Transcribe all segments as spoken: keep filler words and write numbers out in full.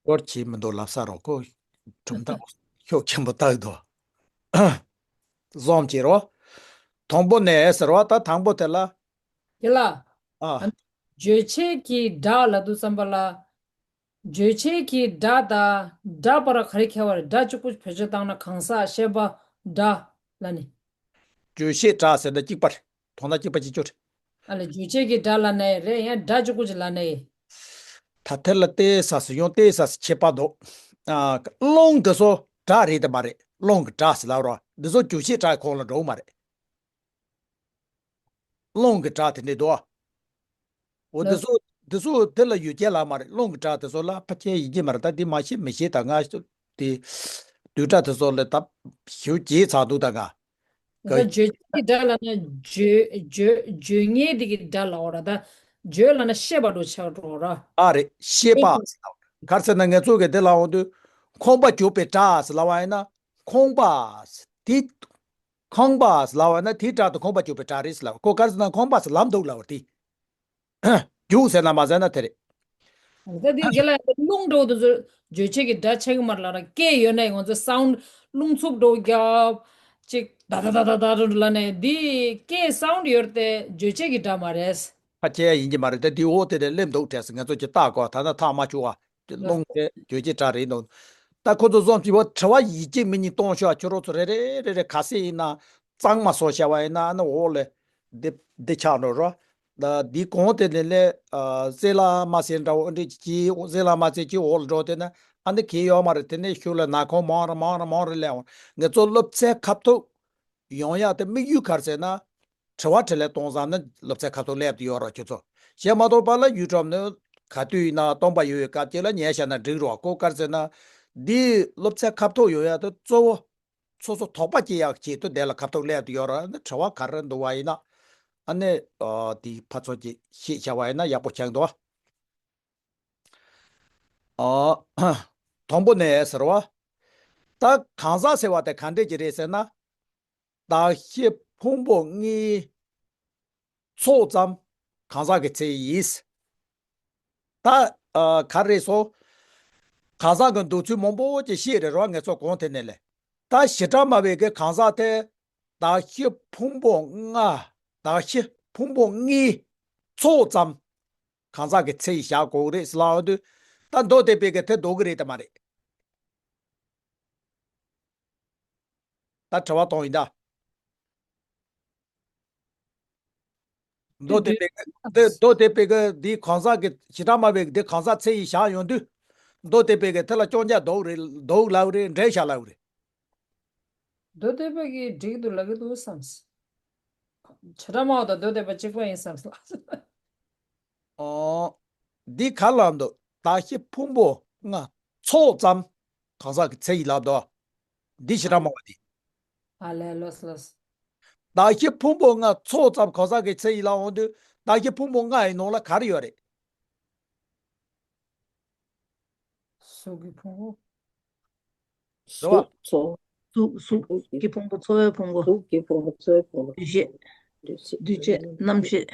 སྐོར་གྱིས་མི་འདུག་ལབ་ས་རོགས་ཁོ། གྲུབ་མཐའ་ཤུགས་ཆེན་པོ་བཏགས་འདུག་བཟོམ་གྱིས་རོ། དང་པོ་ནས་ཟེར་བ་ད་དང་པོ་དེ་ལ། དེ་ལ། ཨ། བརྗོད་བྱེད་ཀྱི་སྒྲ་ལབ་དུས་ཙམ་པ་ལ། བརྗོད་བྱེད་ཀྱི་སྒྲ་དང་སྒྲ་བར་ག་རེ་ཁྱད་པར། སྒྲ་གཅིག་པུ་བེད་སྤྱོད་བཏང་ན་གང་ཟག་ཤེས་པ་སྒྲ་ལ་ནི། བརྗོད་བྱེད་སྒྲ་ཟེར་ན་གཅིག་པ་རེད། དོན་དག་གཅིག་པ་གཅིག་གྱུར་རེད། ཨ་ལས་བརྗོད་བྱེད་ཀྱི་སྒྲ་ལ་ནི་རེད། ཡང་སྒྲ་གཅིག་པུ་ཅིག་ལ་ནི། ད་དེ་ལ་ཏོག་ཙམ་ཡང་ཏོག་ཙམ་ཁྱད་པར་འདུག་ཨ། རླུང་དེ་ཚོ་སྒྲ་རེད་དེ་མ་རེད། རླུང་གི་སྒྲ་ཟེར་ལབ་རོགས། འདི་ཚོ་བརྗོད་བྱེད་སྒྲ་ཁོངས་ལ་འགྲོ་གི་མ་རེད། རླུང་གི་སྒྲ་དེ་འདྲ་འདུག་ཨ། འོ་ལགས། འདི་ཚོ་འདི་ཚོ་དེ་ལ་ཡུལ་ཅན་ལབ་མ་རེད། རླུང་གི་སྒྲ་དེ་ཚོ་ལ་ཕལ་ཆེར་ཡིན་གྱི་མ་རེད། ད་འདི་མ་ཤེས་མི་ཤེས་ད་ང་དེ་བསྡུས་གྲྭ་དེ་ཚོ་ལ་ད་ཞུ་བྱས་ཚར་འདུག་ད་ང་། ད་བརྗོད་བྱེད་ཀྱི་སྒྲ་ལབ་ན་བརྗོད་བརྗོད་བརྗོད་མཁན་དེ་གི་སྒྲ་ལབ་འོ་ར། ད་བརྗོད་ལབ་ན་ཤེས་པ་འགྲོ་ཆགས་འགྲོ་ར། ཨ་རེད། ཤེས་པ། ག་རེ་ཟེར་ན་ང་ཚོ་གི་དེ་ལབ་འོང་དུས་ཁོམ་པ་རྒྱུག་པའི་སྒྲ་ཟེར་ལབ་པ་ཡིན་ན། ཁོམ་པ་དེ། ཁོམ་པ་ཟེར་ལབ་པ་ན་དེའི་སྒྲ་དེ་ཁོམ་པ་རྒྱུག་པའི་སྒྲ་རེད་ཟེར་ལབ། ཁོ་ག་རེ་ཟེར་ན་ཁོམ་པ་ཟེར་ལབ་འདུག་ལབ་པ་དེ། རྒྱུག་ཟེར་ན་མ་ཟེར་ན་དེ་རེད། ད་དེ་རྒན་ལགས་རླུང་འགྲོ་དུས་ཚོད་བརྗོད་བྱེད་ཀྱི་སྒྲ་ཆགས་ཀྱི་མ་རེད་ལབ་ར། སྐད་ཡོད་ན་ཡང་ང་ཚོ་སའུན་ཌི་རླུང་འཚུབ་འགྲོ་རྒྱབ་ཅིག་ད་ད་ད་ད་ད་ལབ་ནས་འདི་སྐད་སའུན་ཌི་ཡོད་དེ་བརྗོད་བྱེད་ཀྱི་སྒྲ་མ་རེད། ཕལ་ཆེར་ཡིན་གྱི་མ་རེད་དེ། འདི་འོག་དེ་ལས་སླེབས་འདུག་དྲན་སོང་། ང་ཚོ་ཀྱི་ལྟ་དགོས། ད་ནི་ཐག་མ་ཆོད་པ། རླུང་དེ་བརྗོད་བྱེད་སྒྲ་རེད་འདུག་ད་ཁོ་ཚོ་བཟོམ་གྱི་བ་དྲི་བ་ཡིན་གཅིག་མིན་གཉིས་གཏོང་ཤོག་ཁྱོད་རང་ཚོ་རེ་རེ་རེ་རེ་ག་ཚད་ཡིན་ན་གཙང་མ་བཟོ་བྱས་པ་ཡིན་ན་ཨ་ནི་འོག་ལ་འདི་འདི་ཆགས་འགྲོ་རོགས། ད་འདི་གོང་དེ་ནས་ལས་ཨ་གསེར་ལ་མ་གསེར་འདྲ་བོ་འདྲ་ཅིག་གསེར་ལ་མ་གསེར་གྱི་འོག་ལ་འགྲོ་དེ་ན་ཨ་ནི་གལ་ཡོད་མ་རེད། དེ་ནས་ཤུལ་ལ་ན་ཁོང་མང་ར་མང་ར་མང་ར་སླེབས་འོང་། ང་ཚོ་སློབ་ཚན་ཁ་ཐུག་ཡོང་ཡག་དེ་དམིགས་ཡུལ་ག་རེ་ཟེར་ན། དྲི་བ་དྲིས་ལན་གཏོང་བསམ་ན་སློབ་ཚན་ཁ་ཐུག་སླེབས་ཏེ་ཡོད་རོགས་ཁྱོད་ཚོ། བྱས་མ་གཏོགས་པ་ལ་ཡུལ་གྲམ་ནི་ག་དུས་ཡིན་ན་སྟོང་པ་ཡོད་པའི་སྐབས་ཅིག་ལ་ཉན་བཞག་ན་འགྲིག་རོགས། ཁོ་ག་རེ་ཟེར་ན། འདི་སློབ་ཚན་ཁ་ཐུག་ཡོང་ཡག་དེ་གཙོ་བོ་སོ་སོ་དོགས་པ་སྐྱེ་ཡག་ཆེད་དུ་དེ་ལ་ཁ་ཐུག་སླེབས་ཏེ་ཡོད་རོགས། ཨ་ནི་དྲི་བ་ག་རེ་འདུག་པ་ཡིན་ན་ཨ་ནི་ཨ་དེ་ཕར་ཚུར་གྱིས་བཤད་བྱ་བ་ཡིན་ན་ཡག་པོ་ཆགས་འདུག་ཨ། དང་པོ་ནས་ཟེར་བ། ད་གང་ཟག་ཟེར་བ་དེ་ག་འདྲས་ཀྱི་རེད་ཟེར་ན། གདགས་གཞི་ཕུང་པོ་ལྔའི་ཚོགས་ཙམ་གང་ཟག་གི་ཚད་ཡིན། ད་ཨ་ག་རེ་སོ། གང་ཟག་གི་འདུག་ཚུལ་མང་པོ་ཅིག་བཤད་རེད་རོགས། ང་ཚོ་གོང་དེ་ནས་ལས། ད་བྱེ་བྲག་སྨྲ་བའི་གི་གང་ཟག་དེ་གདགས་གཞི་ཕུང་པོ་ལྔ། གདགས་གཞི་ཕུང་པོ་ལྔའི་ཚོགས་ཙམ་གང་ཟག་གི་ཚད་ཡིན་བཞག་དགོས་རེད་ཟེར་ལབ་ཡོང་དུས། ད་མདོ་སྡེ་པའི་གི་དེ་འདོད་གི་རེད་དམ་མ་རེད། ད་དྲི་བ་གཏོང་ཡིན་ད། མདོ་སྡེ་པའི་གི་དེ་མདོ་སྡེ་པའི་གི་འདི་གང་ཟག་གི་བྱེ་བྲག་སྨྲ་བའི་འདི་གང་ཟག་ཚད་ཡིན་བཞག་ཡོང་དུས། མདོ་སྡེ་པའི་གི་དེ་ལ་སྐྱོན་ཆ་འདུག་རེད་འདུག་ལབ་རེད། འགྲེལ་བཤད་ལབ་རེད། མདོ་སྡེ་པ་གིས་འགྲིག་འདུག་ལབ་ཀྱི་འདུག་བསམས། བྱེ་བྲག་སྨྲ་བ་དང་མདོ་སྡེ་པ་གཅིག་པ་ཡིན་བསམས་ལ། ཨོ། འདི་ག་ལབ་འདུག་གདགས་གཞི་ཕུང་པོ་ལྔ་ཚོགས་ཙམ་གང་ཟག་གི་ཚད་ཡིན་ལབ་འདུག་འདི་བྱེ་བྲག་སྨྲ་བ་འདི། ཨ་ལས་ལོས་ལོས། གདགས་གཞི་ཕུང་པོ་ལྔ་ཚོགས་ཙམ་གང་ཟག་གི་ཚད་ཡིན་ལབ་འོང་དུས་གདགས་གཞི་ཕུང་པོ་ལྔ་ཡི་ནང་ལ་ག་རེ་ཡོད་རེད། གཟུགས་ཀྱི་ཕུང་པོ། རེད་བ། གཟུགས་ཚོ། གཟུགས་གཟུགས་ཀྱི་ཕུང་པོ། ཚོར་བའི་ཕུང་པོ། གཟུགས་ཀྱི་ཕུང་པོ། ཚོར་བའི་ཕུང་པོ། འདུ་ཤེས། འདུ་ཤེས། འདུ་བྱེད། རྣམ་ཤེས།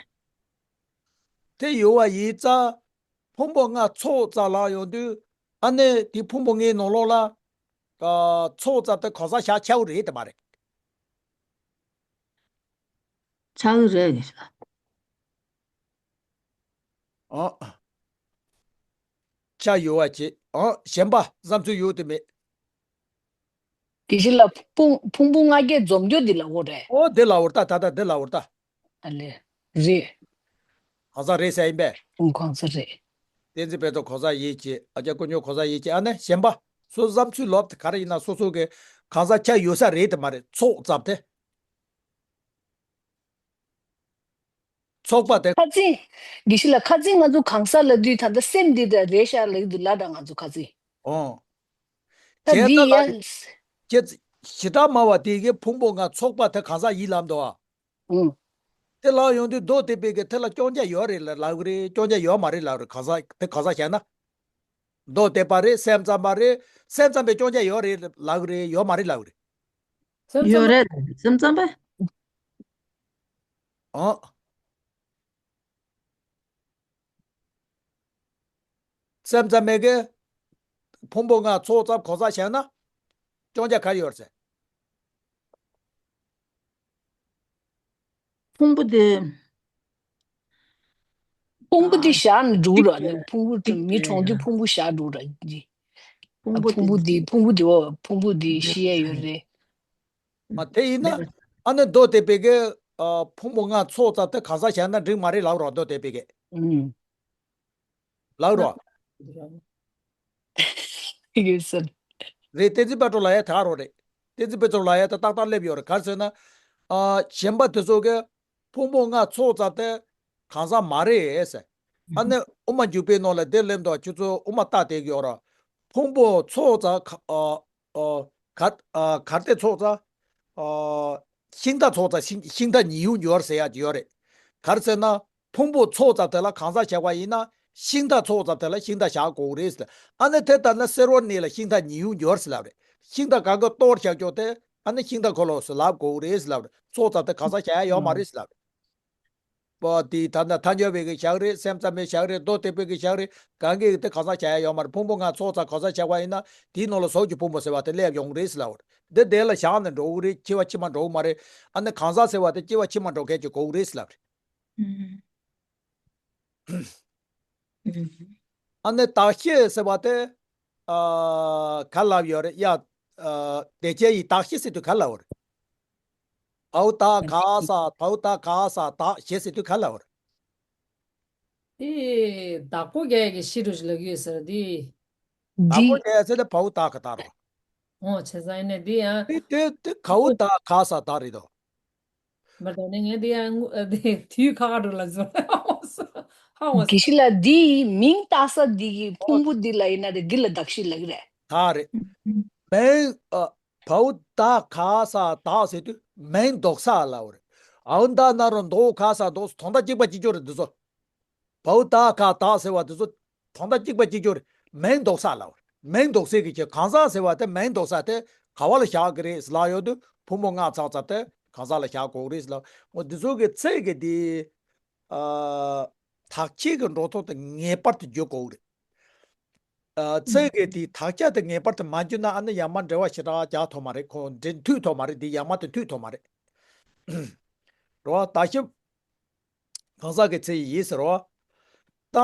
དེ་ཡོད་པ་ཡིན་ཙང་། ཕུང་པོ་ལྔ་ཚོགས་ཙམ་ལབ་ཡོང་དུས། ཨ་ནི་དེ་ཕུང་པོ་ལྔའི་ནང་ལོགས་ལ། ཨ་ཚོགས་ཙམ་དེ་གང་ཟག་བཞག་ཆོག་རེད་དམ་མ་རེད། ཆགས་ཀྱི་རེད། ཨ། ཆ་ཡོད་པ་བྱེད། ཨ་གཞན་པ་བསམ་ཚུལ་ཡོད་དེ་མེད། དེ་བཞིན་ལ་ཕུང་ཕུང་པོ་ལྔ་བརྒྱ་འཛོམས་རྒྱུ་འདི་ལ་འོ་རེད། ཨོ་དེ་ལ་འོར་ད་ད་ད་དེ་ལ་འོར་ད། ཨ་ལེ། རེད། གང་ཟག་རེད་ཟེར་ཡིན་པས། ཨོ་གང་ཟག་རེད། བསྟན་འཛིན་དཔལ་རྡོར་གང་ཟག་ཡིན་གྱི། ཨ་ཅག་ཀུན་ཉོན་གང་ཟག་ཡིན་གྱི། ཨ་ནི་གཞན་པ། སོ་བསམ་ཚུལ་ལོབས་དེ་ག་རེ་ཡིན་ན་སོ་སོ་གི་གང་ཟག་ཆ་ཡོད་ས་རེད་དམ་མ་རེད། ཚོགས་ཙམ་དེ། ཚོགས་པ་དེ། ཁ་རྩང་། དགེ་བཤེས་ལགས་ཁ་རྩང་ང་ཚོ་གང་ཟག་ལབ་དུས་ད་ལྟ་སེམས་འདི་ད་རེད་ཤག་ལབ་ཀྱི་འདུག་ལ། ད་ང་ཚོ་ཁ་རྩང་། ཨོ། ད་བྱས་འདི་ཙང་ཡ། ཁྱེད་བྱེ་བྲག་སྨྲ་བ་དེ་གི་ཕུང་པོ་ལྔ་ཚོགས་པ་དེ་གང་ཟག་ཡིན་ལབ་འདུག་ཨ། ཨུ། དེ་ལབ་ཡོང་དུས་མདོ་སྡེ་པའི་གི་དེ་ལ་སྐྱོན་ཆ་ཡོད་རེད་ལབ་ཀྱི་རེད། སྐྱོན་ཆ་ཡོད་མ་རེད་ལབ་ཀྱི་རེད། གང་ཟག་དེ་གང་ཟག་བཞག་ན། མདོ་སྡེ་པ་རེད། སེམས་ཙམ་པ་རེད། སེམས་ཙམ་པའི་སྐྱོན་ཆ་ཡོད་རེད་ལབ་ཀྱི་རེད། ཡོད་མ་རེད་ལབ་ཀྱི་རེད། སེམས་ཙམ་ཡོད་རེད། སེམས་ཙམ་པས། ཨ། སེམས་ཙམ་མེད་ཀི། ཕུང་པོ་ལྔ་ཚོགས་ཙམ་གང་ཟག་བཞག་ན་སྐྱོན་ཆ་ག་རེ་ཡོད་རེད་ཟེར། ཕུང་པོ་དེ། ཕུང་པོ་དེ་བཞག་ན་འགྲིག་ར། ནི་ཕུང་པོ་དེ་མི་གྲོངས་དུས་ཕུང་པོ་བཞག་འགྲིག་ར་ཇི། ཕུང་པོ་དེ་ཕུང་པོ་དེ་འོ་ཕུང་པོ་དེ་ཤི་ཡ་ཡོད་རེད། ཨ་དེ་ཡིན་ན་ཨ་ནི་མདོ་སྡེ་པའི་གི་ཨ་ཕུང་པོ་ལྔ་ཚོགས་ཙམ་དེ་གང་ཟག་བཞག་ན་འགྲིག་མ་རེད་ལབ་རོགས། མདོ་སྡེ་པའི་གི་ལབ་རོགས། ཡོད་ཟེར། རེད། བསྟན་འཛིན་པ་ཊྲོ་ལབ་ཡ་དེ་ག་རོགས་རེད། བསྟན་འཛིན་པ་ཊྲོ་ལབ་ཡ་དེ་ཏག་ཏག་སླེབས་ཡོད་རེད། ག་རེ་ཟེར་ན། ཨ་གཞན་པ་དེ་ཚོ་གི་ཕུང་པོ་ལྔ་ཚོགས་ཙམ་དེ་གང་ཟག་མ་རེད་ཟེར། ཨ་ནི་དབུ་མ་འཇུག་པའི་ནང་ལ་དེ་སླེབས་འདུག་ཁྱོད་ཚོ་དབུ་མ་ལྟ་བསྡད་ཀྱི་ཡོད་ར། ཕུང་པོ་ཚོགས་ཙམ་ག་ཨ་ཨ་ག་ཨ་གར་ཏེ་ཚོགས་ཙམ་ཨ་ཤིང་རྟ་ཚོགས་ཙམ་ཤིང་ཤིང་རྟ་ཉི་ཧུ་འགྱུར་ཟེར་ཡ་ཅིག་ཡོད་རེད། ག་རེ་ཟེར་ན། ཕུང་པོ་ཚོགས་ཙམ་དེ་ལ་གང་ཟག་བཞག་པ་ཡིན་ན་ཤིང་རྟ་ཚོགས་ཙམ་དེ་ལ་ཤིང་རྟ་བཞག་དགོས་རེད་ཟེར། ཨ་ནི་དེ་ལྟར་ན་སེར་པོ་གཉིས་ལ་ཤིང་རྟ་ཉི་ཧུ་འགྱུར་ཟེར་ལབ་རེད། ཤིང་རྟ་གང་ག་གཏོར་བཞག་ཀྱོག་དེ་ཨ་ནི་ཤིང་རྟ་འཁོར་ལོ་ཟེར་ལབ་དགོས་རེད་ཟེར་ལབ་རེད། ཚོགས་ཙམ་དེ་གང་ཟག་བཞག་ཡ་ཡོད་མ་རེད་ཟེར་ལབ་རེད། པ་དེ་ད་ནི་ཐལ་འགྱུར་བའི་གི་བཞག་རེད། སེམས་ཙམ་པའི་བཞག་རེད། མདོ་སྡེ་པའི་གི་བཞག་རེད། གང་གི་དེ་གང་ཟག་བཞག་ཡ་ཡོད་མ་རེད། ཕུང་པོ་ལྔ་ཚོགས་ཙམ་གང་ཟག་བཞག་པ་ཡིན་ན་དེའི་ནང་ལ་གཟུགས་ཀྱི་ཕུང་པོ་ཟེར་བ་དེ་སླེབས་ཡོང་རེད་ཟེར་ལབ་རེད། འདི་དེ་ལ་བཞག་ནས་འགྲོ་གི་རེད། འཆི་བ་ཕྱི་མ་འགྲོ་གི་མ་རེད། ཨ་ནི་གང་ཟག་ཟེར་བ་དེ་སྐྱེ་བ་ཕྱི་མ་འགྲོ་མཁན་གྱི་གོ་གི་རེད་ཟེར་ལབ་རེད། ཨ་ནི་བདག་བསྐྱེད་ཟེར་བ་དེ་ཨ་ག་ལབ་ཡོད་རེད་ཡ། ཨ་དེ་ཅན་ཡི་བདག་བསྐྱེད་ཟེར་དུས་ག་ལབ་རེད། བའུ་ད་ག་ས་བའུ་ད་ག་ས་བདག་བསྐྱེད་ཟེར་དུས་ག་ལབ་རེད། དེ་བདག་པོ་རྒྱག་ཡ་གི་ཤི་འགྲོ་ཞིག་ལབ་ཀྱི་ཡོད་ཟེར་དེ། བདག་པོ་རྒྱག་ཡ་ཟེར་ན་བའུ་ད་ག་ད་རོ། འོ་བྱས་ཙང་ཡིན་ན་དེ་ཡང་། དེ་དེ་དེ་གའུ་ད་ག་ས་ད་རེད་དོ། མ་གཏོགས་ནས་ངས་དེ་ཡང་དེ་དུས་ཁ་ཁ་འགྲོ་ལ་བཟོ་ཧ་བ་དགེ་བཤེས་ལགས་འདིའི་མིང་བཏགས་ས་འདི་གི་ཕུང་པོ་འདི་ལ་ཡིན་ན་རེད། འདི་ལ་གདགས་གཤིས་ལབ་ཀྱི་རེད། ད་རེད། མིང་ཨ་བའུ་ད་ག་ས་ད་ཟེར་དུས་མིང་འདོགས་ས་ལབ་རེད། ཨའུ་ད་ན་རོ་འདོགས་ག་ས་འདོགས་དོན་དག་གཅིག་པ་གཅིག་རྐྱང་རེད་འདི་ཚོ། བའུ་ད་ག་ད་ཟེར་བ་དེ་ཚོ་དོན་དག་གཅིག་པ་གཅིག་རྐྱང་རེད། མིང་འདོགས་ས་ལབ་རེད། མིང་འདོགས་སའི་གི་ཁྱེད་གང་ཟག་ཟེར་བ་དེ་མིང་འདོགས་ས་དེ་ག་བ་ལ་བཞག་གི་རེད་ལབ་ཡོང་དུས་ཕུང་པོ་ལྔ་ཚང་ཚང་དེ་གང་ཟག་ལ་བཞག་དགོས་རེད་ལབ། འོ་འདི་ཚོ་གི་ཚིག་གི་དེ་ཨ་དག་ཆའི་གི་འགྲོ་སྟངས་དེ་ངེས་པར་དུ་བརྗོད་དགོས་རེད། ཨ་ཚིག་གི་དེ་དག་ཆ་དེ་ངེས་པར་དུ་མ་བརྗོད་ན་ཨ་ནི་ཡར་མར་འགྲེལ་བ་ཞེ་དྲག་རྒྱག་ཐུབ་མ་རེད། ཁོ་འདི་མཐུད་ཐུབ་མ་རེད། འདི་ཡར་མར་དེ་མཐུད་ཐུབ་མ་རེད། རེད་བ། ད་ཞིབ་གང་ཟག་གི་ཚེ་ཡི་ཟེར་རོ། ད་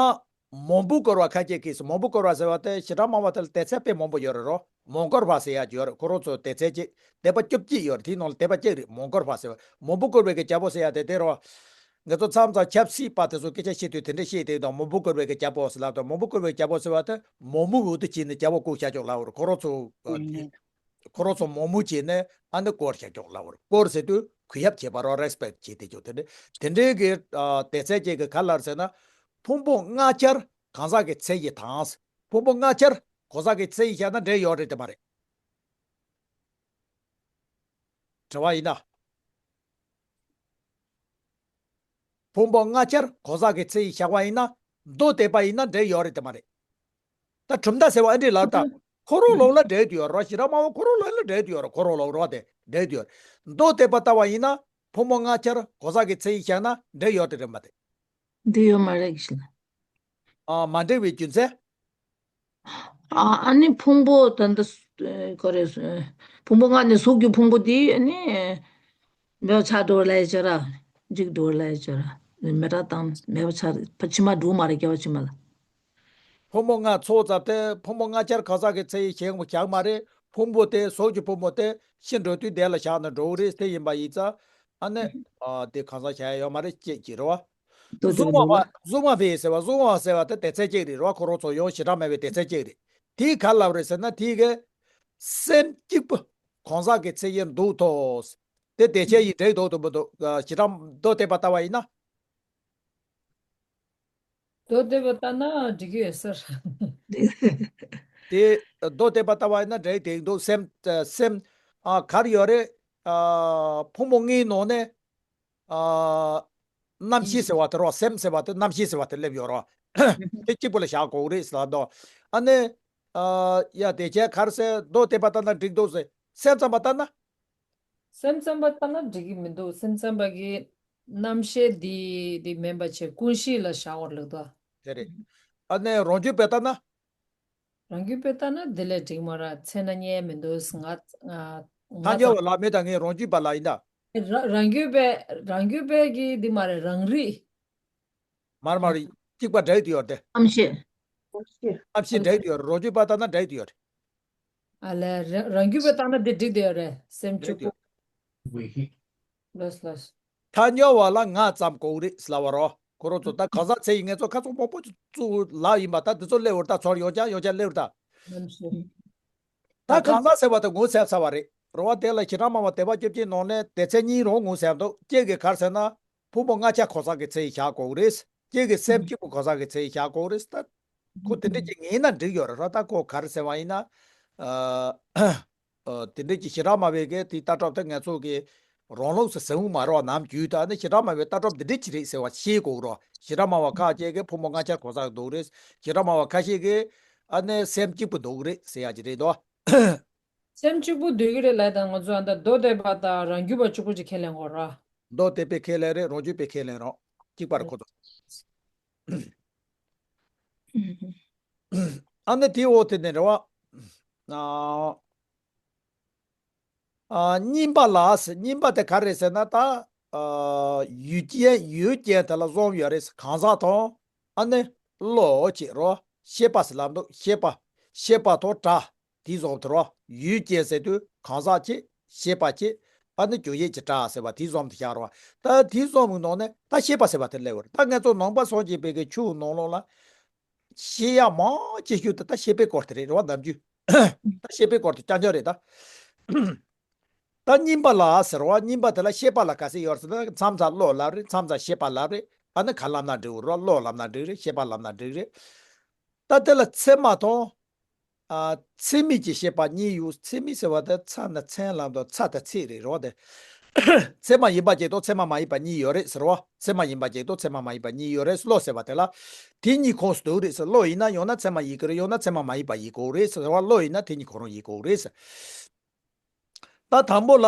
མང་པོ་བསྐོར་བ་ཁ་ཅིག་གིས་མང་པོ་བསྐོར་བ་ཟེར་བ་དེ་བྱེ་བྲག་སྨྲ་བ་དེ་ལ་སྡེ་ཚན་དཔེ་མང་པོ་ཡོད་རེད་རོ། མང་བསྐོར་བ་ཟེར་ཡ་ཡོད་རེད། ཁོ་རང་ཚོ་སྡེ་ཚན་གཅིག་སྡེ་པ་བཅུ་གཅིག་ཡོད་རེད། དེའི་ནང་ལ་སྡེ་པ་གཅིག་རེད། མང་བསྐོར་བ་ཟེར་བ། མང་པོ་བསྐོར་བའི་གི་རྒྱལ་པོ་ཟེར་ཡ་དེ་དེ་རོ། ང་ཚོ་མཚམས་མཚམས་ཆབ་སྲིད་པ་དེ་ཚོ་སྐད་ཆ་བཤད་དུས་དེ་འདྲ་བཤད་དེ་དང་མང་པོ་བསྐོར་བའི་གི་རྒྱལ་པོ་ཟེར་ལབ་དང་མང་པོ་བསྐོར་བའི་རྒྱལ་པོ་ཟེར་བ་དེ་མང་མོ་འུ་དུ་བྱས་ནས་རྒྱལ་པོ་བསྐོར་བཞག་ཆོག་ལབ་རེད། ཁོ་རང་ཚོ་ཁོ་རང་ཚོ་མང་མོ་བྱས་ནས་ཨ་ནི་བསྐོར་བཞག་ཆོག་ལབ་རེད། བསྐོར་ཟེར་དུས་གུས་ཞབས་བྱེད་པ་རོ། རེ་སི་པེག་བྱེད་དེ་ཆོག་དེ་འདྲ་དེ་འདྲའི་གི་སྡེ་ཚན་གཅིག་གི་ག་ལབ་ཟེར་ན། ཕུང་པོ་ལྔ་ཆར་གང་ཟག་གི་ཚེ་ཡི་དང་། ཕུང་པོ་ལྔ་ཆར་གང་ཟག་གི་ཚེ་ཡི་བཞག་ན་འགྲིག་ཡོད་རེད་དེ་མ་རེད། དྲི་བ་ཡིན་ན། ཕུང་པོ་ལྔ་ཆར་གང་ཟག་གི་ཚེ་ཡི་བཞག་པ་ཡིན་ན་མདོ་སྡེ་པ་ཡིན་ན་འགྲིག་ཡོད་རེད་དེ་མ་རེད། ད་གྲུབ་མཐའ་ཟེར་བ་ཨ་འདྲས་ལབ་ད། ཁོ་རང་ལོག་ལ་འགྲིག་དུ་ཡོད་རོ། བྱེ་བྲག་སྨྲ་བ་ཁོ་རང་ལོག་ལ་འགྲིག་དུ་ཡོད་རོ། ཁོ་རང་ལོག་རོ་དེ་འགྲིག་དུ་ཡོད། མདོ་སྡེ་པ་ལྟ་བ་ཡིན་ན་ཕུང་པོ་ལྔ་ཆར་གང་ཟག་གི་ཚེ་ཡི་བཞག་ན་འགྲིག་ཡོད་དེ་རེད་མ་རེད། འགྲིག་ཡོད་མ་རེད་ཞེས་ལ། ཨ་མ་འགྲིག་པའི་རྒྱུ་མཚན། ཨ་ཨ་ནི་ཕུང་པོ་ད་ལྟ་ཨ་ག་རེ་ཟེར། ཕུང་པོ་ལྔ་ནི་གཟུགས་ཀྱི་ཕུང་པོ་དེ་ཨ་ནི་མེད་པ་ཆགས་འགྲོ་ལ་ཡི་ཅོ་ར། འཇིག་འགྲོ་ལ་ཡི་ཅོ་ར། མེད་པ་དང་མེད་པ་ཆགས་ཕ་ཕྱི་མ་འགྲོ་མ་རེད། སྐྱེ་བ་ཕྱི་མ་ལ། ཕུང་པོ་ལྔ་ཚོགས་ཙམ་དེ་ཕུང་པོ་ལྔ་ཆར་གང་ཟག་གི་ཚེ་ཡི་བཞག་བཞག་མ་རེད། ཕུང་པོ་དེ་གཟུགས་ཀྱི་ཕུང་པོ་དེ་ཤི་འགྲོ་དུས་དེ་ལ་བཞག་ན་འགྲོ་གི་རེད། དེ་ཡིན་པ་ཡིན་ཙང་ཨ་ནི་ཨ་དེ་གང་ཟག་བཞག་ཡ་ཡོད་མ་རེད་ཅེས་ཀྱི་རེད་བ། གཟུགས་སྨྲ་བ་གཟུགས་སྨྲ་བས་ཟེར་བ་གཟུགས་སྨྲ་བ་ཟེར་བ་དེ་སྡེ་ཚན་གཅིག་རེད་རོ། ཁོ་རང་ཚོ་ཡང་བྱེ་བྲག་སྨྲ་བའི་སྡེ་ཚན་གཅིག་རེད། དེས་ག་ལབ་རེད་ཟེར་ན་དེའི་གི་སེམས་གཅིག་པུ་གང་ཟག་གི་ཚེ་ཡི་འདུག་ཐོག་དེ་དེ་ཆའི་ཡི་འགྲིག་འདུག་ཏུ་མི་འདུག་བྱེ་བྲག་མདོ་སྡེ་པ་ལྟ་བ་ཡིན་ན། མདོ་སྡེ་པ་ལྟ་ན་འགྲིག་གི་ཡོད་ཟེར། དེ་མདོ་སྡེ་པ་ལྟ་བ་ཡིན་ན་འགྲིག་དེ་འདུག་སེམས་སེམས་ཨ་གར་ཡོད་རེད། ཨ་ཕུང་པོ་ལྔའི་ནང་ནས། ཨ་རྣམ་ཤེས་ཟེར་བ་དེ་རོ། སེམས་ཟེར་བ་དེ་རྣམ་ཤེས་ཟེར་བ་དེ་སླེབས་ཡོད་རོ། དེ་གཅིག་པུ་ལ་བཞག་དགོས་རེད་ཟེར་ལ་འདུག་ཨ་ནི། ཨ་ཡ་དེ་ཆའི་གར་སེ་མདོ་སྡེ་པ་ལྟ་ན་འགྲིག་འདུག་ཟེར། སེམས་ཙམ་པ་ལྟ་ན། སེམས་ཙམ་པ་ལྟ་ན་འགྲིག་གི་མི་འདུག་སེམས་ཙམ་པ་གི་རྣམ་ཤེས་འདི་འདི་མིན་པ་བྱས་ཀུན་གཞི་ལ་བཞག་པར་ལབ་འདུག་དེ་རེད། ཨ་ནི་རང་རྒྱུད་པས་ལྟ་ན། རང་རྒྱུད་པས་ལྟ་ན་དེ་ལས་འགྲིག་མ་རེད། ཚེ་ན་རྙེད་མི་འདུག་ང་ང་ང་ཐལ་འགྱུར་བ་ལ་མེད་ད། ངས་རང་རྒྱུད་པ་ལ་ཡིན་ད། ར་རང་རྒྱུད་པས་རང་རྒྱུད་པས་ཀྱི་འདི་མ་རེད། རང་རིག་མར་མར་གཅིག་པ་འདྲ་ཡི་དུ་ཡོད་དེ། གཏམ་བཤད། ཨ་ཕྱི་འདྲ་ཡི་དུ་ཡོད་རེད། རང་རྒྱུད་པ་ལྟ་ན་འདྲ་ཡི་དུ་ཡོད་རེད། ཨ་ལས་རང་རང་རྒྱུད་པས་ལྟ་ན་དེ་འགྲིག་དུ་ཡོད་རེད། སེམས་འགྲིག་དུ་བཅུག་ལོས་ལོས། ཐལ་འགྱུར་བ་ལ་ང་ཙམ་གོ་གི་རེད་ཟེར་ལབ་པ་རོ། ཁོ་རང་ཚོ་ད་གང་ཟག་ཚེ་ཡི་ངེས་ཚོ་ཁ་ཚོ་མང་པོ་ཅིག་བཙུགས་ལབ་ཡིན་པ། ད་འདི་ཚོ་སླེབས་འོར་ད་ཚོར་ཡོང་ཅག་ཡོང་ཅག་སླེབས་འོར་ད། ད་གང་ཟག་ཟེར་བ་དེ་ངོ་ཚ་ཚ་བ་རེད། རོ་བ་དེ་ལ་ཞེ་དྲག་མང་བ་དད་པ་སྐྱོབ་ཀྱི་ནང་ནས་དེ་ཚེ་གཉིས་རང་ངོ་ཚ་འདུག་སྐྱེ་གི་གར་ཟེར་ན། ཕོ་མོ་ལྔ་ཆ་གང་ཟག་གི་ཚེ་ཡི་བཞག་དགོས་རེད། སྐྱེ་གི་སེམས་སྐྱིད་པོ་གང་ཟག་གི་ཚེ་ཡི་བཞག་དགོས་རེད། ད་ཁོ་དེ་འདྲ་ཅིག་ངེས་ན་འགྲིག་ཡོད་རེད། རོ་ད་ཁོ་ག་རེ་ཟེར་བ་ཡིན་ན། ཨ། ཨ། དེ་འདྲ་ཅིག་ཞེ་དྲག་མང་བའི་གི་དེ་ལྟ་གྲུབ་དེ་ང་ཚོ་གི་རང་ལུགས་སུ་ཟེར་འུ་མ་རོ། ནམ་རྒྱུན་དུ་ཨ་ནི་ཞེ་དྲག་མང་བའི་ལྟ་གྲུབ་འདི་འདྲ་ཅིག་རེད་ཟེར་བ་ཤེས་དགོས་རོ། ཞེ་དྲག་མང་བ་ཁག་ཅིག་གི་ཕོ་མོ་ལྔ་ཆ་གང་ཟག་འདུག་རེད། ཞེ་དྲག་མང་བ་ཁ་ཤས་ཀྱི་ཨ་ནི་སེམས་སྐྱིད་པོ་འདུག་རེད་ཟེར་ཡ་ཅིག་རེད་དོ། སེམས་སྐྱིད་པོ་འདུག་གི་རེད་ལབ་དང་། ང་ཚོ་ཨ་ད་མདོ་སྡེ་པ་དང་རང་རྒྱུད་པ་གཅིག་པོ་ཅིག་ཁས་ལེན་དགོས་ར། མདོ་སྡེ་པའི་ཁས་ལེན་རེད། རང་རྒྱུད་པའི་ཁས་ལེན་རོགས་གཅིག་པར་ཁོ་ཚོ། ཨ་ནི་དེའི་འོག་དེ་ནས་རེད་བ། ཨ། ཨ། གཉིས་པ་ལ་ཟེར། གཉིས་པ་དེ་ག་རེ་ཟེར་ན་ད། ཨ། ཡུལ་ཅན་ཡུལ་ཅན་དེ་ལ་གསུམ་ཡོད་རེད། གང་ཟག་དང་། ཨ་ནི་བློ་ཅེས་རོ། ཤེས་པ་ཟེར་ལབ་འདུག་ཤེས་པ། ཤེས་པ་དང་སྒྲ། དེ་གསུམ་དེ་རོ། ཡུལ་ཅན་ཟེར་དུས་གང་ཟག་ཅིག་ཤེས་པ་ཅིག་ཨ་ནི་རྒྱུ་ཡོད་ཀྱི་སྒྲ་ཟེར་བ་དེ་གསུམ་དེ་བཞག་རོ། ད་དེ་གསུམ་གྱི་ནང་ནས་ད་ཤེས་པ་ཟེར་བ་དེ་སླེབས་ཡོད་རེད། ད་ང་ཚོ་ནང་པ་སངས་རྒྱས་པའི་གི་ཆོས་ནང་ལོགས་ལ། ཤེས་ཡ་མང་ཆེ་ཤོས་དེ་ད་ཤེས་པའི་སྐོར་དེ་རེད། རེད་བ། ནམ་རྒྱུན་ད་ཤེས་པའི་སྐོར་དེ་རྐྱང་རྐྱང་རེད་ད། ད་གཉིས་པ་ལ་ཟེར་བ། གཉིས་པ་དེ་ལ་ཤེས་པ་ལ་ག་ཚད་ཡོད་ཟེར་ན། མཚམས་མཚམས་བློ་ལབ་རེད། མཚམས་མཚམས་ཤེས་པ་ལབ་རེད། ཨ་ནི་ག་ལབ་ན་འགྲིག་རོ། བློ་ལབ་ན་འགྲིག་རེད། ཤེས་པ་ལབ་ན་འགྲིག་རེད། ད་དེ་ལ་ཚད་མ་དང་། ཨ། ཚད་མིན་གྱི་ཤེས་པ་གཉིས་ཡོད། ཚད་མིན་ཟེར་བ་དེ་ཚ་ན་ཚན་ལམ་དང་ཚ་དང་ཚད་རེད་རོ། དེ་ཚད་མ་ཡིན་པ་ཅིག་དང་ཚད་མ་མ་ཡིན་པ་གཉིས་ཡོད་རེད་ཟེར་བ། ཚད་མ་ཡིན་པ་ཅིག་དང་ཚད་མ་མ་ཡིན་པ་གཉིས་ཡོད་རེད། བློ་ཟེར་བ་དེ་ལ་དེ་གཉིས་ཁོངས་སུ་འདུ་རེད་ཟེར། བློ་ཡིན་ན་ཡང་ན་ཚད་མ་ཡིན་གྱི་རེད། ཡང་ན་ཚད་མ་མ་ཡིན་པ་ཡིན་དགོས་རེད་ཟེར་བ། བློ་ཡིན་ན་དེ་གཉིས་ཁོ་རང་ཡིན་དགོས་རེད་ཟེར། ད་དང་པོ་ལ།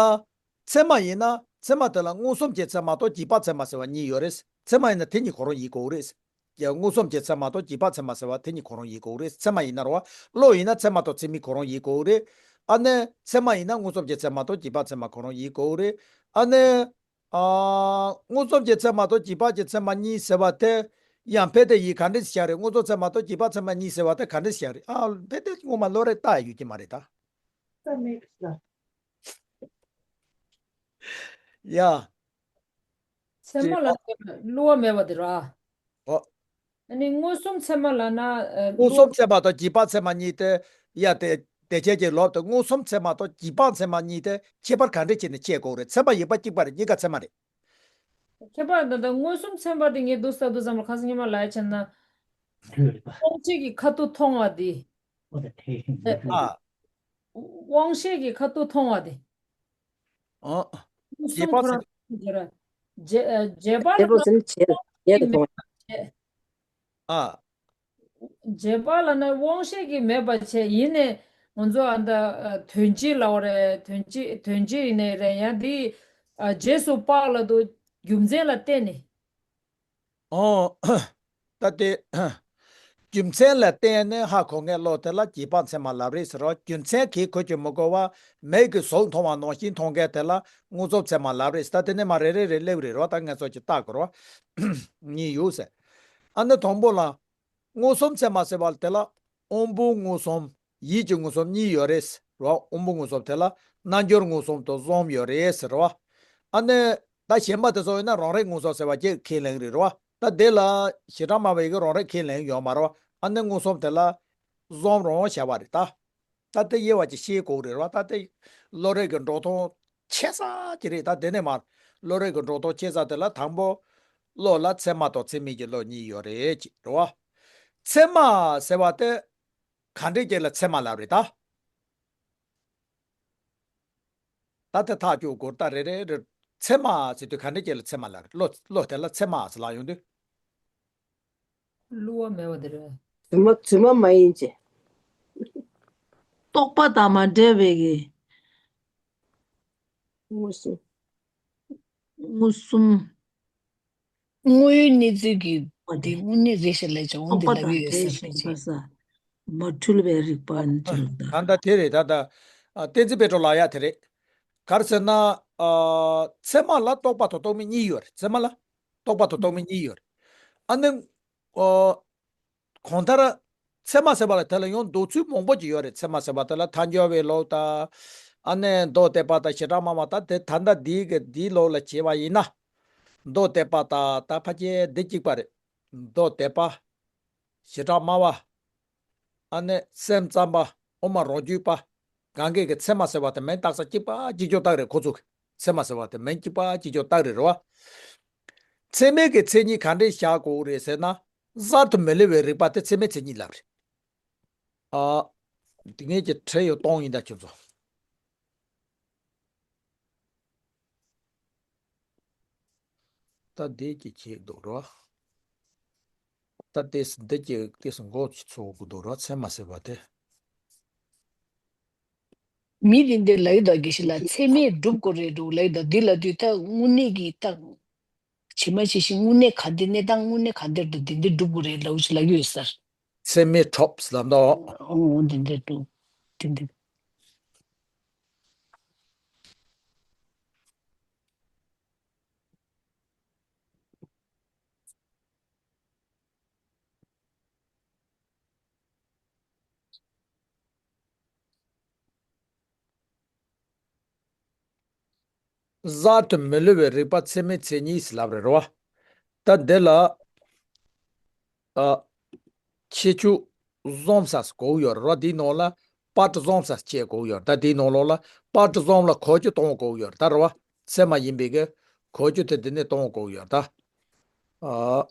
ཚད་མ་ཡིན་ན་ཚད་མ་དེ་ལ་མངོན་སུམ་གྱི་ཚད་མ་དང་རྗེས་དཔག་ཚད་མ་ཟེར་བ་གཉིས་ཡོད་རེད། ཚད་མ་ཡིན་ན་དེ་གཉིས་ཁོ་རང་ཡིན་དགོས་རེད། ཀྱི་མངོན་སུམ་གྱི་ཚད་མ་དང་རྗེས་དཔག་ཚད་མ་ཟེར་བ་དེ་གཉིས་ཁོ་རང་ཡིན་དགོས་རེད། ཚད་མ་ཡིན་ན་རོ། བློ་ཡིན་ན་ཚད་མ་དང་ཚད་མིན་ཁོ་རང་ཡིན་དགོས་རེད། ཨ་ནི་ཚད་མ་ཡིན་ན་མངོན་སུམ་གྱི་ཚད་མ་དང་རྗེས་དཔག་ཚད་མ་ཁོ་རང་ཡིན་དགོས་རེད། ཨ་ནི། ཨ། མངོན་སུམ་གྱི་ཚད་མ་དང་རྗེས་དཔག་གི་ཚད་མ་གཉིས་ཟེར་བ་དེ་ཡང་ཕལ་ཏེ་ཡིན་ག་འདྲས་བྱ་རེད། མངོན་སུམ་ཚད་མ་དང་རྗེས་དཔག་ཚད་མ་གཉིས་ཟེར་བ་དེ་ག་འདྲས་བྱ་རེད། ཨ། ཕལ་ཏེ་ངོ་མ་བློ་རེ་ལྟ་ཡོད་ཀྱི་མ་རེད་ད། ཡ། ཚད་མ་ལ་བློ་བ་མེད་པ་དེ་ར། ཨོ། ཨ་ནི་མངོན་སུམ་ཚད་མ་ལ་ན། ཨ། མངོན་སུམ་ཚད་མ་དང་རྗེས་དཔག་ཚད་མ་གཉིས་དེ། ཡ། དེ་དེ་ཁྱེད་ཀྱི་ལོབ་དེ་མངོན་སུམ་ཚད་མ་དང་རྗེས་དཔག་ཚད་མ་གཉིས་དེ་ཁྱད་པར་ག་འདྲ་བྱས་ནས་ཕྱེ་དགོས་རེད། ཚད་མ་ཡིན་པ་གཅིག་པ་རེད། གཉིས་ཀ་ཚད་མ་རེད། ཁྱད་པར་འདི་འདི་མངོན་སུམ་ཚད་མ་དེ་ངས་འདུག་ས་འདུག་བསམ་ལ་ཁ་སང་ཉི་མ་ལ་ཡ་བྱས་ན། དབང་ཤེས་ཀྱི་ཁ་ཐུག་མཐོང་བ་དེ། ཨ། དབང་ཤེས་ཀྱི་ཁ་ཐུག་མཐོང་བ་དེ། ཨ། རྗེས་དཔག་ཚད། རྗེས་རྗེས་དཔག་ལ་ན་དབང་ཤེས་ཀྱི་མེད་པ་བྱས། ཨ། རྗེས་དཔག་ལ་ན་དབང་ཤེས་ཀྱི་མེད་པ་བྱས། ཡིན་ནའི་ང་ཚོ་ཨ་ད་དོན་སྤྱི་ལ་བ་རེད། དོན་སྤྱི་དོན་སྤྱི་ཡིན་ནའི་རེད། ཡང་དེ་རྗེས་སུ་དཔག་ལ་དུ་རྒྱུ་མཚན་ལ་བརྟེན་ནས། ཨོ། ད་དེ། རྒྱུ་མཚན་ལ་བརྟེན་ནས་ཧ་གོ་མཁན་བློ་དེ་ལ་རྗེས་དཔག་ཚད་མ་ལབ་རེད་ཟེར་རོ། རྒྱུ་མཚན་གིས་གོ་ཆོད་མི་དགོས་པ། མིག་གིས་གཟུགས་མཐོང་བ་ནང་བཞིན་མཐོང་མཁན་དེ་ལ་མངོན་སུམ་ཚད་མ་ལབ་རེད་ཟེར། ད་དེ་ནས་མར་རེ་རེ་རེ་སླེབས་རེད་རོ། ད་ང་ཚོ་ཅིག་བལྟ་དགོས་རོ། གཉིས་ཡོད་ཟེར། ཨ་ནི་དང་པོ་ལ། མངོན་སུམ་ཚད་མ་ཟེར་བ་དེ་ལ་དབང་པོ་མངོན་སུམ། ཡིད་ཀྱི་མངོན་སུམ་གཉིས་ཡོད་རེད་ཟེར་བ། དབང་པོ་མངོན་སུམ་དེ་ལ་རྣལ་འབྱོར་མངོན་སུམ་དང་གསུམ་ཡོད་རེད་ཟེར་བ། ཨ་ནི་ད་གཞན་པ་དེ་ཚོ་ཡིན་ན་རང་རིག་མངོན་སུམ་ཟེར་བ་བརྒྱད་ཁས་ལེན་རེད་རོ། ད་དེ་ལ་ཞེ་དྲག་མང་བའི་གི་རང་རིག་ཁས་ལེན་ཡོད་མ་རེད་བ། ཨ་ནི་མངོན་སུམ་དེ་ལ་གསུམ་རང་བྱ་བ་རེད་ད། ད་དེ་དབྱེ་བ་ཅིག་ཤེས་དགོས་རེད་རོ། ད་དེ་བློ་རིག་གི་འགྲོ་སྟངས་ཆེ་ས་ཅིག་རེད། ད་དེ་ནས་མར་བློ་རིག་གི་འགྲོ་སྟངས་ཆེ་ས་དེ་ལ་དང་པོ་བློ་ལ་ཚད་མ་དང་ཚད་མིན་གྱི་བློ་གཉིས་ཡོད་རེད་ཅེས་རེད་བ། ཚད་མ་ཟེར་བ་དེ་ག་འདྲས་ཅིག་ལ་ཚད་མ་ལབ་རེད་ད། ད་དེ་ཐག་གཅོད་དགོས། ད་རེ་རེ་རེ་ཚད་མ་ཟེར་དུས་ག་འདྲས་ཅིག་ལ་ཚད་མ་ལབ་རེད། བློ་བློ་དེ་ལ་ཚད་མ་ཟེར་ལབ་ཡོང་དུས། བསླུ་བ་མེད་པ་དེ་རེད། རྫུན་མ་རྫུན་མ་མ་ཡིན་ཅེས། རྟོག་པ་དང་མ་བྲལ་བའི་གི། མངོན་སུམ། མངོན་སུམ། དངོས་ཡོད་གནས་ཚུལ་གྱི་འོ་དེ། དེ་དངོས་གནས་རེད་ཤག་ལབ་ཀྱང་འོ་རྟོག་དེ་པ་ལབ་ཀྱི་དང་ཡོད་བྲལ་ས་ཞིག་ཞིག་ཅིག་ཕ་ས། མ་འཁྲུལ་བའི་རིག་པ་ཨ་ནི་ཨ་ཅི་ལབ་ད། ད་ལྟ་དེ་རེད། ད་ལྟ་ཨ་བསྟན་འཛིན་པེ་ཏྲོ་ལབ་ཡ་དེ་རེད། ག་རེ་ཟེར་ན། ཨ་ཚད་མ་ལ་རྟོག་པ་དང་རྟོག་མེད་གཉིས་ཡོད་རེད། ཚད་མ་ལ་རྟོག་པ་དང་རྟོག་མེད་གཉིས་ཡོད་རེད། ཨ་ནི་ཨ་གང་ལྟར་ཚད་མ་ཟེར་བ་ལ་དེ་ལ་ཡང་འདོད་ཚུལ་མང་པོ་ཅིག་ཡོད་རེད། ཚད་མ་ཟེར་བ་དེ་ལ་ཐལ་འགྱུར་བའི་ལུགས་དང་། ཨ་ནི་མདོ་སྡེ་པ་དང་བྱེ་བྲག་སྨྲ་བ་དང་། དེ་ད་ལྟ་འདིའི་གི་འདིའི་ལུགས་ལ་བྱས་པ་ཡིན་ན། མདོ་སྡེ་པ་དང་ད་ཕལ་ཆེར་འདི་གཅིག་པ་རེད། མདོ་སྡེ་པ། བྱེ་བྲག་སྨྲ་བ། ཨ་ནི་སེམས་ཙམ་པ། དབུ་མ་རང་རྒྱུད་པ། གང་གི་གི་ཚད་མ་ཟེར་བ་དེ་མིང་བཏགས་ས་གཅིག་པ་གཅིག་ཀྱང་བཏགས་རེད། ཁོ་ཚོ་གི་ཚད་མ་ཟེར་བ་དེ་མིང་གཅིག་པ་གཅིག་ཀྱང་བཏགས་རེད། རེད་བ། ཚད་མའི་གི་མཚན་ཉིད་ག་འདྲས་བཞག་དགོས་རེད་ཟེར་ན། གསར་དུ་མི་སླུ་བའི་རིག་པ་དེ་ཚད་མའི་མཚན་ཉིད་ལབ་རེད། ཨ། དེ་ངས་ཀྱི་ཁྲིད་ཡོད་གཏོང་ཡིན་ད་ཁྱོད་ཚོ། ད་འདི་ཀྱི་ཁྱེད་འདུག་རོ། ད་ལྟས་འདི་ཀྱི་ལྟས་སུ་མགོ་ཚོ་གུ་འདུག་རོ། ཚད་མ་ཟེར་བ་དེ། མི་དེ་འདི་ལ་ཡོད་ད་དགེ་བཤེས་ལགས། ཚད་མས་སྒྲུབ་དགོས་རེད་འདུག་ལ་ཡོད་ད། འདི་ལ་དུས་ད་དངོས་གནས་ཀྱི་ད་ཇི་མ་ཇི་བཞིན་དངོས་གནས་ག་འདི་གནས་སྟངས་དངོས་གནས་ག་འདིར་འདུག་འདི་འདི་སྒྲུབ་དགོས་རེད་ལ་ཡོད་ཅིག་ལ་ཡོད་ཟེར། ཚད་མས་གྲུབ་ཟེར་ལབ་འདུག་འོ་འདི་འདི་སྒྲུབ་འདི་འདི། གསར་དུ་མི་སླུ་བའི་རིག་པ་ཚད་མའི་མཚན་ཉིད་ཟེར་ལབ་རེད་རོ། ད་འདི་ལ་ཨ་ཁྱད་ཆོས་གསུམ་ཟེར་གོ་ཡོད་རེད་རོ། འདིའི་ནང་ལ་པར་གསུམ་ཟེར་བྱས་གོ་ཡོད་རེད། ད་འདིའི་ནང་ལོགས་ལ་པར་གསུམ་ལ་གོ་རྒྱུ་གཏོང་གོ་ཡོད་རེད་ད་རོ། ཚད་མ་ཡིན་པའི་གི་གོ་རྒྱུ་དེ་འདི་ནས་གཏོང་གོ་ཡོད་རེད་ད། ཨ།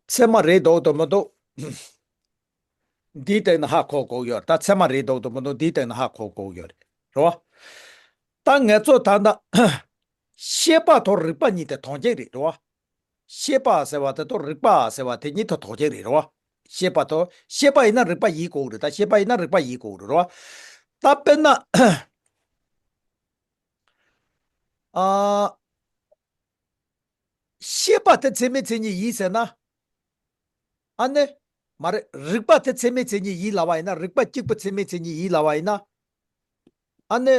ཚད་མ་རེད་འདུག་འདུག་མི་འདུག་འདིའི་སྟེང་ན་ཧ་གོ་གོ་ཡོད་ད། ཚད་མ་རེད་འདུག་འདུག་མི་འདུག་འདིའི་སྟེང་ན་ཧ་གོ་གོ་ཡོད་རེད་རོ། ད་ངས་ཚོ་ད་ལྟ་ཤེས་པ་དང་རིག་པ་གཉིས་དེ་དོན་གཅིག་རེད་རོ། ཤེས་པ་ཟེར་བ་དེ་དང་རིག་པ་ཟེར་བ་དེ་གཉིས་དེ་དོན་གཅིག་རེད་རོ། ཤེས་པ་དང་ཤེས་པ་ཡིན་ན་རིག་པ་ཡིན་དགོས་རེད་ད། ཤེས་པ་ཡིན་ན་རིག་པ་ཡིན་དགོས་རེད་རོ། ད་དཔེར་ན། ཨ། ཤེས་པ་དེ་ཚད་མའི་མཚན་ཉིད་ཡིན་ཟེར་ན། ཨ་ནི། མ་རེད། རིག་པ་དེ་ཚད་མའི་མཚན་ཉིད་ཡིན་ལབ་པ་ཡིན་ན། རིག་པ་གཅིག་པུ་ཚད་མའི་མཚན་ཉིད་ཡིན་ལབ་པ་ཡིན་ན། ཨ་ནི།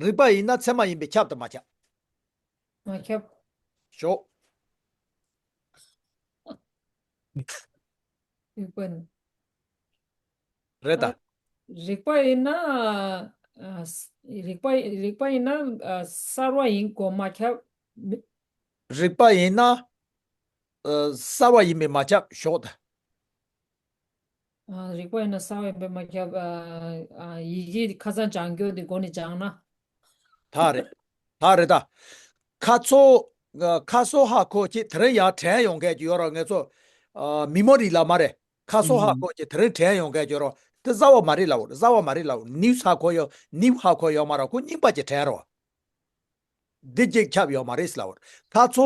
རིག་པ་ཡིན་ན་ཚད་མ་ཡིན་པས་ཁྱབ་དང་མ་ཁྱབ། མ་ཁྱབ། ཞོག་རིག་པ་ནི། རེད་ད། ཨ། རིག་པ་ཡིན་ན། ཨ། རིག་པ་རིག་པ་ཡིན་ན། ཨ། གསར་བ་ཡིན་གོ་མ་ཁྱབ། རིག་པ་ཡིན་ན། ཨ། གསར་བ་ཡིན་པས་མ་ཁྱབ་ཞོག་ད། ཨ། རིག་པ་ཡིན་ན་གསར་བ་ཡིན་པས་མ་ཁྱབ། ཨ། ཨ། ཡི་གེ་ཁ་སང་སྦྱང་རྒྱུ་དེ་མགོ་ནས་སྦྱང་ན། ད་རེད། ད་རེད་ད། ཁ་ཚོ། ཁ་སོ་ཧ་གོ་ཅིག་དེ་རིང་ཡར་དྲན་ཡོང་མཁན་ཅིག་ཡོད་རོགས། ངེད་ཚོ། ཨ། མི་མོ་རི་ལ་མ་རེད། ཁ་སོ་ཧ་གོ་ཅིག་དེ་རིང་དྲན་ཡོང་མཁན་ཅིག་ཡོད་རོགས། དེ་གསར་བ་མ་རེད་ལབ། གསར་བ་མ་རེད་ལབ། ནིའུ་ཧ་གོ་ཡོད། ནིའུ་ཧ་གོ་ཡོད་མ་རེད། ཁོ་རྙིང་པ་ཅིག་དྲན་རོགས། འདི་གཅིག་ཁྱབ་ཡོད་མ་རེད་ལབ། ཁ་ཚོ་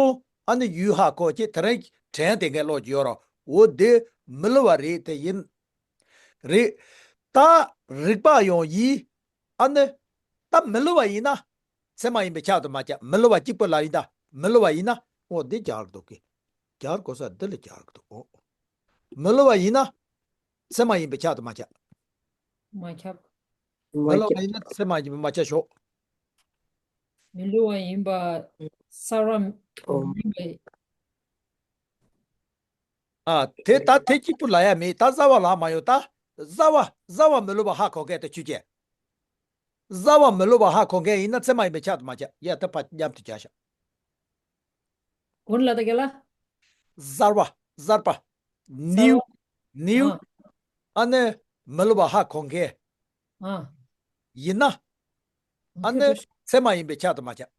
ཨ་ནི་ཡུལ་ཧ་གོ་ཅིག་དེ་རིང་དྲན་དེ་འགའི་ལོག་ཅིག་ཡོད་རོགས། འོ་དེ་མི་སླུ་བ་རེད། དེ་ཡིན། རེད། ད་རིག་པ་ཡང་ཡིན། ཨ་ནི། ད་མི་སླུ་བ་ཡིན་ན། ཚད་མ་ཡིན་པས་ཁྱབ་དང་མ་ཁྱབ། མི་སླུ་བ་གཅིག་པུ་ལ་ཡིན་ད། མི་སླུ་བ་ཡིན་ན། འོ་འདི་སྦྱར་འདུག་གི། སྦྱར་དགོས་ས་འདི་ལ་སྦྱར་འདུག་འོ། མི་སླུ་བ་ཡིན་ན། ཚད་མ་ཡིན་པས་ཁྱབ་དང་མ་ཁྱབ། མ་ཁྱབ། མི་སླུ་བ་ཡིན་ན་ཚད་མ་ཡིན་པས་མ་ཁྱབ་ཞོག་མི་སླུ་བ་ཡིན་པ་གསར་བ་ཨོ། མིན་པས། ཨ། དེ་ད་དེ་གཅིག་པུ་ལ་ཡ་མེད། ད་གསར་བ་ལ་མ་ཡོང་། ད་གསར་བ་གསར་བ་མི་སླུ་བ་ཧ་གོ་མཁན་དེ་ཆོས་ཅན། གསར་བ་མི་སླུ་བ་ཧ་གོ་མཁན་ཡིན་ན་ཚད་མ་ཡིན་པས་ཁྱབ་དང་མ་ཁྱབ། ཡ་ད་ཕར་མཉམ་དུ་སྦྱར་ཤག་གོ་ལ་ད་ག་ལ། གསར་བ། གསར་པ། གསར་ནིའུ། བ། ནིའུ། ཨ། ཨ་ནི་མི་སླུ་བ་ཧ་གོ་མཁན། ཨ། ཡིན་ན། ཨ་ཨ་ནི་ཁྱོད་ཚད་མ་ཡིན་པས་ཁྱབ་དང་མ་ཁྱབ།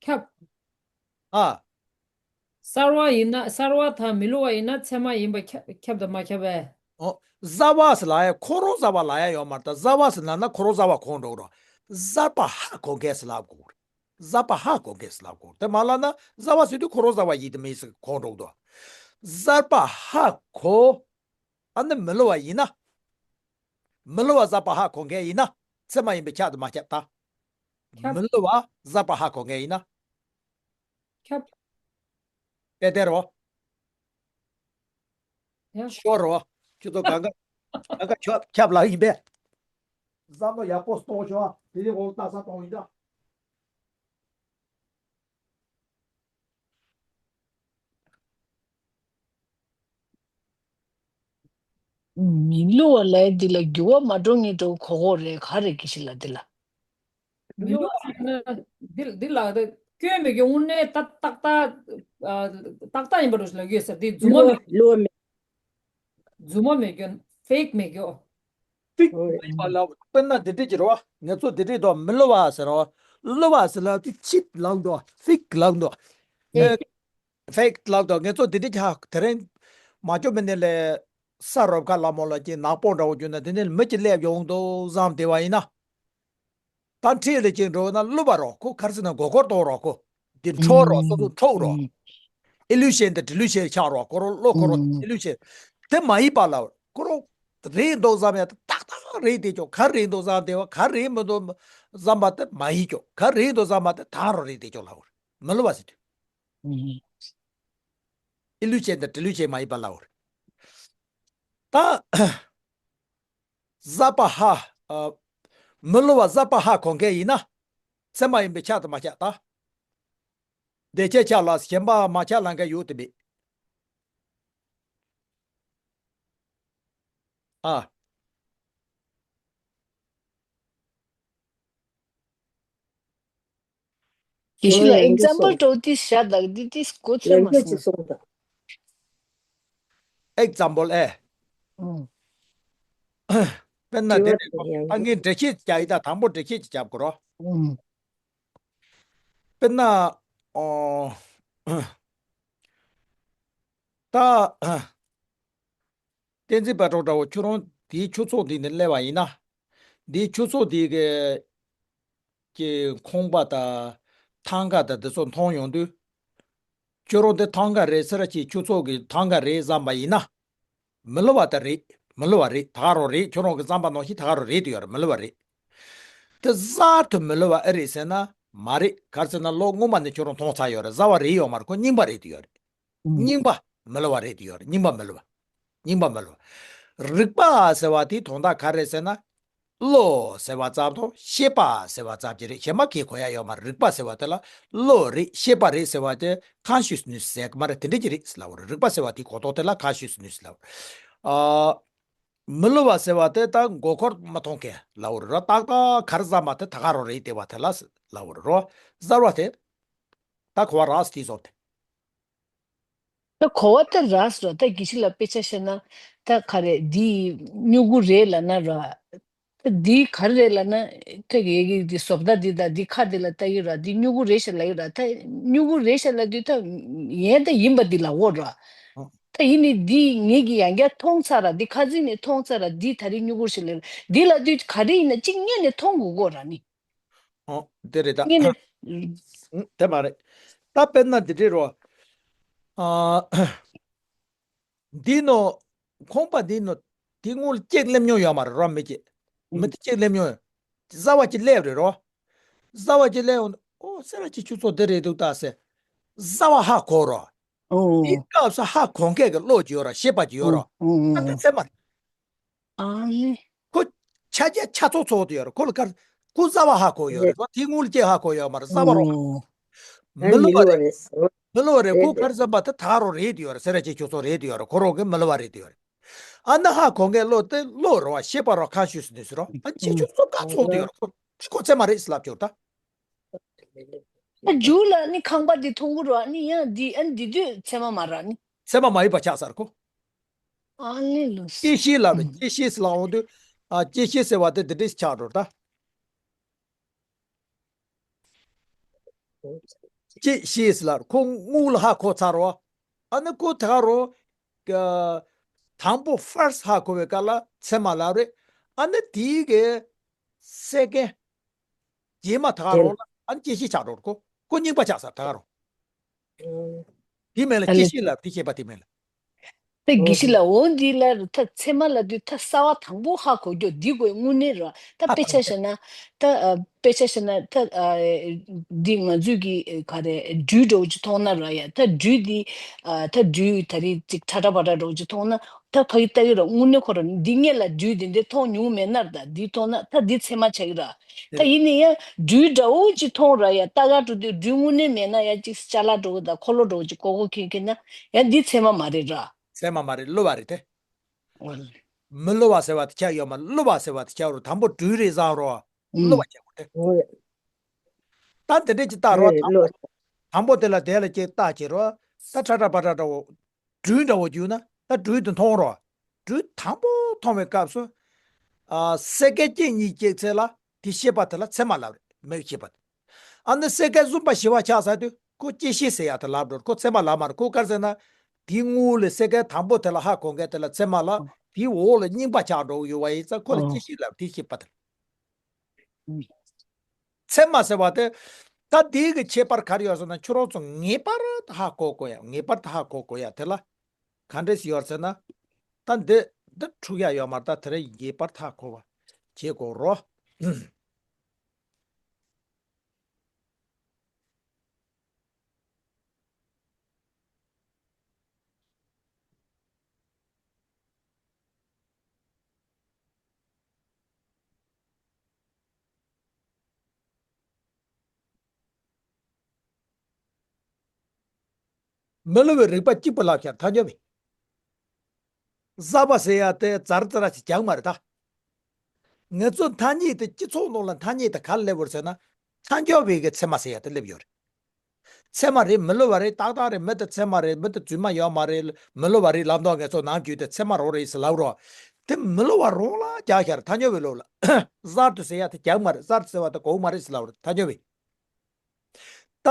ཁྱབ། ཨ། གསར་བ་ཡིན་ན། གསར་བ་དང་མི་བསླུ་བ་ཡིན་ན་ཚད་མ་ཡིན་པ་ཁྱབ་ཁྱབ་དང་མ་ཁྱབ་པས། ཨོ། གསར་བ་ཟེར་ལབ་ཡ་ཁོ་རང་གསར་བ་ལབ་ཡ་ཡོད་མ་རེད། ད་གསར་བ་ཟེར་ལབ་ན་ཁོ་རང་གསར་བ་གོ་འགྲོ་གི་རེད། གསར་པ་ཧ་གོ་མཁན་ཟེར་ལབ་དགོས་རེད། གསར་པ་ཧ་གོ་མཁན་ཟེར་ལབ་དགོས་རེད། དེ་མ་ལབ་ན་གསར་བ་ཟེར་དུས་ཁོ་རང་གསར་བ་ཡིན་དེ་མིན་ཟེར་གོ་འགྲོ་གི་འདུག་གསར་པ་ཧ་གོ། ཨ་ནི་མི་བསླུ་བ་ཡིན་ན། མི་བསླུ་བ་གསར་པ་ཧ་གོ་མཁན་ཡིན་ན། ཚད་མ་ཡིན་པས་ཁྱབ་དང་མ་ཁྱབ་ད། ཁྱབ། མི་བསླུ་བ་གསར་པ་ཧ་གོ་མཁན་ཡིན་ན། ཁྱབ། དཔེ་དེ་རོ། ཡ། ཤོར་རོ། ཁྱོད་ཚོ་གང་ག་གང་ག་ཁྱབ་ཁྱབ་ལ་ཡིན་པས། བསམ་བློ་ཡག་པོ་གཏོང་ཤོག་དེ་རིང་འོང་ལྟ་ས་གཏོང་ཡིན་ད། མི་བསླུ་བ་ལས་འདི་ལ་འགྱུར་བ་མ་འགྲོ་ངེས་འགྲོ་གོ་གོ་རེད། ག་རེ་གི་ཞིག་ལ་འདི་ལ། མི་བསླུ་བ་ཟེར་ན་འདི་འདི་ལ་སྐྱོན་མེད་ཀྱི་དངོས་གནས་ཏག་ཏག་ཏག་ཏག་ཏག་ཡིན་པ་འགྲོ་ཞིག་ལ་ཡོད་ཟེར། འདི་རྫུན་མ་མེད། བསླུ་བ་མེད། རྫུན་མ་མེད་ཀྱི་ཕེག་མེད་ཀྱི། ཕེག་མེད་པ་ལ་དཔེར་ན་འདི་འདྲས་ཀྱི་རེད་བ། ངེད་ཚོ་འདི་འདྲས་དོ་མི་བསླུ་བ་ཟེར་རོ། བསླུ་བ་ཟེར་ལ་དེ་ཆིབ་ལངས་དོ་ཕེག་ལངས་དོ། ཕེག་ཕེག་ལབ་དང་ངེད་ཚོ་འདི་འདྲ་ཆགས་དེ་རིང་མ་ཅོ་མི་ནི་ལས་ས་རོབ་ཁ་ལ་མོ་ལ་ཅིག་ནག་པོ་འདྲ་བོ་གྱུར་ན་དེ་ནི་མི་ཅིག་སླེབས་ཡོང་འདུག་བསམ་བསྡད་པ་ཡིན་ན། ད་འཁྲིས་ལ་ཅིག་འགྲོ་ན་བསླུ་བ་རོ། ཁོ་ག་རེ་ཟེར་ན་མགོ་སྐོར་གཏོང་རོ། ཁོ་འདི་འཕྲོག་རོ། སོ་སོ་འཕྲོག་རོ། ཨི་ལུ་ཤན་དང་ཌི་ལུ་ཤན་ཆགས་རོ། ཁོ་རོ་བློ་ཁོ་རོ་ཨི་ལུ་ཤན་དེ་མ་ཡིན་པ་ལ་ཁོ་རོ་རེད་འདུག་བསམ་ཡ་ཏག་ཏག་རེད་དེ་ཅོ། ག་རེད་འདུག་བསམ་བསྡད་པ་ག་རེད་མི་འདུག་བསམ་པ་དེ་མ་ཡིན་ཅོ། ག་རེད་འདུག་བསམ་པ་དེ་ད་རོ་རེད་དེ་ཅོ་ལབ་རེད། མི་བསླུ་བ་ཟེར་དུས། ཨི་ལུ་ཅན་དང་ཏྲི་ལུ་ཅན་མ་ཡིན་པ་ལབ་རེད། ད་གཟའ་པ་ཧ། ཨ། མི་བསླུ་བ་གཟའ་པ་ཧ་གོ་མཁན་ཡིན་ན། ཚད་མ་ཡིན་པས་ཁྱབ་དང་མ་ཁྱབ་ད། དེ་ཆ་ཁྱབ་ལ་གཞན་པ་མ་ཁྱབ་ལ་འགའ་ཡོད་དེ་མེད། ཨ། ཡེ་ཤུ་ལ་ཨེག་ཛམ་པལ་འགྲོ་དེ་བཞག་དང་དེ་དེ་གོ་ཚོད་མ་སོང་། ཨེག་ཛམ་པལ་ཨེ། ཨང་། དཔེར་ན་དེ་ནས་ད་ངས་འགྲེལ་བཤད་རྒྱག་ཡིན་ད། དང་པོ་འགྲེལ་བཤད་ཅིག་རྒྱབ་དགོས་རོ། ཨང་། དཔེར་ན། ཨོ། ད། བསྟན་འཛིན་པ་གྲོགས་འདྲ་བོ་ཁྱོད་རང་དེའི་ཆོས་ཚོགས་འདི་ནས་སླེབས་པ་ཡིན་ན། འདིའི་ཆོས་ཚོགས་འདི་གི་ཀྱི་ཁང་པ་དང་ཐང་ག་དང་འདི་ཚོ་མཐོང་ཡོང་དུས། ཁྱོད་རང་འདི་ཐང་ག་རེད་ཟེར་གྱི་ཆོས་ཚོགས་ཀྱི་ཐང་ག་རེད་བསམ་པ་ཡིན་ན། མི་བསླུ་བ་དེ་རེད། མི་བསླུ་བ་རེད། ད་ག་རང་རེད། ཁྱོད་རང་གི་བསམ་པ་ནང་བཞིན་ད་ག་རང་རེད་དུ་ཡོད་རེད། མི་བསླུ་བ་རེད། དེ་གསར་དུ་མི་བསླུ་བ་ཨེ་རེད་ཟེར་ན་མ་རེད། ག་རེ་ཟེར་ན་ལོ་སྔོན་མ་ནས་ཁྱོད་རང་མཐོང་ཚར་ཡོད་རེད། གསར་བ་རེད་ཡོད་མ་རེད། ཁོ་རྙིང་པ་རེད་དུ་ཡོད་རེད། རྙིང་པ་མི་བསླུ་བ་རེད་དུ་ཡོད་རེད། རྙིང་པ་མི་བསླུ་བ། རྙིང་པ་མི་བསླུ་བ། རིག་པ་ཟེར་བ་དེ་དོན་དག་ག་རེ་ཟེར་ན། བློ་ཟེར་བ་ཙམ་དང་ཤེས་པ་ཟེར་བ་ཙམ་གྱི་རེད། གཞན་པ་གས་གོ་ཡ་ཡོད་མ་རེད། རིག་པ་ཟེར་བ་དེ་ལ་བློ་རེད། ཤེས་པ་རེད་ཟེར་བ་དེ་ཀོན་ཤི་ཡས་ནེ་སི་ཟེར་གི་མ་རེད། དེ་འདྲ་ཅིག་རེད་ལབ་པ་རེད། རིག་པ་ཟེར་བ་དེ་གོ་རྟོགས་དེ་ལ་ཀོན་ཤི་ཡས་ནེ་སི་ལབ་པ་རེད། ཨ། མི་བསླུ་བ་ཟེར་བ་དེ་ད་མགོ་འཁོར་མ་མཐོང་མཁན་ལབ་པ་རེད་རོ། ཏག་ཏག་ག་རེ་བསམ་པ་དེ་ད་ག་རང་རེད་བསྡད་པ་དེ་ལ་ལབ་པ་རེད་རོ། གསར་བ་དེ་ད་གོ་བ་རག་སོང་དེ་བཟོ་དེ། ད་གོ་བ་ད་རག་སོང་ར། ད་དགེ་བཤེས་ལགས་དཔེ་ཆ་བཤད་ན་ད་ག་རེ་འདི་སྨྱུ་གུ་རེད་ལབ་ན་ར། ད་འདི་ག་རེ་རེད་ལབ་ན་ད་གི་གི་འདི་བཟོ་ལྟ་འདི་དང་འདི་ཁ་འདི་ལ་ལྟ་གི་ར། འདི་སྨྱུ་གུ་རེད་ཤག་ལབ་གི་ར། ད་སྨྱུ་གུ་རེད་ཤག་ལབ་དུས་ད་ཡིན་ད་ཡིན་པ་འདི་ལབ་དགོས་ར། ད་ཡིན་ནི་འདི་ངེད་ཀྱིས་ཡང་བསྐྱར་མཐོང་ཚར་ར། འདི་ཁ་རྩང་ནས་མཐོང་ཚར་ར། འདི་ད་རེས་སྨྱུ་གུ་ཞིག་ལབ་འདི་ལབ་དུས་ག་རེ་ཡིན་ན་གཅིག་སྔོན་ནས་མཐོང་དགོས་དགོས་ར་ནི། ཨོ། དེ་རེད་ད། ངས་ནི། ཨུ། དེ་མ་རེད། ད་དཔེར་ན་འདི་འདྲས་རོ། ཨ། འདི་ནོ། ཁང་པ་འདི་ནོ། དེ་སྔོན་ལ་ཅིག་སླེབས་མྱོང་ཡོད་མ་རེད་རོ། མི་གཅིག་མི་དེ་གཅིག་སླེབས་མྱོང་། གསར་བ་གཅིག་སླེབས་རེད་རོ། གསར་བ་གཅིག་སླེབས་འོང་། ཨོ། སེ་ར་བྱེས་ཆོས་ཚོགས་འདི་རེད་འདུག་ད་ཟེར། གསར་བ་ཧ་གོ་རོ། ཨོ། དེ་སྐབས་སུ་ཧ་གོ་མཁན་གྱི་བློ་ཅིག་ཡོད་རོ། ཤེས་པ་ཅིག་ཡོད་རོ། ཨོ། ཨོ། ད་དེ་ཚད་མ་རེད། ཨ་ལེ། ཁོ་ཆ་རྐྱེན་ཆ་ཚང་ཚང་དུ་ཡོད་རེད། ཁོ་ལ་ག་རེ། ཁོ་གསར་བ་ཧ་གོ་ཡོད་རེད། རེད། ཁོ་དེ་སྔོན་ལ་ཅིག་ཧ་གོ་ཡོད་མ་རེད། གསར་བ་རོ། ཨོ། མི་བསླུ་བ་རེད། མི་བསླུ་བ་རེད། ཁོ་ག་རེ་བསམ་པ་དེ་ད་རང་རེད་དུ་ཡོད་རེད། སེ་ར་བྱེས་ཆོས་ཚོགས་རེད་དུ་ཡོད་རེད། ཁོ་རང་གི་མི་བསླུ་བ་རེད་དུ་ཡོད་རེད། ཨ་ནི་ཧ་གོ་མཁན་བློ་དེ་བློ་རེད་བ། ཤེས་པ་རོ། ཀོན་ཤི་ཡས་ནེ་སི་རོ། ཨ་ཅིག་ཆོས་ཚོགས་ག་ཚོགས་དུ་ཡོད་རེད། ཁོ་ཁོ་ཚད་མ་རེད་ཟེར་ལབ་ཀྱི་ཡོད་རེད་ད། ཨ་མཇུག་ལ་ནི་ཁང་པ་འདི་མཐོང་གི་རོ། ཨ་ནི་ཡང་འདི་ཨ་ནི་འདི་དུས་ཚད་མ་མ་ར་ནི། ཚད་མ་མ་ཡིན་པ་ཆགས་ཚར་ཁོ། ཨ་ལེ་ལོ། དཔྱད་ཤེས་ལབ་རེད། དཔྱད་ཤེས་ལབ་འོང་དུས། ཨ། དཔྱད་ཤེས་ཟེར་བ་དེ་འདི་འདྲས་ཆགས་འགྲོ་ད། ཅེས་ཤེས་ལ་ཁོ་དངུལ་ལ་ཧ་གོ་ཚར་རོ། ཨ་ནི་ཁོ་ད་རོ། ཨ། དང་པོ་first ཧ་གོ་བའི་སྐབས་ལ་ཚད་མ་ལབ་རེད། ཨ་ནི་དེའི་གི་second རྗེས་མ་ད་རོ་ལ་ཨ་ནི་སྐྱེད་ཤེས་ཆགས་འགྲོ་རོ། ཁོ་ཁོ་རྙིང་པ་ཆགས་ས་ད་རོ། ཨ། དེ་མིན་ལ་ཨ་སྐྱེད་ལེ། ཤེས་ལ་དེ་ཤེས་པ་དེ་མིན་ལ། ད་དགེ་བཤེས་ལགས། འོ་འདི་ལ་ད་ཚད་མ་ལབ་དུས་ད་རྩ་བ་དང་པོ་ཧ་གོ་རྒྱུ་འདི་དགོས་དངོས་གནས་ར། ད་ཨ་དཔེ་ཆ་བཞག་ན་ད་ཨ་དཔེ་ཆ་བཞག་ན་ད་ཨ་འདི་ང་ཚོས་ཀྱི་ཨ་ག་རེ་སྦྲུལ་འདྲ་བོ་ཅིག་མཐོང་ན་ར་ཡ། ད་སྦྲུལ་འདི་ཨ་ད་སྦྲུལ་ད་རེས་ཅིག་ཁྲ་ཁྲ་པ་ཁྲ་འདྲ་བོ་ཅིག་མཐོང་ན་ད་ཕ་གི་ལྟ་གི་ར། དངོས་གནས་ཁོ་ར་འདི་སྔོན་ལ་སྦྲུལ་འདི་འདྲ་མཐོང་མྱོང་མེད་ན་ར། ད་འདི་མཐོང་ན་ད་འདི་ཚད་མ་ཆགས་ཀྱི་ར། ད་ཡིན་ན་ཡང་སྦྲུལ་འདྲ་བོ་ཅིག་མཐོང་ར་ཡ། ལྟ་ག་འགྲོ་དུས་སྦྲུལ་དངོས་གནས་མེད་ན་ཡ་ཅིག་ཅ་ལག་འདྲ་བོ་དང་འཁོར་ལོ་འདྲ་བོ་ཅིག་ཀོ་ཀོ་ཁེ་ཁེ་ན་ཡ་འདི་ཚད་མ་མ་རེད་ར། ཚད་མ་མ་རེད། བསླུ་བ་རེད་དེ། འོ་རེད། མི་བསླུ་བ་ཟེར་བ་དེ་ཆགས་ཡོད་མ་རེད། བསླུ་བ་ཟེར་བ་དེ་ཆགས་རོ། དང་པོ་སྦྲུལ་རེད་བཟང་རོ། ཨུམ། བསླུ་བ་ཆགས་དགོས་དེ། འོ་རེད། ད་དེ་འདྲས་ཅིག་ལྟ་རོ། རེད་དང་པོ་བསླུ་བ། དང་པོ་དེ་ལ་དེ་ལ་ཅིག་ལྟ་བྱེད་རོ། ད་ཁྲ་ཁྲ་པ་ཁྲ་འདྲ་བོ། སྦྲུལ་འདྲ་བོ་གྱུར་ན་ད་སྦྲུལ་དེ་མཐོང་རོགས། སྦྲུལ་དང་པོ་མཐོང་བའི་སྐབས་སུ། ཨ། སེ་ཀེན་གཅིག་གཉིས་སྐྱེས་ཚད་ལ་དེ་ཤེས་པ་དེ་ལ་ཚད་མ་ལབ་རེད། མིག་ཤེས་པ་དེ། ཨ་ནི་སེ་ཀེན་གསུམ་པ་བཞི་པ་ཆགས་ཚར་དུས་ཁོ་སྐྱེད་ཤེས་ཟེར་ཡ་དེ་ལབ་འགྲོ། ཁོ་ཚད་མ་ལབ་མ་རེད། ཁོ་ག་རེ་ཟེར་ན། དེའི་སྔོན་ལ་སེ་ཀེན་དང་པོ་དེ་ལ་ཧ་གོ་མཁན་དེ་ལ་ཚད་མ་ལབ། དེའི་འོག་ལ་རྙིང་པ་ཆགས་འགྲོ་གི་ཡོད་པ་ཡིན་ཙང་ཁོ་ལ་སྐྱེད་ཤེས་ལབ། དེ་ཤེས་པ་དེ། ཚད་མ་ཟེར་བ་དེ། ད་འདི་གི་ཁྱད་པར་ག་རེ་ཡོད་ཟེར་ན། ཁྱོད་རང་ཚོ་ངེས་པར་དུ་ཧ་གོ་དགོས་ཡ། ངེས་པར་དུ་ཧ་གོ་དགོས་ཡ་དེ་ལ་ག་འདྲས་ཡོད་ཟེར་ན། ད་འདི་འདི་འཁྲུག་ཡ་ཡོད་མ་རེད། ད་དེ་རིང་ངེས་པར་དུ་ཧ་གོ་བ་བྱེད་དགོས་རོ། མི་སླུ་བའི་རིགས་པ་གཅིག་པུ་ལབ་ཤར་ཐལ་འགྱུར་བས། གསར་པ་ཟེར་ཡ་དེ་ཙར་ཙར་ཞིག་ཀྱང་མ་རེད་ད། ང་ཚོ་ཐ་སྙད་དེ་སྤྱི་ཚོགས་ནང་ལ་ཐ་སྙད་དེ་ག་ལ་སླེབས་ཡོད་ཟེར་ན། ཐལ་འགྱུར་བའི་གི་ཚད་མ་ཟེར་ཡ་དེ་སླེབས་ཡོད་རེད། ཚད་མ་རེད། མི་སླུ་བ་རེད། ཏག་ཏག་རེད། མི་དེ་ཚད་མ་རེད། མི་དེ་རྫུན་མ་ཡོད་མ་རེད། མི་སླུ་བ་རེད་ལབ་མདོག་ང་ཚོ་ནམ་རྒྱུན་དེ་ཚད་མ་རང་རེད་ཟེར་ལབ་རོགས། དེ་མི་སླུ་བ་རང་ལ་རྒྱག་ཤར་ཐལ་འགྱུར་བའི་ལུགས་ལ། གསར་དུ་ཟེར་ཡ་དེ་ཀྱང་མ་རེད། གསར་དུ་ཟེར་བ་དེ་གོ་མ་རེད་ཟེར་ལབ་རོགས། ཐལ་འགྱུར་བའི། ད།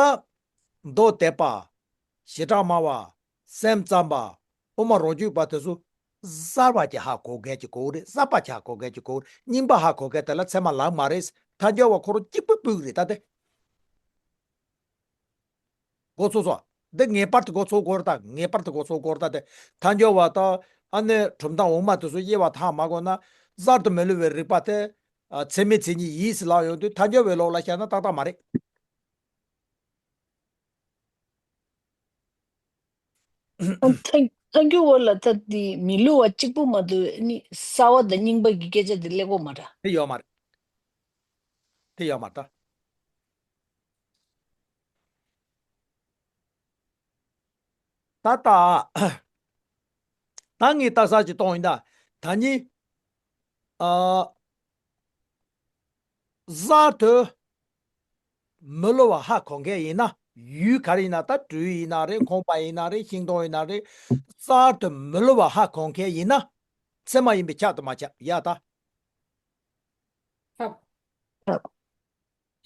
མདོ་སྡེ་པ། བྱེ་བྲག་སྨྲ་བ། སེམས་ཙམ་པ། དབུ་མ་རང་རྒྱུད་པ་དེ་ཚོ། གསར་པ་ཅིག་ཧ་གོ་མཁན་ཅིག་དགོས་རེད། གསར་པ་ཅིག་ཧ་གོ་མཁན་ཅིག་དགོས་རེད། རྙིང་པ་ཧ་གོ་མཁན་དེ་ལ་ཚད་མ་ལབ་མ་རེད། ཐལ་འགྱུར་བ་ཁོ་རང་གཅིག་པུ་ཕུད་ཀྱི་རེད་ད་དེ། འགོ་ཚུགས་སོང་། འདི་ངེས་པར་དུ་འགོ་ཚུགས་དགོས་རེད་ད། ངེས་པར་དུ་འགོ་ཚུགས་དགོས་རེད་ད་དེ། ཐལ་འགྱུར་བ་དང་ཨ་ནི་གྲུབ་མཐའ་འོག་མ་དེ་ཚོ་དབྱེ་བ་ཐག་མ་བགོས་ན། གསར་དུ་མི་སླུ་བའི་རིགས་པ་དེ། ཨ། ཚད་མའི་མཚན་ཉིད་ཡིན་ཟེར་ལབ་ཡོང་དུས་ཐལ་འགྱུར་བའི་ལུགས་ལ་བཤད་ན་ཏག་ཏག་མ་རེད། ཐལ་ཐལ་འགྱུར་བ་ལ་ད་དེ་མི་སླུ་བ་གཅིག་པུ་མ་གཏོགས་ནི་གསར་བ་དང་རྙིང་པ་གི་སྐད་ཆ་དེ་སླེབས་ཀྱི་མ་རེད། དེ་ཡོད་མ་རེད། དེ་ཡོད་མ་རེད་ད། ད་ལྟ། ད་ངས་ལྟ་ས་ཅིག་གཏོང་ཡིན་ད། ད་ནི། ཨ། གསར་དུ་མི་སླུ་བ་ཧ་གོ་མཁན་ཡིན་ན། ཡུལ་ག་རེ་ཡིན་ན། ད་སྦྲུལ་ཡིན་ན་རེད། ཁང་པ་ཡིན་ན་རེད། ཤིང་སྡོང་ཡིན་ན་རེད། གསར་དུ་མི་སླུ་བ་ཧ་གོ་མཁན་ཡིན་ན། ཚད་མ་ཡིན་པས་ཁྱབ་དང་མ་ཁྱབ་ཡ་ད། ཁྱབ། ཁྱབ།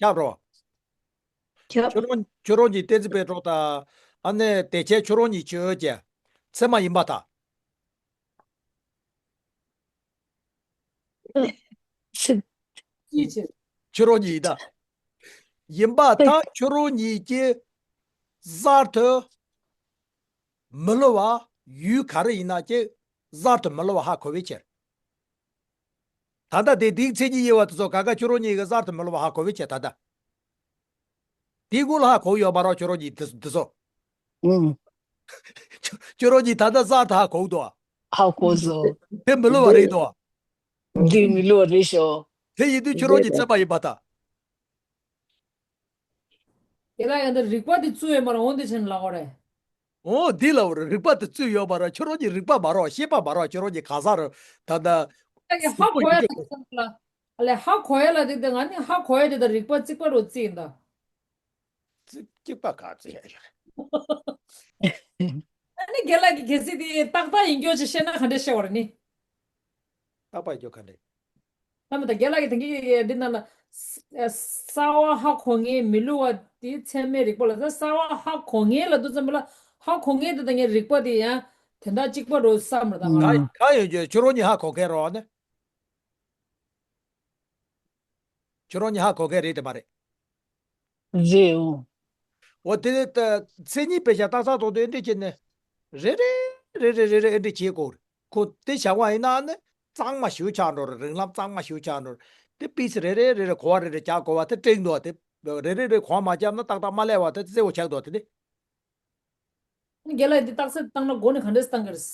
ཁྱབ་རོ། ཁྱབ། ཁྱོད་རང་ཁྱོད་རང་གིས་གཏན་ཚིགས་སྤེལ་རོགས་དང་། ཨ་ནི་དེ་ཆེ་ཁྱོད་རང་གཉིས་ཆོས་ཀྱི་ཚད་མ་ཡིན་པ་དང་། ཅི་ཆེ། ཁྱོད་རང་གཉིས་ཡིན་ད། ཡིན་པ་དང་ཁྱོད་རང་གཉིས་ཀྱིས་གསར་དུ་མི་སླུ་བ་ཡུལ་ག་རེ་ཡིན་ན་ཅིག་གསར་དུ་མི་སླུ་བ་ཧ་གོ་བའི་ཕྱིར། ད་ལྟ་དེ་དེའི་མཚན་ཉིད་དབྱེ་བ་དེ་ཚོ་ག་ག་ཁྱོད་རང་གཉིས་ཀྱིས་གསར་དུ་མི་སླུ་བ་ཧ་གོ་བའི་ཕྱིར་ད་ལྟ། དེའི་སྔོན་ལ་ཧ་གོ་ཡོད་མ་རེད་ཁྱོད་རང་གཉིས་དེ་དེ་ཚོ། ཨུམ། ཁྱོད་རང་གཉིས་ད་ལྟ་གསར་དུ་ཧ་གོ་འདུག་ཧ་གོ་སོང་། དེ་མི་སླུ་བ་རེད་འདུག་འདི་མི་སླུ་བ་རེད་ཤག་དེ་ཡིན་དུས་ཁྱོད་རང་གཉིས་ཚད་མ་ཡིན་པ་ད། དེ་ལ་ཡང་ད་རིགས་པ་དེ་བཙུགས་ཡོད་མ་རེད། འོ་འདི་བྱས་ནས་ལབ་དགོས་རེད། འོ་འདི་ལབ་དགོས་རེད། རིགས་པ་དེ་བཙུགས་ཡོད་མ་རེད། ཁྱོད་རང་གཉིས་རིགས་པ་མ་རེད། ཤེས་པ་མ་རེད། ཁྱོད་རང་གཉིས་གང་ཟག་རེད་ད་ལྟ། ཨ་ལས་ཧ་གོ་ཡ་ལ། ཨ་ལས་ཧ་གོ་ཡ་ལ་དེ་དེ་ང་ནི་ཧ་གོ་ཡ་དེ་ད་རིགས་པ་གཅིག་པ་རུ་བརྩི་ཡིན་ད། གཅིག་གཅིག་པ་ག་བརྩི་ཡ་ཡོད་རེད། ཨ་ནི་རྒན་ལགས་ཀྱིས་གལ་སྲིད་དེ་ཏག་ཏག་ཡིན་རྒྱུ་ཅིག་བཤད་ན་ག་འདྲས་བཤད་པ་རེད་ནི། ཏག་པ་ཡིན་རྒྱུ་ག་འདྲས། ལྷ་མོ་དང་རྒན་ལགས་ཀྱིས་དེང་གི་འདི་ནང་ལ་ ས་གསལ་བ་ཧ་གོ་མཁན་མི་བསླུ་བ་དེ་ཚད་མའི་རིགས་པ་ལ། ད་གསལ་བ་ཧ་གོ་མཁན་ལབ་དུས་ཙམ་པ་ལ་ཧ་གོ་མཁན་དེ་དང་ངའི་རིགས་པ་དེ་ཡང་དེ་འདྲ་གཅིག་པ་འགྲོ་བསམ་རེད། ད་ང་ག་ཡོད་ཀྱི་ཁྱོད་རང་གཉིས་ཧ་གོ་མཁན་རོགས་ནི། ཁྱོད་རང་གཉིས་ཧ་གོ་མཁན་རེད་དེ་མ་རེད། རེད་འོ། འོ་དེ་ནས་ད་མཚན་ཉིད་དཔེ་ཆ་ལྟ་ས་ཐོག་ཏུ་ཨེ་འདྲས་བྱས་ནས་རེ་རེ་རེ་རེ་རེ་རེ་ཨེ་འདྲས་བྱེད་དགོས་རེད། ཁོ་དེ་བྱ་བ་ཡིན་ན་ནི་གཙང་མ་ཞིག་ཆགས་འགྲོ་རེད། རིང་ལམ་གཙང་མ་ཞིག་ཆགས་འགྲོ་རེད། དེ་པིས་རེ་རེ་རེ་རེ་གོ་བ་རེ་རེ་རྒྱག་དགོས་པ་དེ་འགྲིག་འདུག་དེ་རེ་རེ་རེ་གོ་བ་མ་བརྒྱབ་ན་ཏག་ཏག་མ་སླེབས་པ་དེ་གསལ་བོ་ཆགས་འདུག་དེ་ནི། རྒན་ལགས་འདི་རྟགས་གསལ་བཏང་ན་མགོ་ནས་ག་འདྲས་བཏང་གི་རེད།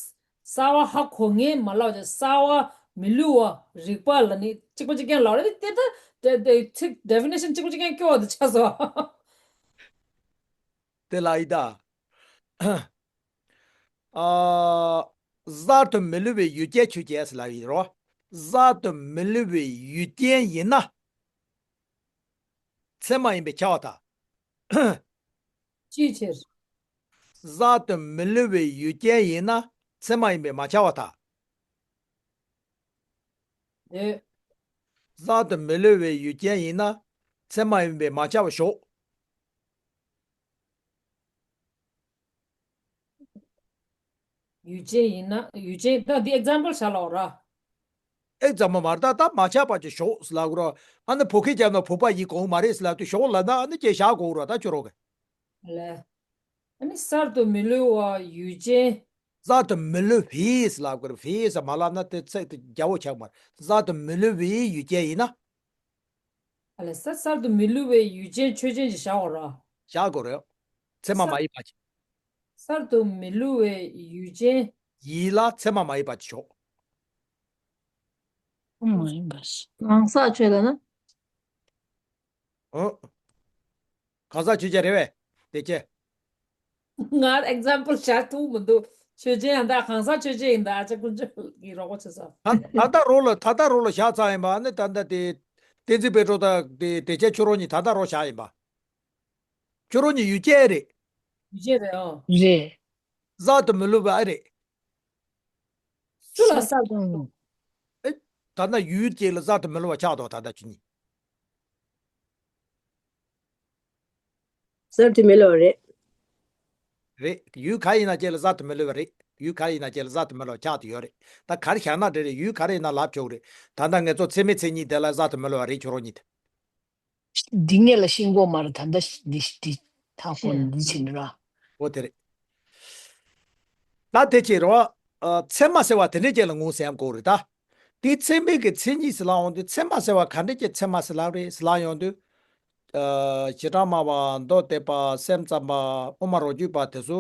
གསལ་བ་ཧ་གོ་མཁན་མ་ལབ་ཀྱང་གསལ་བ་མི་བསླུ་བ་རིག་པ་ལ་ནི་གཅིག་པ་གཅིག་རྐྱང་ལབ་རེད་དེ། ད་དེ་དེ་ཚིག་ཌེ་ཕི་ནེ་ཤན་གཅིག་པ་གཅིག་རྐྱང་སྐྱོ་བ་དེ་ཆགས་སོང་། དེ་ལ་ཡི་ད། ཨ། གསར་དུ་མི་བསླུ་བའི་ཡུལ་ཅན་ཆོས་ཅན་ཟེར་ལབ་ཡིན་རོ། གསར་དུ་མི་བསླུ་བའི་ཡུལ་ཅན་ཡིན་ན། ཚད་མ་ཡིན་པས་ཁྱབ་པར་ཐལ། ཅིའི་ཕྱིར། གསར་དུ་མི་བསླུ་བའི་ཡུལ་ཅན་ཡིན་ན་ཚད་མ་ཡིན་པས་མ་ཁྱབ་པར་ཐལ། འདོད། གསར་དུ་མི་བསླུ་བའི་ཡུལ་ཅན་ཡིན་ན་ཚད་མ་ཡིན་པས་མ་ཁྱབ་པར་ཞོག། ཡུལ་ཅན་ཡིན་ན་ཡུལ་ཅན་ད་འདི་ཨེག་ཛམ་པལ་བྱ་ལ་འོ་ར། ཨེག་ཛམ་པལ་མ་རེད། ད་ད་མ་ཁྱབ་པ་ཅིག་ཞོག་ཟེར་ལབ་དགོས་ར། ཨ་ནི་བོད་སྐད་རྒྱབ་ན་བོད་པ་ཡིན་དགོས་མ་རེད་ཟེར་ལབ་དུས་ཞོག་ལབ་ན་ཨ་ནི་ཅིག་བཞག་དགོས་ར། ད་ཁྱོད་རོགས་གི། ལས། ཨ་ནི་གསར་དུ་མི་བསླུ་བ་ཡུལ་ཅན། གསར་དུ་མི་བསླུ་བའི་ཟེར་ལབ་དགོས་ར། བའི་ཟེར་མ་ལབ་ན་དེ་ཚིག་དེ་རྒྱལ་པོ་ཆགས་མ་རེད། གསར་དུ་མི་བསླུ་བའི་ཡུལ་ཅན་ཡིན་ན། ཨ་ལས་ས་གསར་དུ་མི་བསླུ་བའི་ཡུལ་ཅན་ཆོས་ཅན་ཞིག་བཞག་འོ་ར། བཞག་དགོས་རེད། ཚད་མ་མ་ཡིན་པ་ཅིག་གསར་དུ་མི་བསླུ་བའི་ཡུལ་ཅན། ཡིད་ལ་ཚད་མ་མ་ཡིན་པ་ཅིག་ཞོག་མ་ཡིན་པ་ཞིག་གང་ཟག་ཆོས་ལ་ན། ཨོ། གང་ཟག་ཆོས་ཅན་རེད་བས། དེ་ཅི། ང་ཨེག་ཛམ་པལ་བྱ་ཐུབ་མི་འདུག་ཆོས་ཅན་ཡང་ད་གང་ཟག་ཆོས་ཅན་ཡིན་ད་ཨ་ཅག་ཀུན་སྤྱོད་ཀྱི་རོགས་པ་བྱེད་ས། ད་ད་ལྟ་རོ་ལ་ད་ལྟ་རོ་ལ་བཞག་ཚར་ཡིན་པ་ནི་ད་ལྟ་དེ། བསྟན་འཛིན་པད་སྒྲོན་དང་དེ་དེ་ཅན་ཁྱོད་རང་གཉིས་ད་ལྟ་རོ་བཞག་ཡིན་པ། ཁྱོད་རང་གཉིས་ཡུལ་ཅན་རེད། ཡུལ་ཅན་རེད་ཨོ། རེད། གསར་དུ་མི་བསླུ་བ་ཨེ་རེད། སུ་ལ་གསར་དུ་མི་བསླུ། ཨེ། ད་ལྟ་ཡུལ་ཅན་ལ་གསར་དུ་མི་བསླུ་བ་ཆགས་འདུག་ད་ལྟ་ཁྱོད་གཉིས། གསར་དུ་མི་བསླུ་བ་རེད། རེད། ཡུལ་ག་ཡིན་ན་ཅན་ལ་གསར་དུ་མི་བསླུ་བ་རེད། ཡུལ་ག་ཡིན་ན་ཅན་ལ་གསར་དུ་མི་བསླུ་བ་ཆགས་དུ་ཡོད་རེད། ད་ག་རེ་བཞག་ན་འདྲ་རེད། ཡུལ་ག་རེ་ཡིན་ན་ལབ་ཆོག་རེད། ད་ལྟ་ངེད་ཚོ་ཚད་མའི་མཚན་ཉིད་དེ་ལ་གསར་དུ་མི་བསླུ་བ་རེད་ཁྱོད་རང་གཉིས་དེ། འདི་ངེད་ལ་ཤེས་གོ་མ་རེད། ད་ལྟ་འདི་འདི་ཐག་པོ་འདི་བྱེད་ནི་ར། འོ་དེ་རེད། ད་དེ་ཅི་རོ། ཨ། ཚད་མ་ཟེར་བ་དེ་འདྲས་ཅན་ལ་ངོས་ཟིན་དགོས་རེད་ད། དེ་ཚད་མིན་གྱི་མཚན་ཉིད་ཟེར་ལབ་འོང་དུས་ཚད་མ་ཟེར་བ་ག་འདྲས་ཅན་ཚད་མ་ཟེར་ལབ་རེད་ཟེར་ལབ་ཡོང་དུས། ཨ། བྱེ་བྲག་སྨྲ་བ་མདོ་སྡེ་པ་སེམས་ཙམ་པ་དབུ་མ་རང་རྒྱུད་པ་དེ་ཚོ།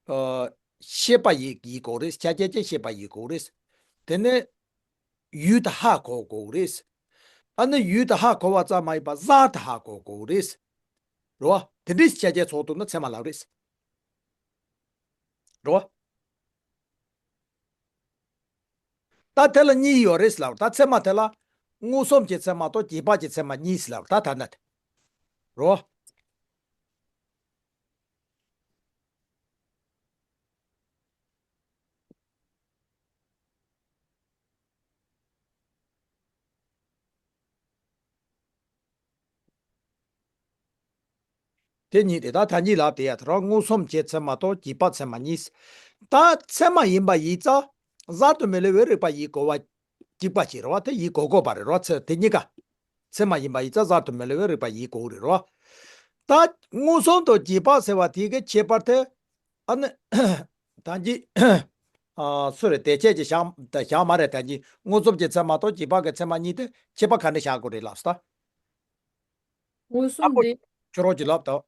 ཨ། ཤེས་པ་ཡིན་ཡིན་དགོས་རེད། ཆ་རྐྱེན་ཅན་ཤེས་པ་ཡིན་དགོས་རེད། དེ་ནས། ཡུལ་དེ་ཧ་གོ་དགོས་རེད། ཨ་ནི་ཡུལ་དེ་ཧ་གོ་བ་ཙམ་མ་ཡིན་པ་གསར་དུ་ཧ་གོ་དགོས་རེད། རེད་བ། དེ་འདྲའི་ཆ་རྐྱེན་ཚོགས་འདུག་ན་ཚད་མ་ལབ་རེད། རེད་བ། ད་དེ་ལ་གཉིས་ཡོད་རེད་ལབ། ད་ཚད་མ་དེ་ལ་མངོན་སུམ་གྱི་ཚད་མ་དང་རྗེས་དཔག་གི་ཚད་མ་གཉིས་ལབ། ད་ད་ལྟ་དེ། རེད་བ། དེ་གཉིས་དེ་ད་ཐ་སྙད་ལབ་དེ་ཡ་དེ་རང་མངོན་སུམ་གྱི་ཚད་མ་དང་རྗེས་དཔག་ཚད་མ་གཉིས། ད་ཚད་མ་ཡིན་པ་ཡིན་ཙང་གསར་དུ་མི་བསླུ་བའི་རིགས་པ་ཡིན་དགོས་པ། གཅིག་པ་ཞིག་རེད་བ། དེ་ཡིན་དགོས་དགོས་པ་རེད་རོ། ཚེ་དེ་གཉིས་ཀ་ཚད་མ་ཡིན་པ་ཡིན་ཙང་གསར་དུ་མི་བསླུ་བའི་རིགས་པ་ཡིན་དགོས་རེད་རོ། ད་མངོན་སུམ་དང་རྗེས་དཔག་ཟེར་བ་དེ་གི་ཁྱད་པར་དེ། ཨ་ནི། ད་གི། ཨ། སུ་རེད་དེ་ཁྱེད་ཀྱིས་བཞག་ད་བཞག་མ་རེད། ད་གི་མངོན་སུམ་གྱི་ཚད་མ་དང་རྗེས་དཔག་གི་ཚད་མ་གཉིས་དེ་ཁྱད་པར་ག་འདྲ་བཞག་དགོས་རེད་ལབ་ས། མངོན་ཨ་སུམ་ཁོ་དེ། ཁྱོད་རང་གྱིས་ལབ་དང་།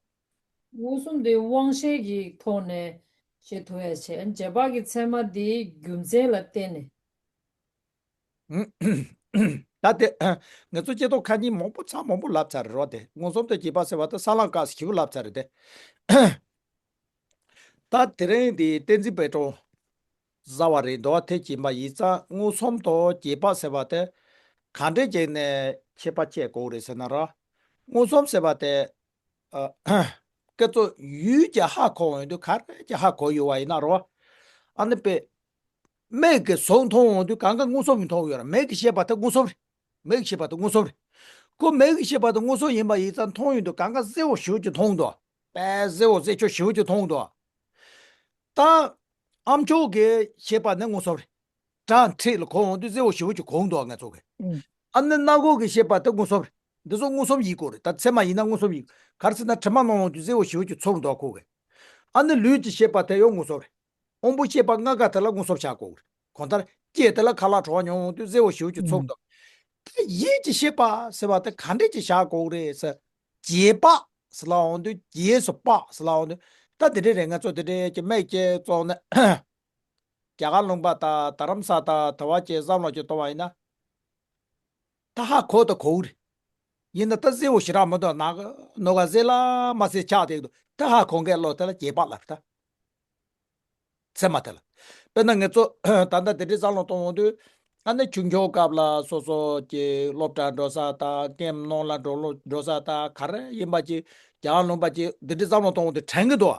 མངོན་སུམ་དེ་དབང་ཤེས་ཀྱི་ཐོག་ནས་ཤེས་ཐུབ་ཡ་བྱས། རྗེས་དཔག་གི་ཚད་མ་དེ་རྒྱུ་མཚན་ལ་བརྟེན་ནས། ད་དེ་ངེད་ཚོ་སྐྱེ་སྟོབས་ཁ་ཉིན་མང་པོ་ཚང་མང་པོ་ལབ་ཚར་རེད་རོ། དེ་མངོན་སུམ་དང་རྗེས་དཔག་ཟེར་བ་དེ་ས་ལམ་སྐབས་སུ་ཞེ་པོ་ལབ་ཚར་རེད་དེ། ད་དེ་རིང་འདི་བསྟན་འཛིན་པད་སྒྲོན་བཟའ་བ་རེད་འདུག་དེ་ཡིན་པ་ཡིན་ཙང་མངོན་སུམ་དང་རྗེས་དཔག་ཟེར་བ་དེ་ག་འདྲས་བྱས་ནས་ཁྱད་པར་ཕྱེ་དགོས་རེད་ཟེར་ན་ར། མངོན་སུམ་ཟེར་བ་དེ། ཨ། སྐད་ཚོ་ཡུལ་གྱི་ཧ་གོ་འོང་དུས་ག་རེ་གྱི་ཧ་གོ་ཡོད་བ་ཡིན་ན་རོ། ཨ་ནི་པས། མིག་གིས་ཟོ་མཐོང་འོང་དུས་གང་ག་མངོན་སུམ་གྱིས་མཐོང་ཡོད་ར། མིག་གིས་ཤེས་པ་དེ་མངོན་སུམ་རེད། མིག་གིས་ཤེས་པ་དེ་མངོན་སུམ་རེད། ཁོ་མིག་གི་ཤེས་པ་དེ་མངོན་སུམ་ཡིན་པ་ཡིན་ཙང་མཐོང་ཡོང་དུས་གང་ག་གསལ་བོ་ཞེ་པོ་ཅིག་མཐོང་འདུག་དཔེ་གསལ་བོ་གསལ་ཆོག་ཞེ་པོ་ཅིག་མཐོང་འདུག་ད་ཨ་མཆོག་གི་ཤེས་པ་ནི་མངོན་སུམ་རེད། སྒྲ་འཕྲད་ལ་གོ་འོང་དུས་གསལ་བོ་ཞེ་པོ་ཅིག་གོ་འདུག་ང་ཚོ་གི། ཨ་ནི་སྣ་ཁུག་གི་ཤེས་པ་དེ་མངོན་སུམ་རེད། འདི་ཚོ་མངོན་སུམ་ཡིན་དགོས་རེད། ད་ཚད་མ་ཡིན་ན་མངོན་སུམ་ཡིན། ག་རེ་ཟེར་ན་དྲི་མ་མནོ་འོང་དུས་གསལ་བོ་ཞེ་པོ་ཅིག་ཚོར་འདུག་ཁོ་གི། ཨ་ནི་ལུས་ཀྱི་ཤེས་པ་དེ་ཡང་མངོན་སུམ་རེད། དབང་པོ་ཤེས་པ་ལྔ་ཀ་དེ་ལ་མངོན་སུམ་བཞག་དགོས་རེད། གང་ལྟར་སྐེ་དེ་ལ་ཁ་ལག་བྲོ་བ་མྱོང་འོང་དུས་གསལ་བོ་ཞེ་པོ་ཅིག་ཚོར་འདུག་ད་ཡིད་ཀྱི་ཤེས་པ་ཟེར་བ་དེ་ག་འདྲས་ཅིག་བཞག་དགོས་རེད་ཟེར། རྗེས་དཔག་ཟེར་ལབ་འོང་དུས་རྗེས་སུ་དཔག་ཟེར་ལབ་འོང་དུས་ད་དེ་འདྲས་རེད། ང་ཚོ་དེ་འདྲས་ཀྱི་མིག་ཅིག་བཙུམས་ནས་རྒྱ་གར་ལུང་པ་དང་རྡ་རམ་ས་དང་དེ་བ་ཅིག་བསམ་བློ་ཅིག་གཏོང་བ་ཡིན་ན། ད་ཧ་གོ་དང་གོ་གི་རེད། ཡིན་ན་ད་གསལ་བོ་ཞེ་དྲག་མི་འདུག་ནག་ནོག་ག་གསལ་ལ་མ་གསལ་ཆགས་བསྡད་འདུག་ད་ཧ་གོ་མཁན་བློ་དེ་ལ་རྗེས་དཔག་ལབ་ད། ཚད་མ་དེ་ལ། དཔེར་ན་ང་ཚོ་ད་ལྟ་དེ་འདྲའི་བསམ་བློ་གཏོང་འོང་དུས། ཨ་ནི་ཆུང་ཆུང་སྐབས་ལ་སོ་སོ་ཀྱི་སློབ་གྲྭ་འགྲོ་ས་དང་ཀེམ་ནང་ལ་འགྲོ་ལོ་འགྲོ་ས་དང་ག་རེ་ཡིན་པ་ཅིག་རྒྱ་གར་ལུང་པ་ཅིག་འདི་འདྲའི་བསམ་བློ་གཏོང་འོང་དུས་དྲན་གི་འདུག་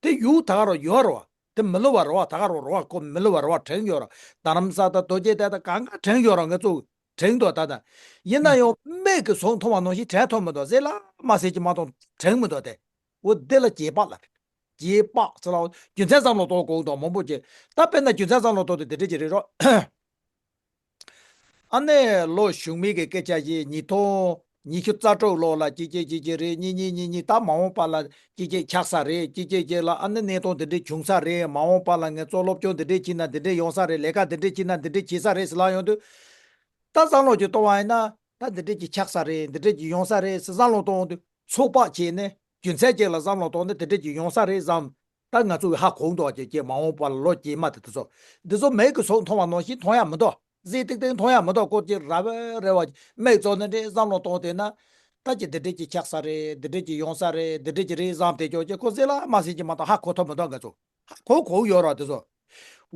དེ་ཡུལ་ད་ག་རུ་ཡོད་རེད་བ། དེ་མི་སླུ་བ་རེད་བ། ད་ག་རུ་རེད་བ། ཁོ་མི་སླུ་བ་རེད་བ། དྲན་ཡོད་རེད། རྡ་རམ་ས་དང་རྡོ་རྗེ་གདན་དང་གང་ག་དྲན་ཡོད་རེད། ང་ཚོ་དྲན་འདུག་ད་ལྟ། ཡིན་ན་ཡང་མིག་གིས་ཟུང་མཐོང་བ་ནང་བཞིན་དྲན་ཐུབ་མི་འདུག་གསལ་ལ་མ་གསལ་གྱི་མ་གཏོགས་དྲན་མི་འདུག་དེ། འོ་དེ་ལ་རྗེས་དཔག་ལབ། རྗེས་དཔག་ཟེར་ལ་རྒྱུ་མཚན་བསམ་བློ་གཏོང་དགོས་འདུག་མང་པོ་ཅིག་ད་དཔེར་ན་རྒྱུ་མཚན་བསམ་བློ་གཏོང་དུས་དེ་འདྲ་ཅིག་རེད་རོ། ཨ་ནེ་ལོ་གཞུག་མའི་གི་སྐད་ཆ་ཞིག་ཉིས་སྟོང་ཉི་ཤུ་རྩ་དྲུག་ལོ་ལ་གཅིག་གཅིག་གཅིག་གཅིག་རེད། གཉིས་གཉིས་གཉིས་གཉིས། ད་མ་འོངས་པ་ལ་གཅིག་གཅིག་ཆགས་ས་རེད། གཅིག་གཅིག་གཅིག་ལ་ཨ་ནེ་གནས་སྟངས་འདི་འདྲས་བྱུང་ས་རེད། མ་འོངས་པ་ལ་ངས་ཚོ་སློབ་སྦྱོང་འདི་འདྲས་བྱས་ན་འདི་འདྲས་ཡོང་ས་རེད། ལས་ཀ་འདི་འདྲས་བྱས་ན་འདི་འདྲས་བྱེད་ས་རེད་ཟེར་ལབ་ཡོང་དུས། ད་བསམ་བློ་ཅིག་གཏོང་བ་ཡིན་ན་ད་འདི་འདྲས་ཅིག་ཆགས་ས་རེད། འདི་འདྲས་ཅིག་ཡོང་ས་རེད་ཟེར་བསམ་བློ་གཏོང་དུས་ཚོད་དཔག་བྱས་ནས་རྒྱུ་མཚན་ཅིག་ལ་བསམ་བློ་གཏོང་ནས་འདི་འདྲས་ཅིག་ཡོང་ས་རེད་བསམ། ད་ང་ཚོ་གི་ཧ་གོ་འདུག་ཅེས་ཀྱི་མ་འོངས་པ་ལ་ལོ་རྗེས་མ་དེ་དེ་ཚོ། འདི་ཚོ་མིག་གིས་ཟུང་མཐོང་བ་ནང་བཞིན་མཐོང་ཡ་མི་འདུག་གཟིགས་ཏིག་ཏིག་མཐོང་ཡ་མི་འདུག་ཁོ་ཅིག་ར་བའི་རེ་བ་མིག་བཙུམ་ནས་འདྲེ་བསམ་བློ་གཏོང་བསྡད་ན། ད་ཅི་འདི་འདྲས་ཅིག་ཆགས་ས་རེད། འདི་འདྲས་ཅིག་ཡོང་ས་རེད། འདི་འདྲས་ཅིག་རེད་བསམ་བསྡད་ཀྱོག་ཅེས་ཁོ་གཟིགས་ལ་མ་གཟིགས་ཀྱི་མ་གཏོགས་ཧ་གོ་ཐུབ་མི་འདུག་ང་ཚོ་ཧ་གོ་གོ་ཡོད་ར་དེ་ཚོ།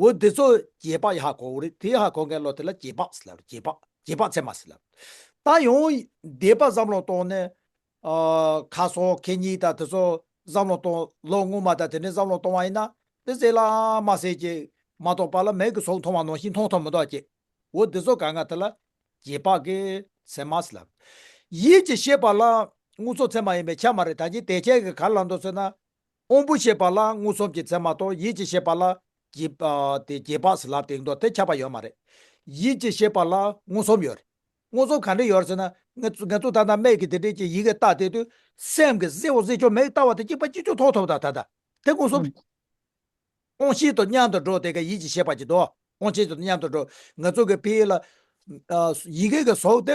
འོ་འདི་ཚོ་རྗེས་དཔག་ཡ་ཧ་གོ་གོ་རེད། དེ་ཧ་གོ་མཁན་བློ་དེ་ལ་རྗེས་དཔག་ཟེར་ལབ་རེད། རྗེས་དཔག་རྗེས་དཔག་ཚད་མ་ཟེར་ལབ། ད་ཡང་འདས་པ་བསམ་བློ་གཏོང་ནས། ཨ། ཁ་སང་ཁེ་གཉིས་དང་དེ་ཚོ་བསམ་བློ་གཏོང་། ལོ་སྔོན་མ་དང་དེ་འདྲའི་བསམ་བློ་གཏོང་བ་ཡིན་ན་དེ་གསལ་ལ་མ་གསལ་གྱི་མ་གཏོགས་པ་ལ་མིག་གིས་ཟུང་མཐོང་བ་ནང་བཞིན་མཐོང་ཐུབ་མི་འདུག་ཅེས། འོ་འདི་ཚོ་གང་ག་དེ་ལ་རྗེས་དཔག་གི་ཚད་མ་ཟེར་ལབ། ཡིད་ཀྱི་ཤེས་པ་ལ་མངོན་སུམ་ཚད་མ་ཡིན་པས་ཁྱབ་མ་རེད། ད་ཅི་དེ་ཁྱེད་ཀྱིས་ག་རེ་ལབ་འདུག་ཟེར་ན། དབང་པོ་ཤེས་པ་ལ་མངོན་སུམ་གྱི་ཚད་མ་དང་ཡིད་ཀྱི་ཤེས་པ་ལ་རྗེས་ཨ་དེ་རྗེས་དཔག་ཟེར་ལབ་དེ་འདུག་དེ་ཁྱབ་པ་ཡོད་མ་རེད། ཡིད་ཀྱི་ཤེས་པ་ལ་མངོན་སུམ་ཡོད་རེད། མངོན་སུམ་ག་འདྲ་ཡོད་རེད་ཟེར་ན། ང་ཚོ་ང་ཚོ་ད་ལྟ་མིག་གིས་དེ་འདྲས་ཀྱི་ཡི་གེ་ལྟ་བསྡད་དུས་སེམས་ཀྱིས་གཟེར་བོ་གཟེར་ཆོག་མིག་ལྟ་བ་དེ་གཅིག་པ་གཅིག་རྐྱང་མཐོང་ཐུབ་ད་ད་ལྟ་དེ་མངོན་སུམ། དབང་ཤེས་དང་མཉམ་དུ་འགྲོ་དེ་ག་ཡིད་ཀྱི་ཤེས་པ་ཅིག་འདུག་དབང་ཤེས་དང་མཉམ་དུ་འགྲོ། ང་ཚོ་གི་ཕི་ལ་ཨ་ཡི་གེ་གི་གཟུགས་དེ་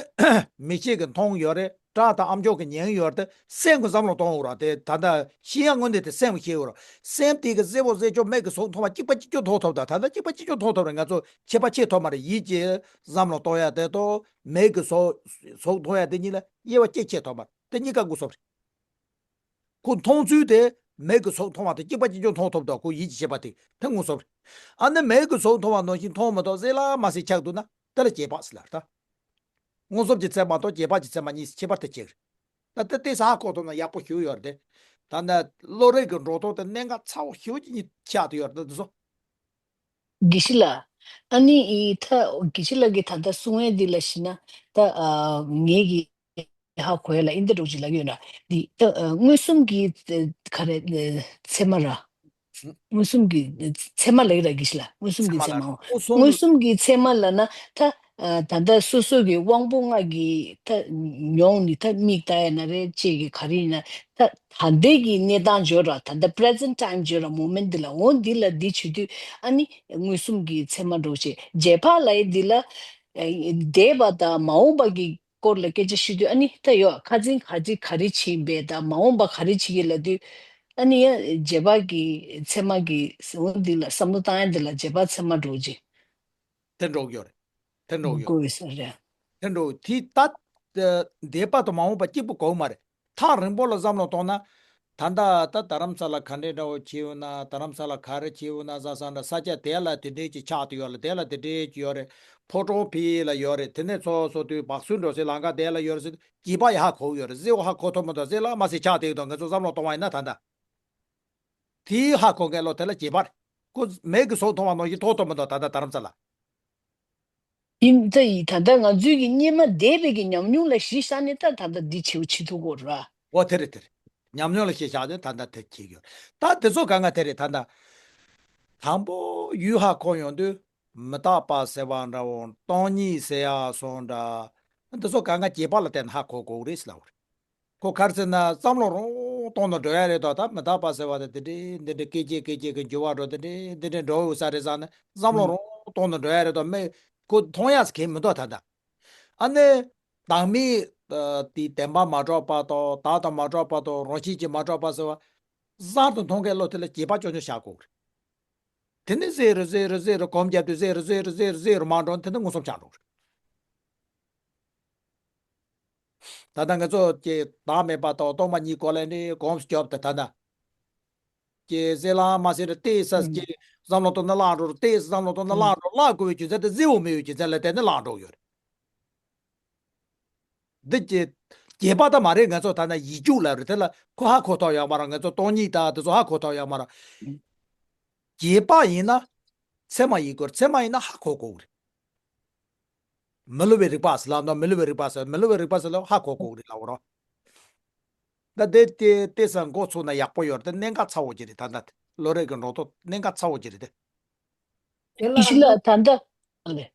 མིག་ཤེས་ཀྱིས་མཐོང་ཡོད་རེད། སྒྲ་དང་ཨ་མཆོག་གིས་ཉན་ཡོད་རེད། དེ་སེམས་ཀྱིས་བསམ་བློ་གཏོང་འོ་ར། དེ་ད་ལྟ་ཤེས་ཡ་དངོས་གནས་དེ་སེམས་ཀྱིས་ཤེས་འོ་ར། སེམས་དེ་གི་གཟེར་བོ་གཟེར་ཆོག་མིག་གིས་ཟུང་མཐོང་བ་གཅིག་པ་གཅིག་རྐྱང་མཐོང་ཐུབ་ད་ད་ལྟ་གཅིག་པ་གཅིག་རྐྱང་མཐོང་ཐུབ་རེད། ང་ཚོ་ཁྱད་པར་ཕྱེ་ཐུབ་མ་རེད། ཡིད་ཀྱིས་བསམ་བློ་གཏོང་ཡ་དེ་དང་མིག་གིས་ཟུང་ཟུང་མཐོང་ཡ་དེ་གཉིས་ལ་དབྱེ་བ་གཅིག་ཕྱེ་ཐུབ་མ་རེད། དེ་གཉིས་ཀ་མངོན་སུམ་རེད། ཁོ་མཐོང་ཚུལ་དེ་མིག་གིས་ཟུང་མཐོང་བ་དང་གཅིག་པ་གཅིག་རྐྱང་མཐོང་ཐུབ་དང་ཁོ་ཡིད་ཀྱི་ཤེས་པ་དེ་དེ་མངོན་སུམ་རེད། ཨ་ནི་མིག་གིས་ཟུང་མཐོང་བ་ནང་བཞིན་མཐོང་མི་ཐུབ་གཟེར་ལ་མ་གཟེར་ཆགས་འདུག་ན་དེ་ལ་རྗེས་དཔག་ཟེར་ལབ་ད། མངོན་སུམ་གྱི་ཚད་མ་དང་རྗེས་དཔག་གི་ཚད་མ་གཉིས་ཁྱད་པར་དེ་གཅིག་རེད། ད་ལྟ་དེ་ས་ཧ་གོ་ཐུབ་ན་ཡག་པོ་ཞིག་ཡོད་རེད་དེ། ད་ནི་བློ་རིག་གི་འགྲོ་སྟངས་དེ་གནད་འགག་ཚ་བོ་ཞེ་པོ་ཅིག་གཉིས་ཆགས་བསྡད་ཡོད་རེད་ད་འདི་ཚོ། དགེ་བཤེས་ལགས། ཨ་ནི་ཨི་ད་དགེ་བཤེས་ལགས་ཀྱིས་ད་ལྟ་གསུང་ཡས་འདི་ལ་གཞིགས་ན་ད་ཨ་ངེད་ཀྱི་ཧ་གོ་ཡ་ལ་ཨིན་ད་འགྲོ་ཅིག་ལབ་ཡོད་ན་འདི་ད་ཨ་མངོན་སུམ་གྱི་ཨ་ག་རེ་ཨ་ཚད་མ་ར། མངོན་སུམ་གྱི་ཚད་མ་ལབ་ཀྱི་ར་དགེ་བཤེས་ལགས། མངོན་སུམ་གྱི་ཚད་མ། མངོན་སུམ་གྱི་ཚད་མ་ལབ་ན་ད་ཨ་ད་ལྟ་སོ་སོ་གི་དབང་པོ་ལྔ་གི་ད་མྱོང་ནི་ད་མིག་ལྟ་ཡ་ན་རེད། ལྕེ་གི་ག་རེ་ཡིན་ན་ད་ད་ལྟའི་གི་གནས་སྟངས་བརྗོད་ར། ད་ལྟ་present time་བརྗོད་ར། moment་འདི་ལ་འོ་འདི་ལ་འདི་བྱེད་དུས་ཨ་ནི་མངོན་སུམ་གྱི་ཚད་མ་འགྲོ་བྱེད། རྗེས་དཔག་ལབ་ཡ་འདི་ལ་ཨ་འདས་པ་དང་མ་འོངས་པ་གི་སྐོར་ལ་སྐད་ཆ་བཤད་དུས་ཨ་ནི་ད་ཡོད་ཁ་འཛིན་ག་ཅི་ག་རེ་བྱེད་པས་དང་མ་འོངས་པ་ག་རེ་བྱེད་ཀྱི་ལབ་དུས་ཨ་ནི་ཡ་རྗེས་དཔག་གི་ཚད་མ་གི་འོ་འདི་ལ་བསམ་བློ་བཏང་ཡ་འདི་ལ་རྗེས་དཔག་ཚད་མ་འགྲོ་བྱེད། དེ་འགྲོ་གི་ཡོད་རེད། དེ་འགྲོ་གི་ཡོད་དགོས་ས་རེད། དེ་འགྲོ་དེ་ད་འདས་པ་དང་མ་འོངས་པ་གཅིག་པུ་གོ་གི་མ་རེད། ཐག་རིང་པོ་ལ་བསམ་བློ་གཏོང་ན། ད་ལྟ་ད་རྡ་རམ་ས་ལ་ག་འདྲའི་འདྲ་བོ་བྱས་ཡོད་ན། རྡ་རམ་ས་ལ་ག་རེ་བྱས་ཡོད་ན་བསམ་བསམ་འདྲ། ས་ཆ་དེ་ལ་དེ་འདྲའི་ཅིག་ཆགས་བསྡད་ཡོད་ལ། དེ་ལ་དེ་འདྲའི་ཅིག་ཡོད་རེད། ཕོ་བྲང་ཕི་ལ་ཡོད་རེད། དེ་ནས་ཚོ་སོ་དུས་བག་སུ་འགྲོ་སའི་ལམ་ཁ་དེ་ལ་ཡོད་རེད་ཟེར་དུས་རྗེས་དཔག་ཡ་ཧ་གོ་གི་ཡོད་རེད། གཟེར་བོ་ཧ་གོ་ཐུབ་མི་འདུག་གཟེར་ལ་མ་གཟེར་ཆགས་བསྡད་ཡོད་འདུག་ང་ཚོ་བསམ་བློ་གཏོང་བ་ཡིན་ན་ད་ལྟ། དེའི་ཧ་གོ་མཁན་བློ་དེ་ལ་རྗེས་དཔག་རེད། ཁོ་མིག་གིས་ཟུང་མཐོང་བ་ནང་བཞིན་མཐོང་ཐུབ་མི་འདུག་ད་ལྟ་རྡ་རམ་ས་ལ། ཡིན་ད་ཡིན་ད་ལྟ་ང་ཚོའི་གི་སྙེ་མ་འདས་པའི་གི་ཉམས་མྱོང་ལ་གཞི་བཞག་ནས་ད་ད་ལྟ་འདི་བྱེའུ་བྱེད་ཐུབ་ཀྱི་ཡོད་རེད་བ། འོ་དེ་རེད་དེ་རེད། ཉམས་མྱོང་ལ་གཞི་བཞག་ནས་ད་ལྟ་དེ་བྱེད་ཀྱི་ཡོད་རེད། ད་དེ་ཚོ་གང་ག་དེ་རེད་ད་ལྟ། དང་པོ་ཡུལ་ཧ་གོ་ཡོང་དུས་མི་རྟག་པ་ཟེར་བ་འདྲ་བོ་སྟོང་ཉིད་ཟེར་ཡག་སོགས་འདྲ། འདི་ཚོ་གང་ག་རྗེས་དཔག་ལ་བརྟེན་ནས་ཧ་གོ་དགོས་ཀྱི་རེད་ཟེར་ལབ་པ་རེད། ཁོ་ག་རེ་ཟེར་ན་བསམ་བློ་རང་སྟོང་དུ་འགྲོ་ཡ་རེད་དོ། ད་མི་རྟག་པ་ཟེར་བ་དེ་དེ་འདྲའི་འདི་འདྲའི་སྐད་ཅིག་སྐད་ཅིག་གི་འགྱུར་བ་འགྲོ་དེ་འདྲའི་འདི་འདྲའི་འགྲོ་འོས་ས་རེད་བསམ་ནས་བསམ་བློ་རང་སྟོང་དུ་འགྲོ་ཡ་རེད་དོ། མི་ཁོ་མཐོང་ཡ་ཟེར་མཁན་མི་འདུག་ད་ལྟ། ཨ་ནི་བདག་མེད་དེ་བདེན་པ་མ་གྲུབ་པ་དང་བདག་དང་མ་གྲུབ་པ་དང་རང་བཞིན་གྱིས་མ་གྲུབ་པ་ཟེར་བ་གསར་དུ་མཐོང་མཁན་བློ་དེ་ལ་རྗེས་དཔག་ཆུང་ཆུང་བཞག་དགོས་རེད། དེ་ནས་ཟེར་རུ་ཟེར་རུ་ཟེར་རུ་གོམ་བརྒྱབ་དུས་ཟེར་རུ་ཟེར་རུ་ཟེར་རུ་ཟེར་རུ་མར་འགྲོ་དེ་ནས་མངོན་སུམ་ཆགས་འགྲོ་གི་རེད། ད་ལྟ་ང་ཚོ་ཀྱི་བདག་མེད་པ་དང་སྟོང་པ་ཉིད་གོ་ལ་ནི་གོམས་སྐྱོབ་དེ་ད་ལྟ་ཀྱི་ཟེར་ལ་མ་ཟེར་ཏེ་ས་ཀྱི་བསམ་བློ་གཏོང་ན་བརླག་འགྲོ་ཏེ་བསམ་བློ་གཏོང་ན་བརླག་འགྲོ་བརླག་དགོས་པའི་རྒྱུ་མཚན་དེ་ཟེར་འོ་མེད་པའི་རྒྱུ་མཚན་ལ་བརྟེན་ནས་བརླག་འགྲོ་ཡོད་རེད། འདི་ཀྱི་རྗེས་དཔག་ད་མ་རེད། ང་ཚོ་ད་ལྟ་ཡིད་འཇུག་ལབ་རེད། དེ་ལ་ཁོ་ཧ་གོ་ཐུབ་ཡོད་མ་རེད། ང་ཚོ་སྟོང་ཉིད་ད་དེ་ཚོ་ཧ་གོ་ཐུབ་ཡོད་མ་རེད། རྗེས་དཔག་ཡིན་ན་ཚད་མ་ཡིན་དགོས། ཚད་མ་ཡིན་ན་ཧ་གོ་དགོས་རེད། མི་སླུ་བའི་རིག་པ་ཟེར་ལབ་ན་མི་སླུ་བའི་རིག་པ་ཟེར་མི་སླུ་བའི་རིག་པ་ཟེར་ལ་ཧ་གོ་དགོས་རེད་ལབ་རོགས། ད་དེ་དེ་དེ་ས་འགོ་ཚུགས་ན་ཡག་པོ་ཡོད་རེད། དེ་གནད་འགག་ཚ་བོ་ཅིག་རེད། ད་ལྟ་ལོ་རེ་གི་འགྲོ་ཐོ་གནད་འགག་ཚ་བོ་ཅིག་རེད་དེ། དེ་ལ་ཨ་ནི་ད་ལྟ་ཨ་ལེ།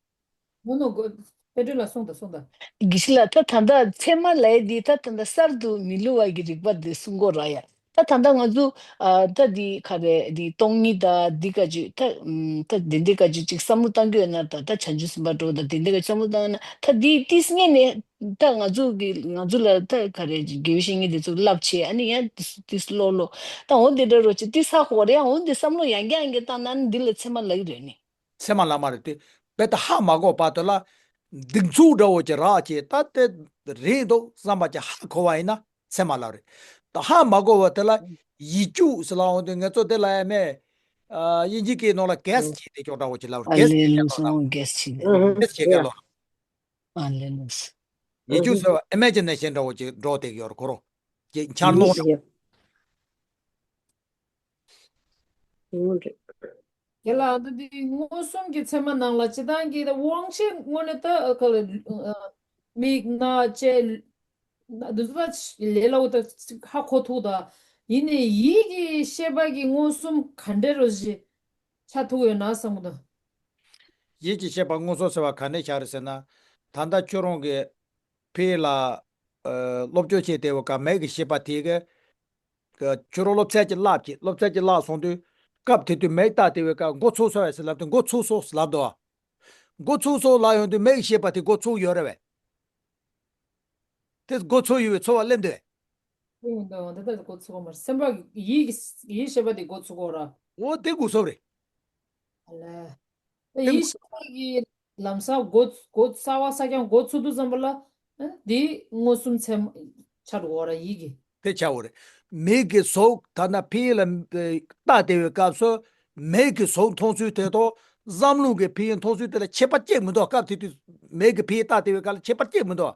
མོ་ནོ་གོ་པེ་ཏྲོལ་ལ་སོང་ད་སོང་ད། དགེ་བཤེས་ལགས་ད་ད་ལྟ་ཚད་མ་ལབ་ཡས་འདི་ད་ད་ལྟ་གསར་དུ་མི་སླུ་བ་གི་རིག་པ་འདི་གསུང་གོ་ར་ཡ། ད་ད་ལྟ་ང་ཚོ་ཨ་ད་འདི་ག་རེ་འདི་སྟོང་ཉིད་ད་འདི་ག་ཅིག་ད་ཨམ་ད་འདི་འདི་ག་ཅིག་ཅིག་བསམ་བློ་བཏང་གི་ཡོད་ན་ད་ད་བྱང་ཆུབ་སེམས་དཔའ་འགྲོ་ད་འདི་འདི་ག་བསམ་བློ་བཏང་ན་ད་འདི་ཏིས་ངས་ནས་ད་ང་ཚོ་གི་ང་ཚོ་ལ་ད་ག་རེ་དགེ་བའི་བཤེས་གཉེན་འདི་ཚོ་བསླབ་བྱས་ཨ་ནི་ཡང་ཏིས་ཏིས་ཀློག་ཀློག་ད་འོ་འདི་འདྲ་རོ་ཅིག་ཏིས་ཧ་གོ་རེད། འོ་འདི་བསམ་བློ་ཡང་བསྐྱར་ཡང་བསྐྱར་བཏང་ན་ཨ་ནི་འདི་ལ་ཚད་མ་ལབ་ཀྱི་རེད་ནི། ཚད་མ་ལ་མ་རེད་དེ། དཔེ་ད་ཧ་མ་གོ་བར་དུ་ལ་སྡིགས་མཛུབ་འདྲ་བོ་ཅིག་རག་བྱས་ད་དེ་རེད་འདུག་བསམ་པ་ཅིག་ཧ་གོ་བ་ཡིན་ན་ཚད་མ་ལ་རེད། ད་ཧ་མ་གོ་བར་དུ་ལ་ཡིད་སྐྱོ་ཟེར་ལ་འོང་དུས་ང་ཚོ་དེ་ལ་ཡ་མེད། ཨ་དབྱིན་ཇི་སྐད་ནང་ལ་གེ་སི་བྱས་ཏེ་ཅོག་འདྲ་བོ་ཅིག་ལ་རེད། ཨ་གེ་སི་ལེ་ལོ་སོང་གེ་སི་བྱས་ཏེ། གེ་སི་བྱས་ཀྱི་ལོ། ཨ་ལེ་ལོ་སོང་། ཡིད་སྐྱོ་ཟེར་བ་ཨི་མེ་ཇི་ནེ་ཤན་འདྲ་བོ་ཅིག་འགྲོ་བསྡད་ཀྱི་ཡོད་རེད་ཁོ་རང་། ཅིག་འཆར་སྣང་འདྲ་བོ། དེ་ལ་ད་འདི་མངོན་སུམ་གྱི་ཚད་མ་ནང་ལ་སྤྱིར་བཏང་གི་ད་དབང་ཤེས་དངོས་གནས་ད་ག་ལ་མིག་རྣ་ལྕེ་འདི་ཚོ་ད་ལས་སླ་བོ་ད་ཧ་གོ་ཐུབ་ད། ཡིན་ནའི་ཡིད་ཀྱི་ཤེས་པ་གི་མངོན་སུམ་ག་འདྲ་རོ་ཞིག་ཆགས་ཐུབ་ཡོད་ན་བསམ་གི་འདུག་ཡིད་ཀྱི་ཤེས་པ་མངོན་སུམ་ཟེར་བ་ག་ནས་ཆགས་རེད་ཟེར་ན། ད་ལྟ་ཁྱོད་རང་གི་ཕི་ལ་ཨ་སློབ་སྦྱོང་བྱེད་བསྡད་པའི་སྐབས་མིག་གི་ཤེས་པ་དེ་གི་ཁྱོད་རང་སློབ་ཚན་གཅིག་བསླབ་ཀྱི་སློབ་ཚན་གཅིག་བསླབ་སོང་དུས་སྐབས་དེ་དུས་མིག་བལྟས་བསྡད་པའི་སྐབས་འགོ་ཚུགས་སོང་བས་ཟེར་ལབ་དུས་འགོ་ཚུགས་སོང་ཟེར་ལབ་འདུག་འགོ་ཚུགས་སོང་ལབ་ཡོང་དུས་མིག་ཤེས་པ་དེ་འགོ་ཚུགས་ཡོད་རེད་བས། དེ་འགོ་ཚུགས་ཡོད་པའི་ཚོར་བ་སླེབས་འདུག་བས། ཡོང་འདུག་འདི་ལྟར་འགོ་ཚུགས་པ་མ་རེད། སེམས་པ་ཡིད་ཡིད་ཤེས་པ་དེ་འགོ་ཚུགས་གོ་ར། འོ་དེ་འགོ་ཚུགས་རེད། ཨ་ལས། དེ་ཡིད་ཤེས་པ་གི་ལམ་སང་འགོ་འགོ་གསར་བ་གསར་རྐྱང་འགོ་ཚུགས་དུས་ཙམ་པ་ལ་ཨ་འདི་མངོན་སུམ་ཚད་མ་ཆགས་འགྲོ་གོ་ར་ཡིད་ཀྱི། དེ་ཆགས་འོ་རེད། མིག་གི་གཟུགས་ཐ་ན་ཕི་ལ་ལྟ་བསྡད་པའི་སྐབས་སུ་མིག་གི་གཟུགས་མཐོང་ཚུལ་དེ་དང་བསམ་བློ་གི་ཕི་མཐོང་ཚུལ་དེ་ལ་ཁྱད་པར་ཅིག་མི་འདུག་སྐབས་དེ་དུས་མིག་གི་ཕི་ལྟ་བསྡད་པའི་སྐབས་ལ་ཁྱད་པར་ཅིག་མི་འདུག་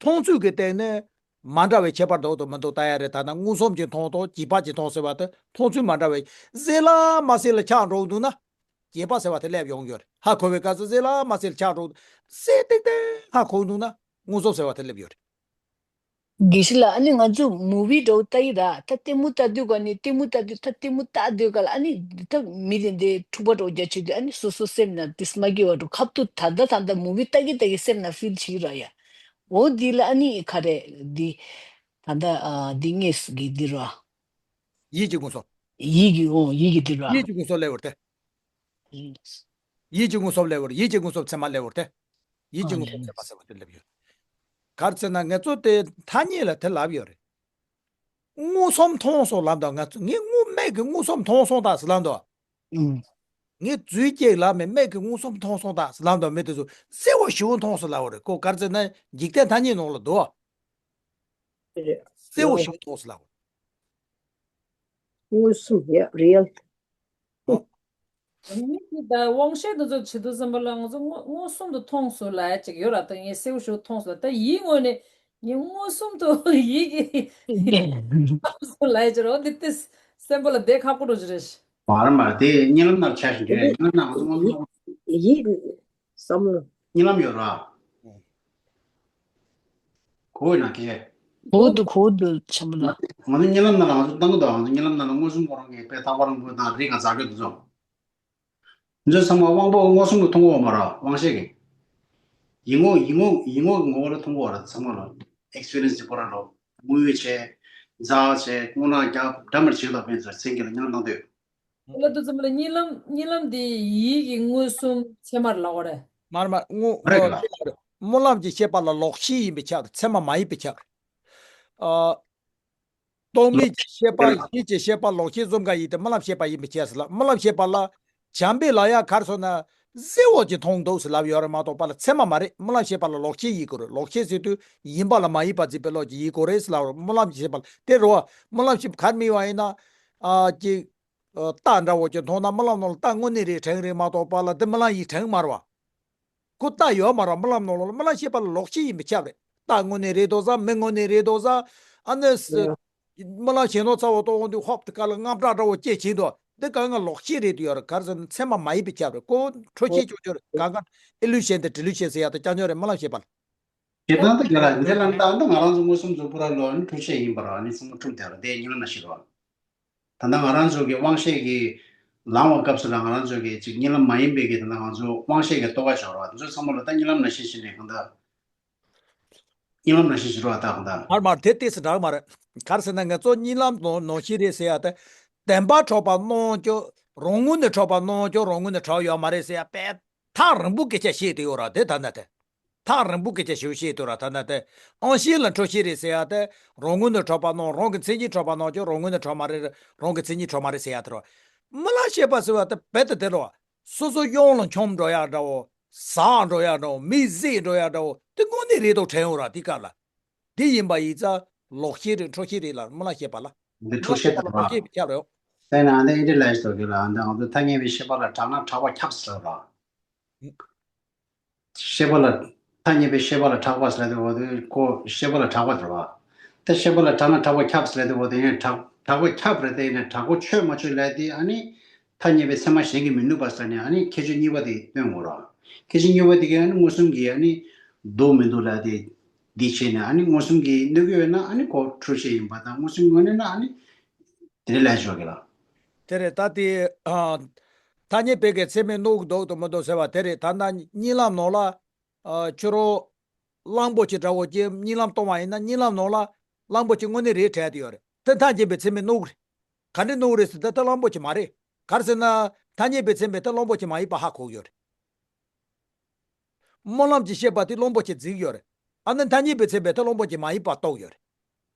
མཐོང་ཚུལ་གྱི་སྟེང་ནས་མ་འདྲ་བའི་ཁྱད་པར་འདུག་དང་མི་འདུག་ལྟ་ཡ་རེད། ཐ་ན་མངོན་སུམ་གྱིས་མཐོང་དང་རྗེས་དཔག་གིས་མཐོང་ཟེར་བ་དེ་མཐོང་ཚུལ་མ་འདྲ་བའི་ཟེར་ལ་མ་ཟེར་ལ་ཆགས་འགྲོ་འདུག་ན་རྗེས་དཔག་ཟེར་བ་དེ་སླེབས་ཡོང་གི་ཡོད་རེད། ཧ་གོ་བའི་སྐབས་སུ་ཟེར་ལ་མ་ཟེར་ལ་ཆགས་འགྲོ་འདུག་ཟེར་ཏིག་ཏིག་ཧ་གོ་འདུག་ན་མངོན་སུམ་ཟེར་བ་དེ་སླེབས་ཡོད་རེད། དགེ་བཤེས་ལགས་ཨ་ནི་ང་ཚོ་མུ་བི་འདྲ་བོ་ལྟ་ཡི་ར་ད་ལྟད་མོ་ལྟ་དུས་ག་ནི་ལྟད་མོ་ལྟ་དུས་ད་ལྟད་མོ་ལྟ་དུས་ག་ལ་ཨ་ནི་ད་མི་དེ་འདྲའི་འཁྲུག་པ་འདྲ་བོ་རྒྱག་བྱེད་དུས་ཨ་ནི་སོ་སོ་སེམས་ནང་ཏིས་མ་སྐྱིད་པ་འདྲ་ཁ་ཐུག་ད་ལྟ་ད་ལྟ་མུ་བི་ལྟ་གི་ལྟ་གི་སེམས་ནང་ཕིལ་བྱེད་ཀྱི་ར་ཡ། འོ་འདི་ལ་ཨ་ནི་ག་རེ་འདི་ད་ལྟ་ཨ་འདི་དངོས་སུ་གི་འདི་ར། ཡིད་ཀྱི་མངོན་སུམ། ཡིད་ཀྱི་འོ་ཡིད་ཀྱི་འདི་ར། ཡིད་ཀྱི་མངོན་སུམ་སླེབས་པ་རེད་དེ། ཡིད་ཀྱི་མངོན་སུམ་སླེབས་པ་རེད། ཡིད་ཀྱི་མངོན་སུམ་ཚད་མ་སླེབས་པ་རེད་དེ། ཡིད་ཀྱི་མངོན་སུམ་ཚད་མ་ཟེར་བ་དེ་སླེབས་ཡོད། ག་རེ་ཟེར་ན་ང་ཚོ་དེ་ཐ་སྙད་ལ་དེ་ལབ་ཡོད་རེད། མངོན་སུམ་མཐོང་སོང་ལབ་འདུག་ང་ཚོ་ངས་དངོས་མིག་གིས་མངོན་སུམ་མཐོང་སོང་ད་ཟེར་ལབ་འདུག་ངས་རྫུས་སྐྱེས་ལབ་མེད་མིག་གིས་མངོན་སུམ་མཐོང་སོང་ད་ཟེར་ལབ་འདུག་མི་དེ་ཚོ་གསལ་བོ་ཞེ་པོ་མཐོང་སོང་ལབ་པ་རེད། ཁོ་ག་རེ་ཟེར་ན་འཇིག་རྟེན་ཐ་སྙད་ནང་ལ་འདུག་གསལ་བོ་ཞེ་པོ་མཐོང་སོང་ལབ་པ་རེད། མངོན་སུམ་ཡ་རི་ཡལ། ཨོ། མིག་གིས་ད་དབང་ཤེས་དེ་ཚོ་བྱེད་དུས་ཙམ་པ་ལ་ང་ཚོ་མངོན་མངོན་སུམ་དུ་མཐོང་སོང་ལབ་ཡ་ཅིག་ཡོད་ར། ད་ངས་གསལ་པོ་ཞིག་མཐོང་སོང་ལབ། ད་ཡིད་ངོས་ནས་ངས་མངོན་སུམ་དུ་ཡིད་ཀྱིས་མཐོང་སོང་ལབ་ཡ་ཅིག་ར། འོ་འདི་ཏིས་སེམས་པ་ལ་བདེ་ཁག་པོ་འདྲ་ཅིག་རེད། མ་རེད་མ་རེད། དེ་གཉིད་ལམ་ནང་ཆ་ཞིག་རེད། གཉིད་ལམ་ནང་ང་ཚོ་མངོན་སུམ་ཡིད་བསམ་བློ། གཉིད་ལམ་ཡོད་ར། གོ་ཡོད་ན་ཁྱེད། གོ་འདུག་གོ་འདུག་ཆེན་པོ་ལགས། ང་ཚོ་གཉིད་ལམ་ནང་ལ་ང་ཚོ་བཏང་གི་འདུག་ང་ཚོ་གཉིད་ལམ་ནང་ལ་མངོན་སུམ་ཁོ་རང་གིས་དཔེ་ཐག་པ་རིང་པོ་དང་རིགས་ང་ཛ་གི་འདུག་ཚོ། ང་ཚོ་ཚང་མ་དབང་པོ་མངོན་སུམ་དུ་མཐོང་གི་ཡོད་མ་ར། དབང་ཤེས་ཀྱིས། ཡིད་ངོ་ཡིད་ངོ་ཡིད་ངོ་གི་ངོ་བོ་ལ་མཐོང་གི་ཡོད་ར། ཚང་མ་ལ་ཨེགས་པི་རི་ཡན་སི་ཀྱི་ཁོ་ར་ལ་དངོས་ཡོད་བྱས། ཛ་བྱས། སྔོ་ནག་རྒྱབ་འདྲ་མར་བྱེད་ལ་ཕན་ཚུན་མཚན་གྱི་ལ་མཉམ་བཏང་དུས། ལ་དུ་ཙམ་ལ་གཉིད་ལམ་གཉིད་ལམ་དེ་ཡིད་ཀྱི་མངོན་སུམ་ཚད་མར་ལབ་པ་རེད། མར་མར་དངོས་མ་རེད་ག་ལ། སྨོན་ལམ་གྱི་ཤེས་པ་ལ་ལོག་ཤེས་ཡིན་པས་ཁྱབ། ཚད་མ་མ་ཡིན་པས་ཁྱབ། ཨ། རྟོག་མེད་ཀྱི་ཤེས་པ། ཡིད་ཀྱི་ཤེས་པ། ལོག་ཤེས་གསུམ་ཀ་ཡིན་ཏེ་སྨོན་ལམ་ཤེས་པ་ཡིན་པས་ཁྱབ་ཟེར་ལ། སྨོན་ལམ་ཤེས་པ་ལ་བྱམས་པའི་ལ་ཡ་གར་སོང་ན་གཟི་འོག་གི་མཐོང་འདུག་ཟེར་ལབ་ཡོད་རེད་མ་གཏོགས་པ་ལ་ཚད་མ་མ་རེད། སྨོན་ལམ་ཤེས་པ་ལ་ལོག་ཤེས་ཡིན་དགོས་རེད། ལོག་ཤེས་ཟེར་དུས་ཡིན་པ་ལ་མ་ཡིན་པ་འཛིན་པའི་བློ་གྱིས་ཡིན་དགོས་རེད་ཟེར་ལབ་རེད། སྨོན་ལམ་ཤེས་པ་ལ་དེ་རེད་བ། སྨོན་ལམ་ཤེས་པ་གར་མི་བ་ཡིན་ན། ཨ་ཅིག་རྟ་འདྲ་བོ་ཅིག་མཐོང་ན་སྨོན་ལམ་ནང་ལ་རྟ་དངོས་གནས་རེད་དྲན་རེད་མ་གཏོགས་པ་ལ་དེ་སྨོན་ལམ་ཡིན་དྲན་མ་རེད་བ། ཁོ་རྟ་ཡོད་མ་རེད། སྨོན་ལམ་ནང་ལ་སྨོན་ལམ་ཤེས་པ་ལ་ལོག་ཤེས་ཡིན་པས་ཁྱབ་རེད། རྟ་དངོས་གནས་རེད་དོ་ཟ། མི་དངོས་གནས་རེད་དོ་ཟ། ཨ་ནི་ཨ། སྨོན་ལམ་ཞེ་ནོ་ཚ་བོ་གཏོང་འོང་དུས་ཧོབ་དེ་ག་ལ་རྔམ་དྲག་འདྲ་བོ་སྐྱེ་བྱེད་དོ། འདི་གང་ག་ལོག་ཤེས་རེད་དུ་ཡོད་རེད། གར་སོང་ན་ཚད་མ་མ་ཡིན་པས་ཁྱབ་རེད། ཁོ་འཕྲོ་ཤེས་ཆོག་ཆོག་རེད། གང་ག་ཨི་ལུ་ཤན་དེ་ཌི་ལུ་ཤན་ཟེར་ཡག་དེ་རྐྱང་རྐྱང་རེད། སྨོན་ལམ་ཤེས་པ་ལ། ཞེ་སྡང་དང་འགལ་ལ་འདི་ལ་ད་ལྟ་ང་རང་ཚོ་མངོན་སུམ་རྫོགས་པོ་ར་ལོ་ནི་འཕྲོ་ཤེས་ཡིན་པ་ར་ནི་ཚང་མ་འཁྲུག་དེ་ར་དེ་གཉིས་ལ་མ་ཤེས་རོགས། ད་ལྟ་ང་རང་ཚོ་གི་དབང་ཤེས་ཀྱིས་ལངས་པའི་སྐབས་སུ་ལ་ང་རང་ཚོ་གི་ཅིག་གཉིད་ལམ་མ་ཡིན་པའི་གི་ད་ལྟ་ང་ཚོ་དབང་ཤེས་ཀྱི་རྟོག་པ་ཤོར་བ་འདི་ཚོ་ཚང་མ་ལ་ད་གཉིད་ལམ་ནང་བཞིན་ཞིག་ནས་གང་ལྟར། གཉིད་ལམ་ནང་བཞིན་ཞིག་རོགས་ད་གང་ལྟར། མར་མར་དེ་ཏོག་ཙམ་འདྲ་མ་རེད། ག་རེ་ཟེར་ན་ང་ཚོ་གཉིད་ལམ་ནང་ནང་བཞིན་རེད་ཟེར་ཡ་དེ། བདེན་པ་འཕྲོག་པ་སྣང་རྒྱུ། རང་ངོས་ནས་འཕྲོག་པ་སྣང་རྒྱུ་རང་ངོས་ནས་འཕྲོག་ཡོད་མ་རེད་ཟེར་ཡ་དཔེ་ཐག་རིང་པོ་སྐད་ཆ་བཤད་དེ་ཡོད་ར་དེ་ད་ལྟ་དེ། ཐག་རིང་པོ་སྐད་ཆ་ཞིག་བཤད་དུས་ར་ད་ལྟ་དེ། དབང་ཤེས་ལ་འཕྲོ་ཤེས་རེད་ཟེར་ཡ་དེ། རང་ངོས་ནས་འཕྲོག་པ་སྣང་། རང་གི་མཚན་ཉིད་འཕྲོག་པ་སྣང་རྒྱུ་རང་ངོས་ནས་འཕྲོག་མ་རེད། རང་གི་མཚན་ཉིད་འཕྲོག་མ་རེད་ཟེར་ཡ་དེ་ར། སྨོན་ལམ་ཤེས་པ་ཟེར་བ་དེ་རྦད་དེ་དེ་ར། སོ་སོ་གཡང་ལ་འཁྱམས་འགྲོ་ཡག་འདྲ་བོ། ཟག་འགྲོ་ཡག་འདྲ་བོ། མི་བཟད་འགྲོ་ཡག་འདྲ་བོ་དེ་དངོས་གནས་རེད་དོ་དྲན་ཡོང་ར་དེ་སྐབས་ལ། དེ་ཡིན་པ་ཡིན་ཙང་ལོག་ཤེས་རེད་འཕྲོ་ཤེས་རེད་ལ་སྨོན་ལམ་ཤེས་པ་ལ། འདི་འཕྲོ་ཤེས་དང་ལོག་ཤེས་ཁྱབ་རེད། དེ་ན་འདི་ཨིན་ཌི་ལེགས་ཟེར་གི་ལ་འདི་ང་ཚོ་ཐ་སྙད་པའི་ཤེས་པ་ལ་གྲགས་ན་གྲགས་པ་ཁྱབ་ཟེར་ར། ཤེས་པ་ལ། ཐ་སྙད་པའི་ཤེས་པ་ལ་གྲགས་པ་ཟེར་དུས་འོ་དེ་ཁོ་ཤེས་པ་ལ་གྲགས་པ་རེད་བ། ད་ཤེས་པ་ལ་གྲགས་ན་གྲགས་པ་ཁྱབ་ཟེར་དུས་འོ་དེ་ཡང་གྲགས་གྲགས་པ་ཁྱབ་རེད་དེ་ཡིན་ན་གྲགས་པ་ཆོད་མ་ཆོད་ལས་དེ་ཨ་ནི། ཐ་སྙད་པའི་ཚད་མ་གཞན་གྱིས་མི་ནུབ་པ་ཟེར་ནས་ཨ་ནི་ཁྱད་ཆོས་གཉིས་པ་དེ་སྟོན་དགོས་ར། ཁྱད་ཆོས་གཉིས་པ་དེ་གའི་ཨ་ནི་མངོན་སུམ་གྱིས་ཨ་ནི། འདུག་མི་འདུག་ལ་དེ། འདི་བྱས་ནས་ཨ་ནི་མངོན་སུམ་གྱིས་གནོད་ཀྱི་ཡོད་ན་ཨ་ནི་ཁོ་འཁྲུལ་ཤེས་ཡིན་པ་དང་མངོན་སུམ་ངོས་ནས་ན་ཨ་ནི། དེ་ནས་ལས་ཞོག་གི་ལ། དེ་རེད་ད་དེ། ཨ། ཐ་སྙད་པའི་གི་ཚད་མས་གནོད་འདུག་དང་མི་འདུག་ཟེར་བ་དེ་རེད། ད་ལྟ་གཉིད་ལམ་ནང་ལ། ཨ། ཁྱོད་རང་། གླང་པོ་ཆེ་འདྲ་བོ་ཅིག་གཉིད་ལམ་གཏོང་བ་ཡིན་ན་གཉིད་ལམ་ནང་ལ་གླང་པོ་ཆེ་དངོས་གནས་རེད་དྲན་དེ་ཡོད་རེད། དེ་ཐ་སྙད་པའི་ཚད་མས་གནོད་གི་རེད། ག་འདྲས་གནོད་གི་རེད་ཟེར་ད་ལྟ་གླང་པོ་ཆེ་མ་རེད། ག་རེ་ཟེར་ན། ཐ་སྙད་པའི་ཚད་མས་ད་གླང་པོ་ཆེ་མ་ཡིན་པ་ཧ་གོ་གི་ཡོད་རེད། སྨོན་ལམ་གྱི་ཤེས་པ་དེ་གླང་པོ་ཆེ་འཛིན་གི་ཡོད་རེད། ཨ་ནི་ཐ་སྙད་པའི་ཚད་མས་ད་གླང་པོ་ཆེ་མ་ཡིན་པ་རྟོགས་ཡོད་རེད།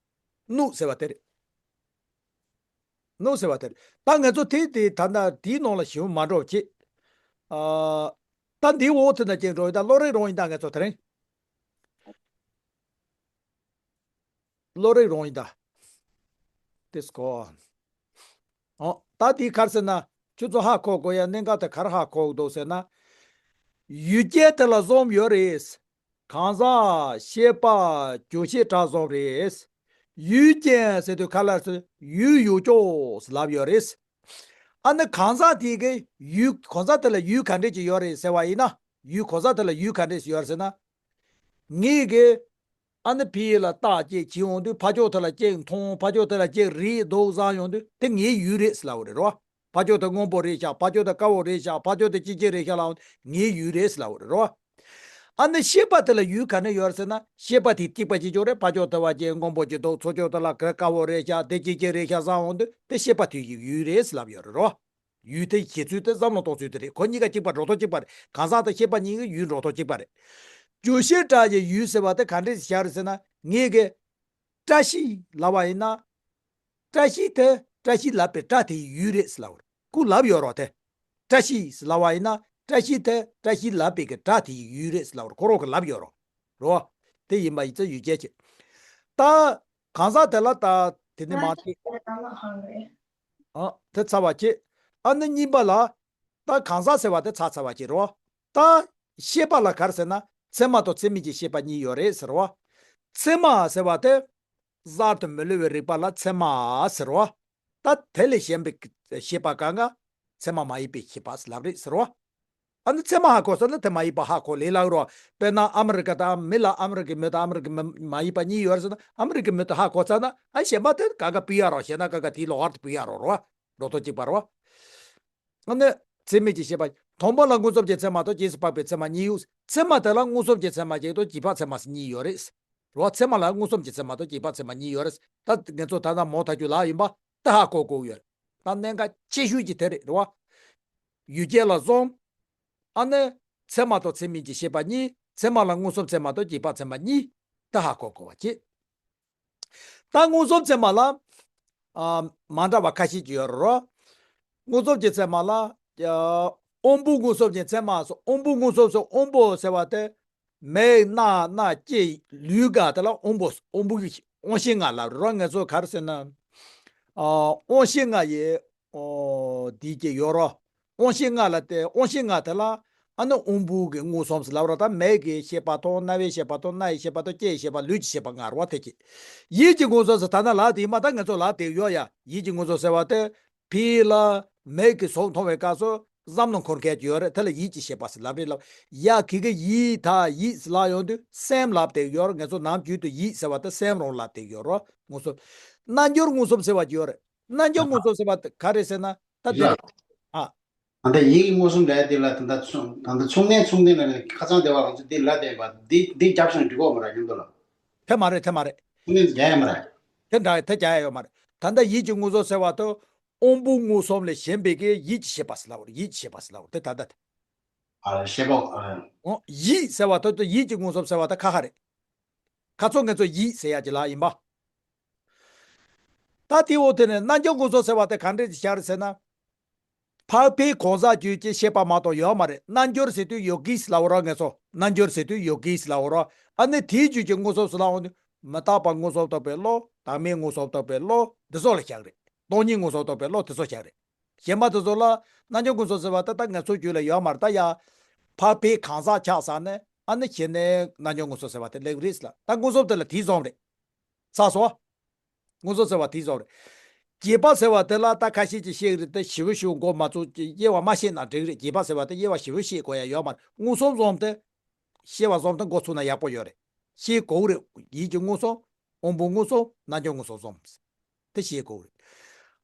གནོད་ཟེར་བ་དེ་རེད། གནོད་ཟེར་བ་དེ་རེད། ད་ང་ཚོ་དེ་དེ་ད་ལྟ་དེའི་ནང་ལ་ཞིབ་མ་འགྲོ་བྱེད། ཨ། ད་འདིའི་འོག་ཐད་ན་ཅིག་འགྲོ་ཡོད། ད་བློ་རིག་རང་ཡིན་ད་ང་ཚོ་དེ་རིང་། བློ་རིག་རང་ཡིན་ད། དེ་སྐོར། ཨོ། ད་དེ་ག་རེ་ཟེར་ན། ཁྱོད་ཚོ་ཧ་གོ་དགོས་ཡ་གནད་འགག་དེ་ག་རེ་ཧ་གོ་དགོས་འདུག་ཟེར་ན། ཡུལ་ཅན་དེ་ལ་གསུམ་ཡོད་རེད། གང་ཟག་ཤེས་པ་རྒྱུ་ཤེས་སྒྲ་གསུམ་རེད། ཡུལ་ཅན་ཟེར་དུས་ག་ལ་ཟེར་ཡུལ་ཡོད་ཅོག་ཟེར་ལབ་ཡོད་རེད། ཨ་ནི་གང་ཟག་དེ་གི་ཡུལ་གང་ཟག་དེ་ལ་ཡུལ་ག་འདྲས་ཅིག་ཡོད་རེད་ཟེར་བ་ཡིན་ན། ཡུལ་གང་ཟག་དེ་ལ་ཡུལ་ག་འདྲས་ཡོད་རེད་ཟེར་ན། ངེད་ཀྱིས་ཨ་ནི་ཕ་གི་ལ་རྟགས་ཅིག་བྱིན་འོང་དུས་ཕ་ཕྱོགས་དེ་ལ་ཅིག་མཐོང་། ཕ་ཕྱོགས་དེ་ལ་ཅིག་རིག་འདུག་བསམ་ཡོང་དུས་དེ་ངའི་ཡུལ་རེད་ཟེར་ལབ་པ་རེད་རོ། ཕ་ཕྱོགས་དེ་སྔོན་པོ་རེད་ཤག་ཕ་ཕྱོགས་དེ་དཀར་པོ་རེད་ཤག་ཕ་ཕྱོགས་དེ་ཅི་ཅི་རེད་ཤག་ལབ་ཡོང་དུས་ངའི་ཡུལ་རེད་ཟེར་ལབ་པ་རེད་རོ། ཨ་ནི་ཤེས་པ་དེ་ལ་ཡུལ་ག་ནས་ཡོད་ཟེར་ན་ཤེས་པ་དེ་གཅིག་པ་གཅིག་ཀྱང་རེད། ཕ་ཕྱོགས་དེ་བ་ཅིག་སྔོན་པོ་ཅིག་འདུག་ཚུར་ཕྱོགས་དེ་ལ་དཀར་པོ་རེད་ཤག་དེ་ཅི་ཅི་རེད་ཤག་བསམ་ཡོང་དུས་དེ་ཤེས་པ་དེ་ཡི་ཡུལ་རེད་ཟེར་ལབ་ཡོད་རེད་རོ། ཡུལ་དེ་བྱེད་ཚུལ་དེ་བསམ་བློ་གཏོང་ཚུལ་དེ་རེད། ཁོ་གཉིས་ཀ་གཅིག་པ་འགྲོ་སྟངས་གཅིག་པ་རེད། གང་ཟག་དང་ཤེས་པ་གཉིས་ཀྱི་ཡུལ་འགྲོ་སྟངས་གཅིག་པ་རེད། རྒྱུ་ཤེས་སྒྲ་ཡི་ཡུལ་ཟེར་བ་དེ་ག་འདྲས་བཞག་རེད་ཟེར་ན་ངེད་ཀྱིས་བཀྲ་ཤིས་ལབ་པ་ཡིན་ན། བཀྲ་ཤིས་དེ་བཀྲ་ཤིས་ལབ་པའི་སྒྲ་དེ་ཡི་ཡུལ་རེད་ཟེར་ལབ་པ་རེད། ཁོ་ལབ་ཡོད་རོ་དེ། བཀྲ་ཤིས་ཟེར་ལབ་པ་ཡིན་ན་བཀྲ་ཤིས་དེ་བཀྲ་ཤིས་ལབ་པའི་གི་སྒྲ་དེ་ཡི་ཡུལ་རེད་ཟེར་ལབ་པ་རེད། ཁོ་རང་གིས་ལབ་ཡོད་རོ། རོ། དེ་ཡིན་པ་ཡིན་ཙང་ཡུལ་ཅན་བྱེད། ད། གང་ཟག་དེ་ལ་ད་དེ་ནི་མ་དེ། ཨ། དེ་ཚར་བ་བྱེད། ཨ་ནི་གཉིས་པ་ལ། ད་གང་ཟག་ཟེར་བ་དེ་ཚར་ཚར་བ་བྱེད་རོ། ད་ཤེས་པ་ལ་ག་རེ་ཟེར་ན་ཚད་མ་དང་ཚད་མིན་གྱི་ཤེས་པ་གཉིས་ཡོད་རེད་ཟེར་རོ། ཚད་མ་ཟེར་བ་དེ་གསར་དུ་མི་བསླུ་བའི་རིག་པ་ལ་ཚད་མ་ཟེར་རོ། ད་དེ་ལས་གཞན་པའི་ཤེས་པ་གང་ག་ཚད་མ་མ་ཡིན་པའི་ཤེས་པ་ལབ་རེད་ཟེར་རོ། ཨ་ནི་ཚད་མ་ཧ་གོ་ཚར་ན་དེ་མ་ཡིན་པ་ཧ་གོ་ལེ་ལགས་རོ། དཔེར་ན་ཨ་མི་རི་ཀ་དང་མི་ལ་ཨ་མི་རི་ཀའི་མི་དང་ཨ་མི་རི་ཀའི་མི་མ་ཡིན་པ་གཉིས་ཡོད་རེད་ཟེར་ན། ཨ་མི་རི་ཀའི་མི་དེ་ཧ་གོ་ཚར་ན། ཨ་གཞན་པ་དེ་ག་ག་ཕུད་ཡ་རོ། གཞན་ན་ག་ག་དེའི་ལོགས་ཀར་དུ་ཕུད་ཡ་རོ་རོ། རོ་ཐོ་གཅིག་པ་རོ། ཨ་ནི་ཚད་མིན་གྱི་ཤེས་པ། དང་པོ་ལ་མངོན་སུམ་གྱི་ཚད་མ་དང་རྗེས་སུ་དཔག་པའི་ཚད་མ་གཉིས་ཡོད། ཚད་མ་དེ་ལ་མངོན་སུམ་གྱི་ཚད་མ་གཅིག་དང་རྗེས་དཔག་ཚད་མ་གཉིས་ཡོད་རེད། རེད་བ། ཚད་མ་ལ་མངོན་སུམ་གྱི་ཚད་མ་དང་རྗེས་དཔག་ཚད་མ་གཉིས་ཡོད་རེད། ད་ངས་ཚོ་ད་ལྟ་མོ་ཐག་རྒྱུ་ལ་ཡིན་པ་ད་ཧ་གོ་དགོས་ཡོད། ད་གནད་འགག་ཆེ་ཤོས་ཀྱི་དེ་རེད། རེད་བ། ཡུལ་སྐད་ལ་གསུམ། ཨ་ནི་ཚད་མ་དང་ཚད་མིན་གྱི་ཤེས་པ་གཉིས། ཚད་མ་ལ་མངོན་སུམ་ཚད་མ་དང་རྗེས་དཔག་ཚད་མ་གཉིས། ད་ཧ་གོ་དགོས་པ་བྱེད། ད་མངོན་སུམ་ཚད་མ་ལ། ཨ། མ་འདྲ་བ་ཁ་ཤས་ཀྱི་ཡོད་རེད། མངོན་སུམ་གྱི་ཚད་མ་ལ། ཨ། དབང་པོ་མངོན་སུམ་གྱི་ཚད་མ་སོགས། དབང་པོ་མངོན་སུམ་སོགས། དབང་པོ་ཟེར་བ་དེ། མིག་རྣ་སྣ་ལྕེ་ལུས་ག་དེ་ལ་དབང་པོ། དབང་པོ་གི་དབང་ཤེས་ལྔ་ལ་རོ། ངས་ཚོ་ག་རེ་ཟེར་ན། ཨ། དབང་ཤེས་ལྔ་ཡི། ཨོ། འདི་གྱི་ཡོད་རོ། དབང་ཤེས་ལྔ་ལ་དེ། དབང་ཤེས་ལྔ་དེ་ལ། ཨ་ནི་དབང་པོ་གི་མངོན་སུམ་ཟེར་ལབ་ར། ད་མིག་གི་ཤེས་པ་དང་། རྣ་བའི་ཤེས་པ་དང་། སྣ་ཡི་ཤེས་པ་དང་། ལྕེ་ཡི་ཤེས་པ། ལུས་ཀྱི་ཤེས་པ་ལྔ་རེད་བ། དེ་གི་ཡིད་ཀྱི་མངོན་སུམ་ཟེར་ད་ན་ལབ་དེ་ཡིན་མ། ད་ང་ཚོ་ལབ་དེ་ཡོད་ཡ། ཡིད་ཀྱི་མངོན་སུམ་ཟེར་བ་དེ་ཕི་ལ་མིག་གི་གཟུགས་མཐོང་བའི་སྐབས་སུ་བསམ་བློ་འཁོར་མཁན་ཅིག་ཡོད་རེད། དེ་ལ་ཡིད་ཀྱི་ཤེས་པ་ཟེར་ལབ་རེད་ལབ་ཡ། གི་གི་ཡིད་ད་ཡིད་ཟེར་ལབ་ཡོང་དུས་སེམས་ལབ་དེ་ཡོད་རེད། ང་ཚོ་ནམ་རྒྱུན་དུ་ཡིད་ཟེར་བ་དེ་སེམས་རང་ལབ་དེ་ཡོད་རེད། མངོན་སུམ། རྣལ་འབྱོར་མངོན་སུམ་ཟེར་བ་ཅིག་ཡོད་རེད། རྣལ་འབྱོར་མངོན་སུམ་ཟེར་བ་དེ་ག་རེ་ཟེར་ན། ད་དེ་རེད། ཨ། ད་ལྟ་ཡིད་ཀྱི་མངོན་སུམ་ལབ་དེ་ལ། ད་ལྟ་ཚུ། ད་ལྟ་ཚུལ་གནས། ཚུལ་གནས་ལ་ཁ་སང་དེ་བ་ང་ཚོ་འདི་ལབ་བསྡད་པ་འདི། འདི་རྒྱབ་ཤིང་འགྲིག་གོ་མ་རེད། མཉམ་དུ་ལ། དེ་མ་རེད། དེ་མ་རེད། ཚུལ་གནས་རྒྱག་ཡ་མ་རེད། དེ་འདྲ་དེ་རྒྱག་ཡ་ཡོད་མ་རེད། ད་ལྟ་ཡིད་ཀྱི་མངོན་སུམ་ཟེར་བ་དེ་དབང་པོ་མངོན་སུམ་ལས་གཞན་པའི་གི་ཡིད་ཀྱི་ཤེས་པ་ཟེར་ལབ་རེད། ཡིད་ཀྱི་ཤེས་པ་ཟེར་ལབ་རེད། དེ་ད་ལྟ་དེ། ཨ། ཤེས་པ། ཨ། འོ། ཡིད་ཟེར་བ་དེ་དེ་ཡིད་ཀྱི་མངོན་སུམ་ཟེར་བ་དེ་ཁ་ཁ་རེད། ཁ་ཚོ་ངེད་ཚོ་ཡིད་ཟེར་ཡ་ཅིག་ལ་ཡིན་པ། ད་དེའི་འོག་དེ་ནས་རྣལ་འབྱོར་མངོན་སུམ་ཟེར་བ་དེ་ག་འདྲས་ཀྱི་ཤར་ཟེར་ན། འཕགས་པའི་གང་ཟག་རྒྱུད་ཀྱི་ཤེས་པ་མ་གཏོགས་ཡོད་མ་རེད། རྣལ་འབྱོར་ཟེར་དུས་ཡོ་གིས་ལབ་རོགས། ངེད་ཚོ་རྣལ་འབྱོར་ཟེར་དུས་ཡོ་གིས་ལབ་རོགས། ཨ་ནི་དེའི་རྒྱུད་ཀྱི་མངོན་སུམ་ཟེར་ལབ་འོང་དུས་མི་རྟག་པ་མངོན་སུམ་རྟོགས་པའི་བློ། བདག་མེད་མངོན་སུམ་རྟོགས་པའི་བློ། འདི་སོགས་ལ་བཞག་རེད། སྟོང་ཉིད་མངོན་སུམ་རྟོགས་པའི་བློ། དེ་ཚོ་བཞག་རེད། གཞན་པ་དེ་ཚོ་ལ་རྣལ་འབྱོར་མངོན་སུམ་ཟེར་བ་དེ་ད་ངེད་ཚོ་རྒྱུད་ལ་ཡོད་མ་རེད། ད་ཡ་འཕགས་པའི་གང་ཟག་ཆགས་ས་ནས། ཨ་ནི་གཞི་ནས་རྣལ་འབྱོར་མངོན་སུམ་ཟེར་བ་དེ་སླེབས་རེད་ལ། ད་མངོན་སུམ་དེ་ལ་དེ་བཟུང་རེད། ཚར་སོང་། མངོན་སུམ་ཟེར་བ་དེ་བཟུང་རེད། རྗེས་དཔག་ཟེར་བ་དེ་ལ་ད་ཁ་ཤས་ཀྱིས་བཤད་ཀྱི་རེད། དེ་ཞིབ་པོ་ཞིབ་པོ་མགོ་མ་ཚོས་ཀྱི། དབྱེ་བ་མ་ཤེས་ན་འགྲིག་རེད། རྗེས་དཔག་ཟེར་བ་དེ་དབྱེ་བ་ཞིབ་པོ་ཤེས་དགོས་ཡ་ཡོད་མ་རེད། མངོན་སུམ་བཟུང་སྟེ། ཤེས་པ་བཟུང་སྟེ་མགོ་ཚོས་ན་ཡག་པོ་ཡོད་རེད། ཤེས་དགོས་རེད། ཡིད་ཀྱི་མངོན་སུམ། དབང་པོ་མངོན་སུམ། རྣལ་འབྱོར་མངོན་སུམ་བཟུང་། དེ་ཤེས་དགོས་རེད།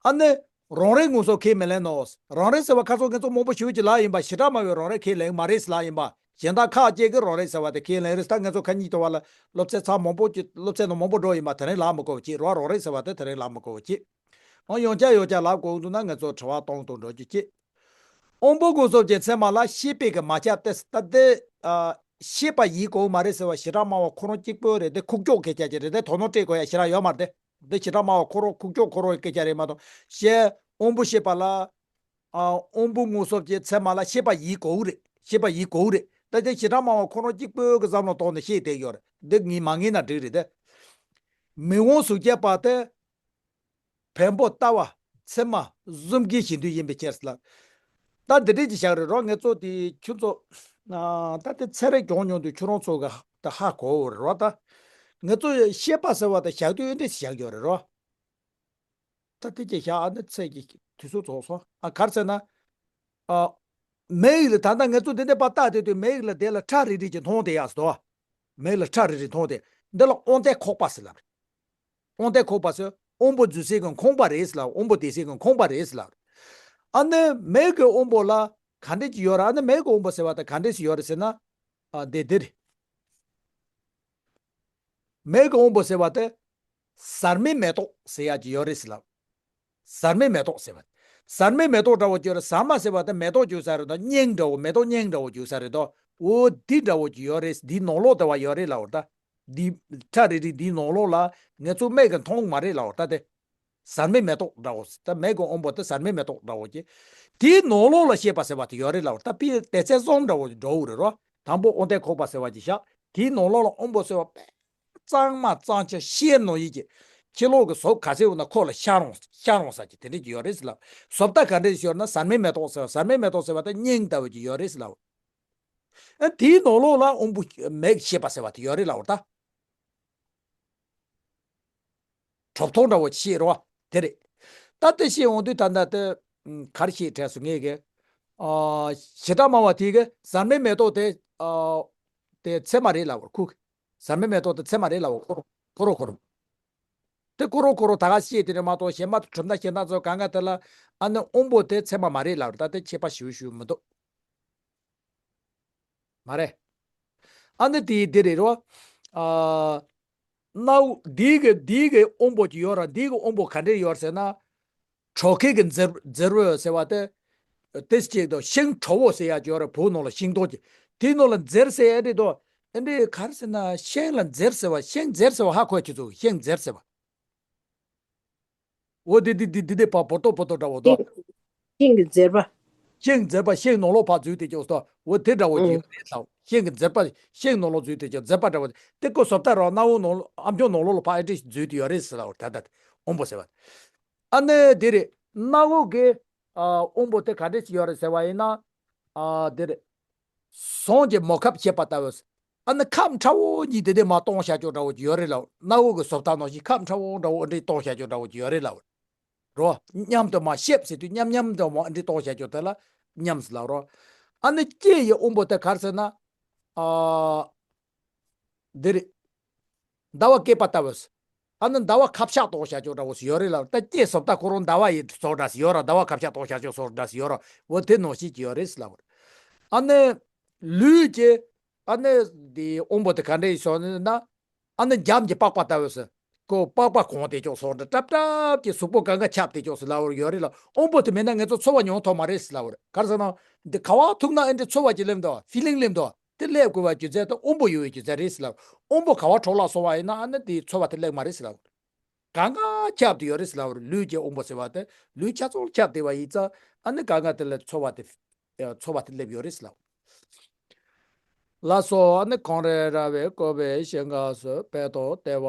ཨ་ནི་རང་རིག་མངོན་སུམ་ཁས་མི་ལེན་ནོ། རང་རིག་ཟེར་བ་ཁ་སང་ངེད་ཚོ་མང་པོ་ཞུ་གི་ལབ་ཡིན་པ། བྱེ་བྲག་སྨྲ་བས་རང་རིག་ཁས་ལེན་མ་རེད་ཟེར་ལབ་ཡིན་པ། གཞན་དག་ཁ་ཅིག་གིས་རང་རིག་ཟེར་བ་དེ་ཁས་ལེན་རེད། ད་ངེད་ཚོ་ཁ་ཉིན་དུ་བ་ལ་སློབ་ཚན་ཚར་མང་པོ་ཅིག་སློབ་ཚན་ནང་མང་པོ་འགྲོ་ཡིན་པ། དེ་རིང་ལབ་མི་དགོས་པ་བྱེད་རོགས། རང་རིག་ཟེར་བ་དེ་དེ་རིང་ལབ་མི་དགོས་པ་བྱེད། འོ། ཡང་བསྐྱར་ཡང་བསྐྱར་ལབ་དགོས་འདུག་ན་ངེད་ཚོ་དྲི་བ་གཏོང་དང་འགྲོ་རྒྱུ་བྱེད། དབང་པོ་མངོན་སུམ་གྱི་ཚད་མ་ལ་ཤེས་པས་ཀྱིས་མ་ཁྱབ་སྟེ། ད་དེ། ཨ། ཤེས་པ་ཡིན་དགོས་མ་རེད་ཟེར་བ་བྱེ་བྲག་སྨྲ་བ་ཁོ་རང་གཅིག་པོ་རེད། དེ་ཁུག་ཀྱོག་སྐད་ཆ་ཅིག་རེད། དེ་དོ་སྣང་སྤྲད་དགོས་ཡ་ཞེ་དྲག་ཡོད་མ་རེད་དེ། འདི་བྱེ་བྲག་སྨྲ་བ་ཁོ་རང་ཁུག་ཀྱོག་ཁོ་རང་གི་སྐད་ཆ་རེད་མ་གཏོགས། ཤེས། དབང་པོ་ཤེས་པ་ལ། ཨ། དབང་པོ་མངོན་སུམ་གྱི་ཚད་མ་ལ་ཤེས་པ་ཡིན་དགོས་རེད། ཤེས་པ་ཡིན་དགོས་རེད། ད་དེ་བྱེ་བྲག་སྨྲ་བ་ཁོ་རང་གཅིག་པོའི་གི་བསམ་བློ་གཏོང་ནས་བཤད་བསྡད་ཡོད་རེད། འདི་ངས་མ་ངེས་ན་འགྲིག་རེད་དེ། མིག་དབང་གཟུགས་ཀྱི་བར་དེ། བེམ་པོ་ལྟ་བ་ཚད་མ་གཟུགས་ཀྱི་གཞི་མཐུན་ཡིན་པའི་ཕྱིར་ལ། ད་འདི་འདྲས་ཀྱི་བཞག་རེད་རོ། ངེད་ཚོ་དེ་ཁྱོད་ཚོ། ཨ། ད་དེ་ཚན་རིག་སྦྱོང་མྱོང་དུས་ཁྱོད་རང་ཚོ་གི་ད་ཧ་གོ་རེད་རོ། ད་ངེད་ཚོ་ཤེས་པ་ཟེར་བ་ད་བཞག་དུས་འདི་འདྲས་བཞག་ཡོད་རེད་རོ། ད་དེ་ཅི་བཞག་ཨ་ནི་ཚད་ཀྱི་དུས་ཚོད་རྫོགས་སོང་། ཨ། ག་རེ་ཟེར་ན། ཨ། མིག་ཡིད་ལ། ད་ལྟ་ངེད་ཚོ་འདི་འདྲས་པ་ལྟ་བསྡད་དུས་མིག་ཡིད་ལ་དེ་ལ་ཁྲ་རིལ་རིལ་གྱི་མཐོང་བསྡད་ཡག་སོ། མིག་ལ་ཁྲ་རིལ་རིལ་མཐོང་སྟེ། འདི་ལ་དབང་རྟེན་ཁོག་པ་ཟེར་ལབ་རེད། དབང་རྟེན་ཁོག་པ་ཟེར། དབང་པོ་འཛུལ་སའི་གི་ཁང་པ་རེད་ཟེར་ལབ། དབང་པོ་བསྡད་སའི་གི་ཁང་པ་རེད་ཟེར་ལབ་རེད། ཨ་ནི་མིག་གི་དབང་པོ་ལ་ག་འདྲས་ཀྱི་ཡོད་རེད། ཨ་ནི་མིག་གི་དབང་པོ་ཟེར་བ་དེ་ག་འདྲས་སེ་ཡོད་རེད་ཟེར་ན། ཨ། དེ་འདི་རེད། མིག་གི་དབང་པོ་ཟེར་བ་དེ་ཟར་མའི་མེ་ཏོག་ཟེར་ཡག་ཅིག་ཡོད་རེད་ཟེར་ལབ། ཟར་མའི་མེ་ཏོག་ཟེར་བ། ཟར་མའི་མེ་ཏོག་འདྲ་བོ་ཅིག་ཡོད་རེད། ཟར་མ་ཟེར་བ་དེ་མེ་ཏོག་ཅིག་ཡོད་ས་རེད་དོ། སྙིང་འདྲ་བོ། མེ་ཏོག་སྙིང་འདྲ་བོ་ཅིག་ཡོད་ས་རེད་དོ། འོ། འདི་འདྲ་བོ་ཅིག་ཡོད་རེད། འདི་ནང་ལོགས་དེ་བ་ཡོད་རེད་ལབ་པ་རེད་ད། འདི་ཁྲ་རིལ་རིལ་འདིའི་ནང་ལོགས་ལ་ངེད་ཚོ་མིག་གིས་མཐོང་མ་རེད་ལབ་པ་རེད་ད། དེ་ཟར་མའི་མེ་ཏོག་འདྲ་བོ། ད་མིག་གི་དབང་པོ་དེ་ཟར་མའི་མེ་ཏོག་འདྲ་བོ་ཅིག། དེའི་ནང་ལོགས་ལ་ཤེས་པ་ཟེར་བ་དེ་ཡོད་རེད་ལབ་པ་རེད་ད། དཔེ་དེ་ཚད་གསུམ་འདྲ་བོ་ཅིག་འགྲོ་གི་རེད་རོ། དང་པོ་དབང་རྟེན་ཁོག་པ་ཟེར་བ་ཅིག་བཞག། དེའི་ནང་ལོགས་ལ་དབང་པོ་ཟེར་བ་དཔེ་གཙང་མ་གཙང་ཆེ་ཤེལ་ནང་བཞིན་གྱི། ཕྱི་ལོགས་ཀྱི་གཟུགས་ག་ཚོད་ཡོད་ན་ཁོ་ལ་ཤར་འོང་ཤར་འོང་ས་ཀྱི་དེ་འདྲས་ཀྱི་ཡོད་རེད་ཟེར་ལབ། གཟུགས་ད་ག་འདྲས་ཤོར་ན་ཟར་མའི་མེ་ཏོག་ཟེར་བ། ཟར་མའི་མེ་ཏོག་ཟེར་བ་དེ་སྙིང་ལྟ་བུ་ཅིག་ཡོད་རེད་ཟེར་ལབ། ཨ། དེའི་ནང་ལོགས་ལ་དབང་པོ་མིག་ཤེས་པ་ཟེར་བ་དེ་ཡོད་རེད་ལབ་པ་རེད་ད། གྲུབ་མཐོང་འདྲ་བོ་ཅིག་ཤེས་རོ། དེ་རེད། ད་དེ་ཤེས་འོང་དུས་ད་ལྟ་དེ། ཨ། ག་རེ་ཤེས་དྲན་སོང་ངས་གི། ཨ། བྱེ་བྲག་སྨྲ་བ་དེ་གིས་ཟར་མའི་མེ་ཏོག་དེ། ཨ། དེ་ཚད་མ་རེད་ལབ་པ་རེད་ཁོ་གིས། ཟར་མའི་མེ་ཏོག་དེ་ཚད་མ་རེད་ལབ་པ་རེད། ཁོ་རང་ཁོ་རང་། དེ་ཁོ་རང་ཁོ་རང་ད་ག་བཤད་དེ་རེད་མ་གཏོགས། གཞན་མ་གྲུབ་མཐའ་གཞན་དག་ཚོ་གང་ག་དེ་ལ། ཨ་ནི་དབང་པོ་དེ་ཚད་མ་མ་རེད་ལབ་པ་རེད། ད་དེ་ཁྱད་པར་ཞེ་པོ་ཞེ་པོ་མི་འདུག་མ་རེད། ཨ་ནི་དེ་དེ་རེད་རོ། ཨ། སྣ་བུག་འདི་གི་འདི་གི་དབང་པོ་ཅིག་ཡོད་ར། འདི་གི་དབང་པོ་ག་འདྲས་ཡོད་ཟེར་ན། གྲོག་ཁལ་གྱི་འཛེར་འཛེར་བ་ཟེར་བ་དེ། དེ་གཅིག་དང་ཤིང་བྲོ་བོ་ཟེར་ཡག་ཅིག་ཡོད་ར། བོད་ནང་ལ་ཤིང་ཏོག་ཅིག་དེའི་ནང་ལ་འཛེར་ཟེར་ཡག་དེ་དང་། ཨ་འདྲས་ག་རེ་ཟེར་ན། ཤིང་ལ་འཛེར་ཟེར་བ། ཤིང་འཛེར་ཟེར་བ་ཧ་གོ་ཡག་ཁྱེད་ཚོ། ཤིང་འཛེར་ཟེར་བ། འོ་དེ་དེ་དེ་དེ་དེ་ཕར་བོ་ཏོ་བོ་ཏོ་འདྲ་བོ་དོ། ཤིང་གི་འཛེར་པ། ཤིང་འཛེར་པ་ཤིང་ནང་ལོགས་ཕར་འཛུལ་དེ་ཅོག་སོ། འོ་དེ་འདྲ་བོ་ཅིག་ཨང་། ཡོད་རེད་ལགས། ཤིང་གི་འཛེར་པ་ཤིང་ནང་ལོགས་འཛུལ་དེ་ཅོག་འཛེར་པ་འདྲ་བོ་དེ་ཀོ་བཟོ་ལྟ་རོགས། སྣ་བུག་ནང་ལོགས་ཨ་མཆོག་ནང་ལོགས་ལ་ཕར་ཨེ་འདྲས་འཛུལ་དེ་ཡོད་རེད་ཟེར་ལབ་པ་རེད། ད་ལྟ་དབང་པོ་ཟེར་བ། ཨ་ནི་དེ་རེད། སྣ་བུག་གི་ཨ་དབང་པོ་དེ་ག་འདྲས་ཅིག་ཡོད་རེད་ཟེར་བ་ཡིན་ན། ཨ་དེ་རེད། ཟངས་ཀྱི་མོ་ཁབ་བཤད་པ་ལྟ་བུ། ཨ་ནི་ཁབ་ཕྲ་བོ་གཉིས་དེ་དེ་མར་གཏོང་བཞག་ཅོག་འདྲ་བོ་ཅིག་ཡོད་རེད་ལགས། སྣ་བུག་གི་བཟོ་ལྟ་ནང་བཞིན་ཁབ་ཕྲ་བོ་འདྲ་བོ་འདྲས་གཏོང་བཞག་ཅོག་འདྲ་བོ་ཅིག་ཡོད་རེད་ལགས། རོ། མཉམ་དུ་མར་ཤེབ་ཟེར་དུས་མཉམ་མཉམ་དུ་མར་འདྲས་གཏོང་བཞག་ཅོག་དེ་ལ་མཉམ་ཟེར་ལབ་རོ། ཨ་ནི་ལྕེ་ཡི་དབང་པོ་དེ་ག་རེ་ཟེར་ན། ཨ། འདི་རེད། ཟླ་བ་སྐེད་པ་ལྟ་བུ། ཨ་ནི་ཟླ་བ་ཁ་བཤགས་གཏོང་བཞག་ཅོག་འདྲ་བོ་ཞིག་ཡོད་རེད་ལགས། ད་ལྕེ་བཟོ་ལྟ་ཁོ་རང་ཟླ་བ་ཡི་བཟོ་འདྲ་ཞིག་ཡོད་ར། ཟླ་བ་ཁ་བཤགས་གཏོང་བཞག་ཅོག་བཟོ་འདྲ་ཞིག་ཡོད་ར། འོ་དེ་ནང་བཞིན་གྱི་ཡོད་རེད་ཟེར་ལབ་པ་རེད། ཨ་ནི་ལུས་ཀྱི། ཨ་ནི་དེ་དབང་པོ་དེ་ག་འདྲས་ཡིན་སོང་ན། ཨ་ནི་འཇམ་གྱི་པགས་པ་ལྟ་བུ་ཟེར། ཁོ་པགས་པ་གང་དེ་ཅོག་སོགས་འདྲ་སྲབ་སྲབ་ཀྱི་གཟུགས་པོ་གང་ག་ཁྱབ་དེ་ཅོག་ཟེར་ལབ་པ་ཡོད་རེད་ལགས། དབང་པོ་དེ་མེད་ན་ང་ཚོ་ཚོར་བ་མྱོང་ཐུབ་མ་རེད་ཟེར་ལབ་པ་རེད། ག་རེ་ཟེར་ན། འདི་ག་བ་ཐུག་ན་ཨེ་འདྲས་ཚོར་བ་ཅིག་སླེབས་འདུག་ཕི་ལིང་སླེབས་འདུག་དེ་སླེབས་དགོས་པ་རྒྱུ་མཚན་དེ་དབང་པོ་ཡོད་པའི་རྒྱུ་མཚན་རེད་ཟེར་ལབ། དབང་པོ་ག་བ་འཕྲོ་བརླག་སོང་བ་ཡིན་ན་ཨ་ནི་དེ་ཚོར་བ་དེ་སླེབས་མ་རེད་ཟེར་ལབ། གང་ག་ཁྱབ་དེ་ཡོད་རེད་ཟེར་ལབ། ལུས་ཀྱི་དབང་པོ་ཟེར་བ་དེ་ལུས་ཆ་ཚང་ཁྱབ་དེ་བ་ཡིན་ཙང་། ཨ་ནི་གང་ག་དེ་ལ་ཚོར་བ་དེ། ཚོར་བ་དེ་སླེབས་ཡོད་རེད་ཟེར་ལབ། ལགས་སོ། ཨ་ནི་གངས་རི་ར་བས་བསྐོར་བའི་ཞིང་ཁམས་སུ། དཔལ་དང་བདེ་བ་